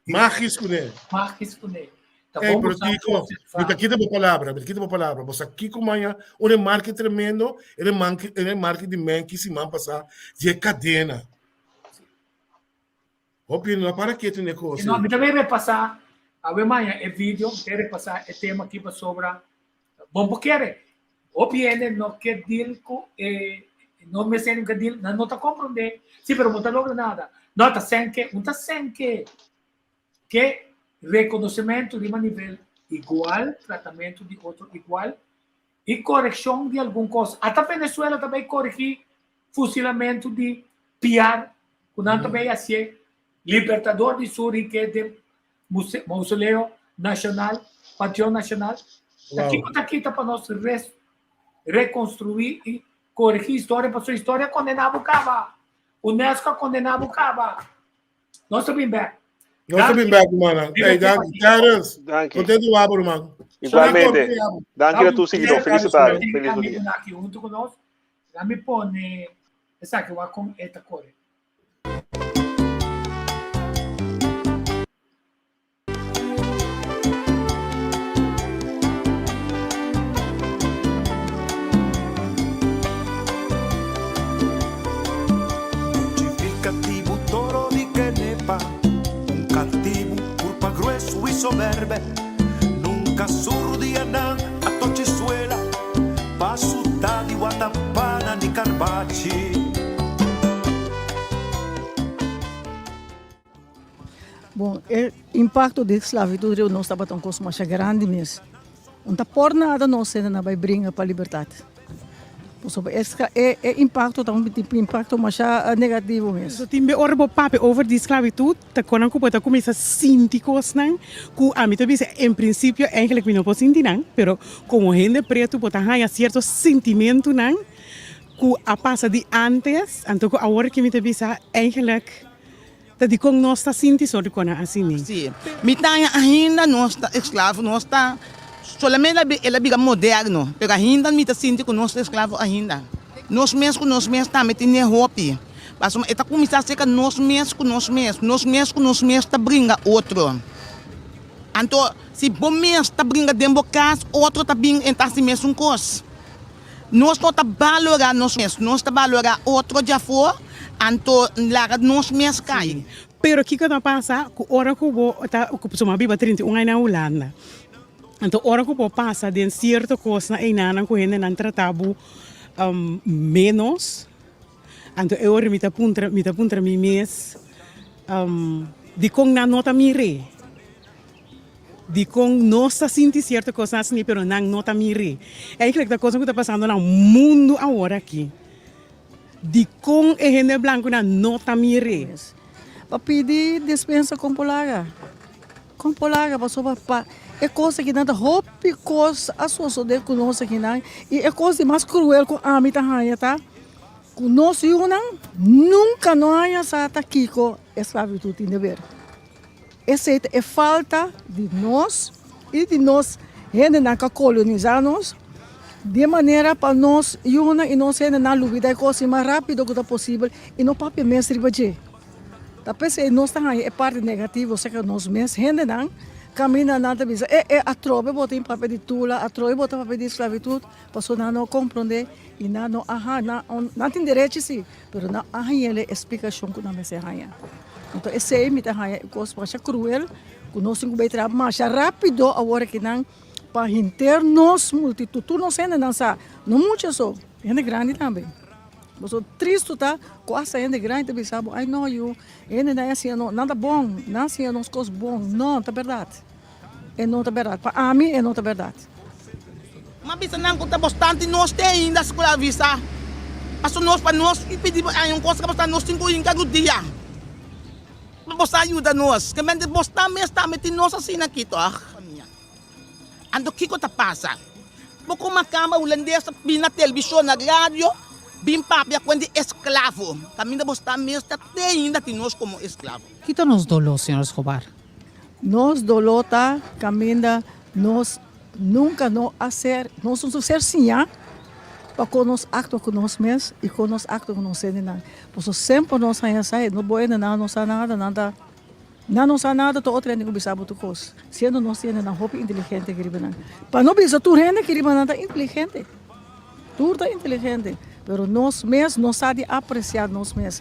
Magis cune. Magis cune. Ta Ey, pero Tico, mi ta kita bo palabra, mi ta kita bo palabra. Bo sa kico maña un remarke tremendo, e remarke, e remarke di Menki siman pasá, di e cadena. Hopi no para ketu ne kos. No, mi también repasá, awe maña e video, mi repasá e tema aki pasobra, bon bo kere, hopi hende no ke deal ku e, no mester nunca deal, nan no ta komprondé, sí, pero bo ta logra nada. No, ta senke, un ta senke ke rekonosementu riba nivel igual, tratamentu di otro igual, i korekshon di algun kos. Ata Venezuela ta bai korigí fusilamentu di Piar ku nan ta bai hasié Libertador di Sur hink'é den Mausoleo Nashonal, Panteon Nashonal. Ta kiko ta kita pa nos rekonstruí i korigí historia pasobra historia a kondená bo kaba. UNESCO a kondená bo kaba. Nos ta bin bek. Nos ta bin bek, rumannan. Hey, danki. Terence, Danki. contento wabo, ruman. Igualmente. Danki na tur seguidor. Feliz tarde. Feliz dia. Aki hunto ku nos. Laat mi pone esaki wak kon e ta kore. Katibu toro di Kenepa, un katibu kurpa grueso i soberbe, nunka su rudianan a tochi suela, pa suta di watapana ni karbachi. Bon, e impacto di sclavitud riba nos tabata un cos masha grandi mes. No ta por nada nos hende nan bay bringa pa libertad. Pasobra e e e impacto ta un impacto masha negativo mes. So tin be ora bo papia over di sclavitud ta konan ku bo ta kuminsá sinti kosnan ku ami ta bisa en prinsipio eigenlijk mi no por sinti nan, pero komo hende pretu bo ta haña sierto sintimentunan ku a pasa di antes, anto ku awor ki mi ta bisa eigenlijk Ta dikon nos ta sinti so dikon nan asini? Sí, mi ta haña ainda nos ta esklavo, nos ta solamente el a bira moderno, pero ainda mi ta sinti ku nos ta esklavo ainda. Nos mes ku nos mes tambe tin e hopi, pasobra e ta kuminsá serka nos mes ku nos mes, nos mes ku nos mes ta bringa otro. Anto si bo mes ta bringa den bo kas, otro ta bin e ta hasi mesun kos. Nos no ta balorá nos mes, nos ta balorá otro djafó. Anto laga nos mes kai. Pero kiko ta pasa ku ora ku bo ta ku pasobra mi a biba 31 aña na Hulanda. Anto ora ku bo pasa den sierto kosnan einanan ku hendenan trata bo ménos, anto e ora mi ta puntra mi ta puntra mi mes dikon nan no ta mir'é? Dikon nos ta sinti sierto kosnan asina pero nan no ta mir'é? Eigentlik ta kosnan ku ta pasando na mundu awor aki. Dikon e hende blankunan no ta mir'é? Pa pidi despensa kon por laga. Kon por laga pasobra pa e kos akinan ta hopi kos a sosode ku nos akinan i e kos di mas kruel ku ami ta haña ta ku nos yunan nunka no haña sa ta kiko esklavitud tin di ber. Esei ta e falta di nos i di nos hendenan ku a kolonisa nos di manera pa nos yunan i nos hendenan lubida e kos mas rapido ku ta posibel i no papia mes riba dje. Ta p'esei nos ta haña e parti negativo serka nos mes hendenan kaminda nan ta bisa e e atrobe bo tin papia di tula, atrobe bo ta papia di sklabitut pasobra nan no komprondé i nan no a haña nan tin derechi si pero nan a haña e splikashon ku nan mester haña. Anto esei mi ta haña e kos masha kruel ku nos tin ku bai traha masha rápido awor akinan pa henter nos multitut tur nos hendenan sa no mucha so hende grandi tambe. Pasobra tristu ta ku asta hende grandi ta bisa bo ay no yu hendenan a siña nos nan ta bon nan a siña nos kos bon no ta bèrdat e no ta bèrdat pa ami e no ta bèrdat. M'a bisa nan ku ta bastante nos te ainda sklavisa pasobra nos pa nos pidi ay un kos ta nos tin ku hinka rudia pa boso a yuda nos ke mente boso mes tambe tin nos asina aki tòg. Anto kiko ta pasa? Bo kuma kamba hulandes ta bin na televishon, na radio, bin papia ku hende esklavo. Kaminda bo sta mes ta te ainda tin nos komo esklavo. Ki ta nos doló, señor Escobar? Nos doló ta kaminda nos nunka no a ser, nos no ser siñá pa kon nos aktua ku nos mes i kon nos aktua ku nos hendenan. Pasobra semper nos haña sa e no bo hendenan no sa nada, nan ta. Nan no sa nada ta otro hende ku bisa bo tur kos, siendo nos hendenan hopi inteligente aki riba nan. Pa no bisa tur hende aki riba nan ta inteligente, tur ta inteligente, pero nos mes no sa di apresia nos mes.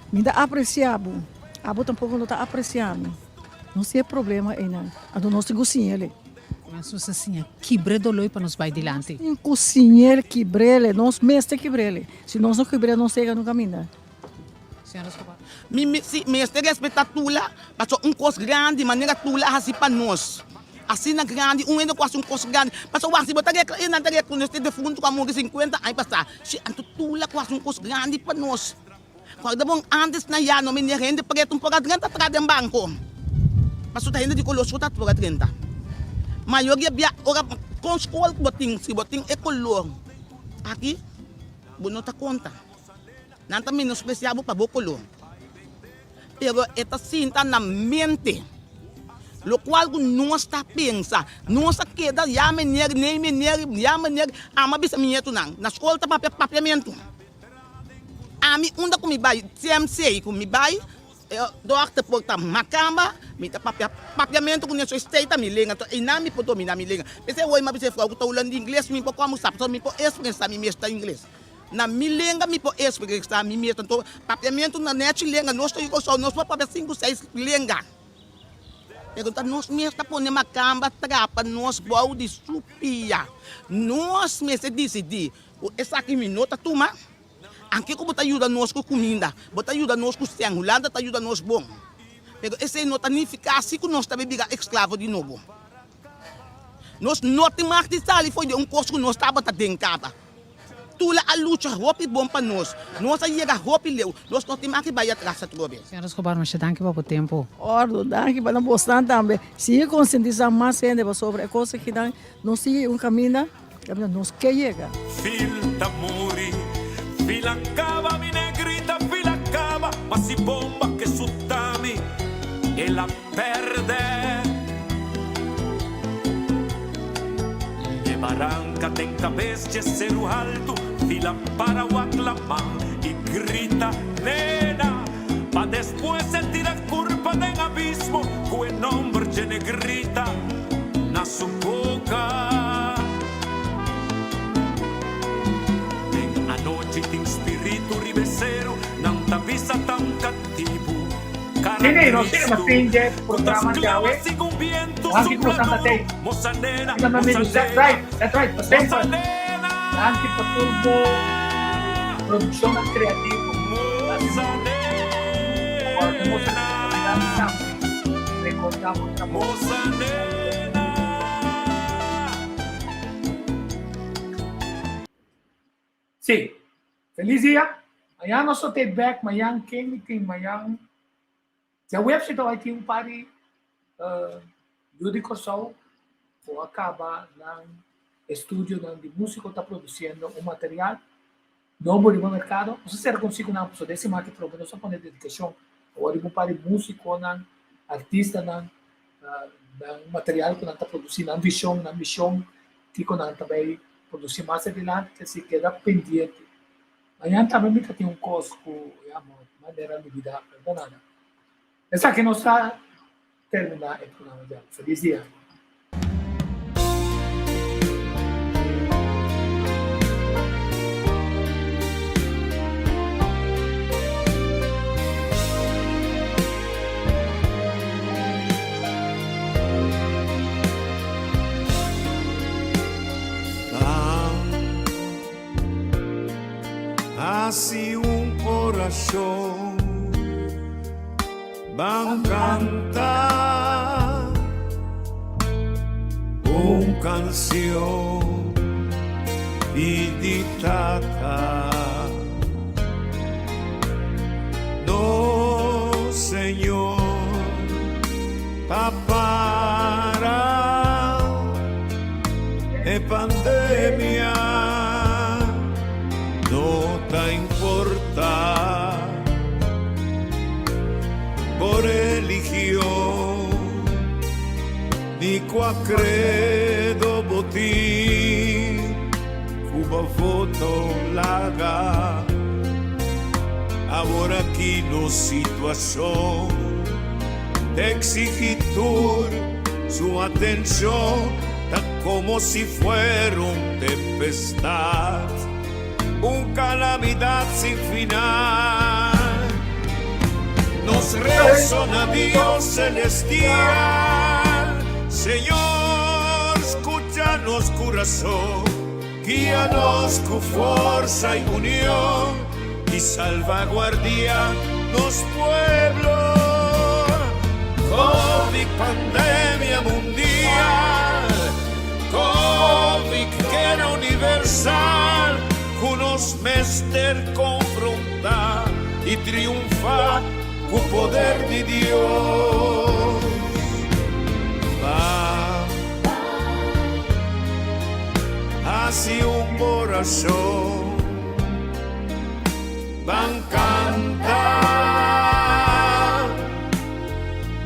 Mi ta apresia bo, abo tampoko no ta apresia mi. Nos tin e problema einan, anto nos tin ku siñ'el. Nos ta siña kibr'e doloi pa nos bai dilanti. Nos tin ku siñ'el kibr'el, nos mester kibr'el. Si nos no kibr'el nos yega no kaminda. Mi mester respetá Tula pasobra un kos grandi manera Tula a hasi pa nos asina grandi un hende ku hasi un kos grandi pasobra wak si bo ta rekla e nan ta rekonosé defuntu ku a muri sinkuenta aña pasá shi anto Tula ku hasi un kos grandi pa nos kòrda bon antes na ya no miner hende pretu un por a drenta tra den banko pasobra ta hende di koló so ta por a drenta mayoria bia ora kon skol ku bo tin si bo tin e koló aki bo no ta konta. Nan ta menospresiá bo pa bo koló, pero e ta sinta na mente lokual ku nos ta pensa. Nos a keda ya mener, nei mener, ya mener, amo a bisa mi ñetunan na skol ta papia papiamentu. Ami unda ku mi bai, CMC ku mi bai, e dòkter por ta makamba, mi ta papia papiamentu ku neso esei ta mi lenga, enton einan mi por dominá mi lenga. P'esei awor mi a bisa e frou ku ta hulanda ingles, mi por komo sa pasobra mi por ekspresá mi mes ta ingles. Na mi lenga mi por expresa mi mes, anto papiamentu na nechi lenga, nos ta yu Kòrsou, nos por papia sinku seis lenga, pero ta nos mes ta pone makamba trapa nos bou di su pia, nos mester disidí ku esaki mi no ta tuma, anke ku bo ta yuda nos ku kuminda, bo ta yuda nos ku sèn, Hulanda ta yuda nos bon, pero esei no ta nifiká si ku nos ta bira esklavo di nobo. Nos no tin mag di sali for di un kos ku nos tabata den kaba. Tula a lucha hopi bon pa nos. Nos a yega hopi leu. Nos no tin mag di bai atras atrobe. Señor Escobar, masha danki pa bo tempu. Ordo, danki pa nan bosnan tambe. Sigui konsientisá mas hende pasobra e kos akinan no sigui un kaminda kaminda nos ke yega. Fil ta muri, fil a kaba, mi negrita, fil a kaba, ma si bomba ke suta mi, el a pèrdè. De baranka den kabes dje seru haltu, fil a para wak laman i grita, Nena! Pa despues e tira kurpa den abismo ku e nòmber dje negrita na su boka. Den anochi tin spiritu riba e seru, nan ta bisa. Nene, nos chega na fin dje programa djawe. Danki ku bosan ta tei. Riba mi amigu Zet Wright. Zet Wright, pa semper. Danki pa tur bo produkshonnan kreativo. Awor ku boso ta mi tambe rekordá bo trabou. Sí. Feliz dia. Mañan nos ta take back. Mañan ken mi tin? Mañan djaweps mi ta bai tin un par di yu di Kòrsou ku a kaba nan estudionan di músiko ta produsiendo un material nobo riba merkado. Nos a sera konsi ku nan pasobra den siman ki trobe nos a pone dedikashon awor riba un par di músikonan, artistanan, nan material ku nan ta produsi, nan vishon, nan mishon, kiko nan ta bai produsi mas adelante, si keda pendiente. Mañan tambe mi ta tin un kos ku ya mo manera lubida, pero no nada. Esaki nos ta termina e programa djawe. Feliz dia. Hasi un orashon, ban kanta un kansion pidi Tata. Nos Señor pa para e pandemia no ta importa bo religion ni cua credo bo tin cu bo voto laga. Awor aki nos situacion ta exigi tur su atencion, ta como si fuera un tempestad, un calamidad sin final. Nos rezo na Dios celestial, Señor, scucha nos curazon. Guia nos ku forsa i union i salvaguardia nos pueblo. Covid pandemia mundial, Covid guera universal ku nos mester konfronta i triunfa ku poder di Dios. Pa Hasi un orashon, ban kanta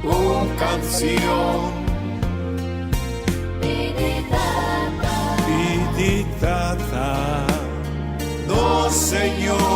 un kansion. Pidi Tata, nos Señor.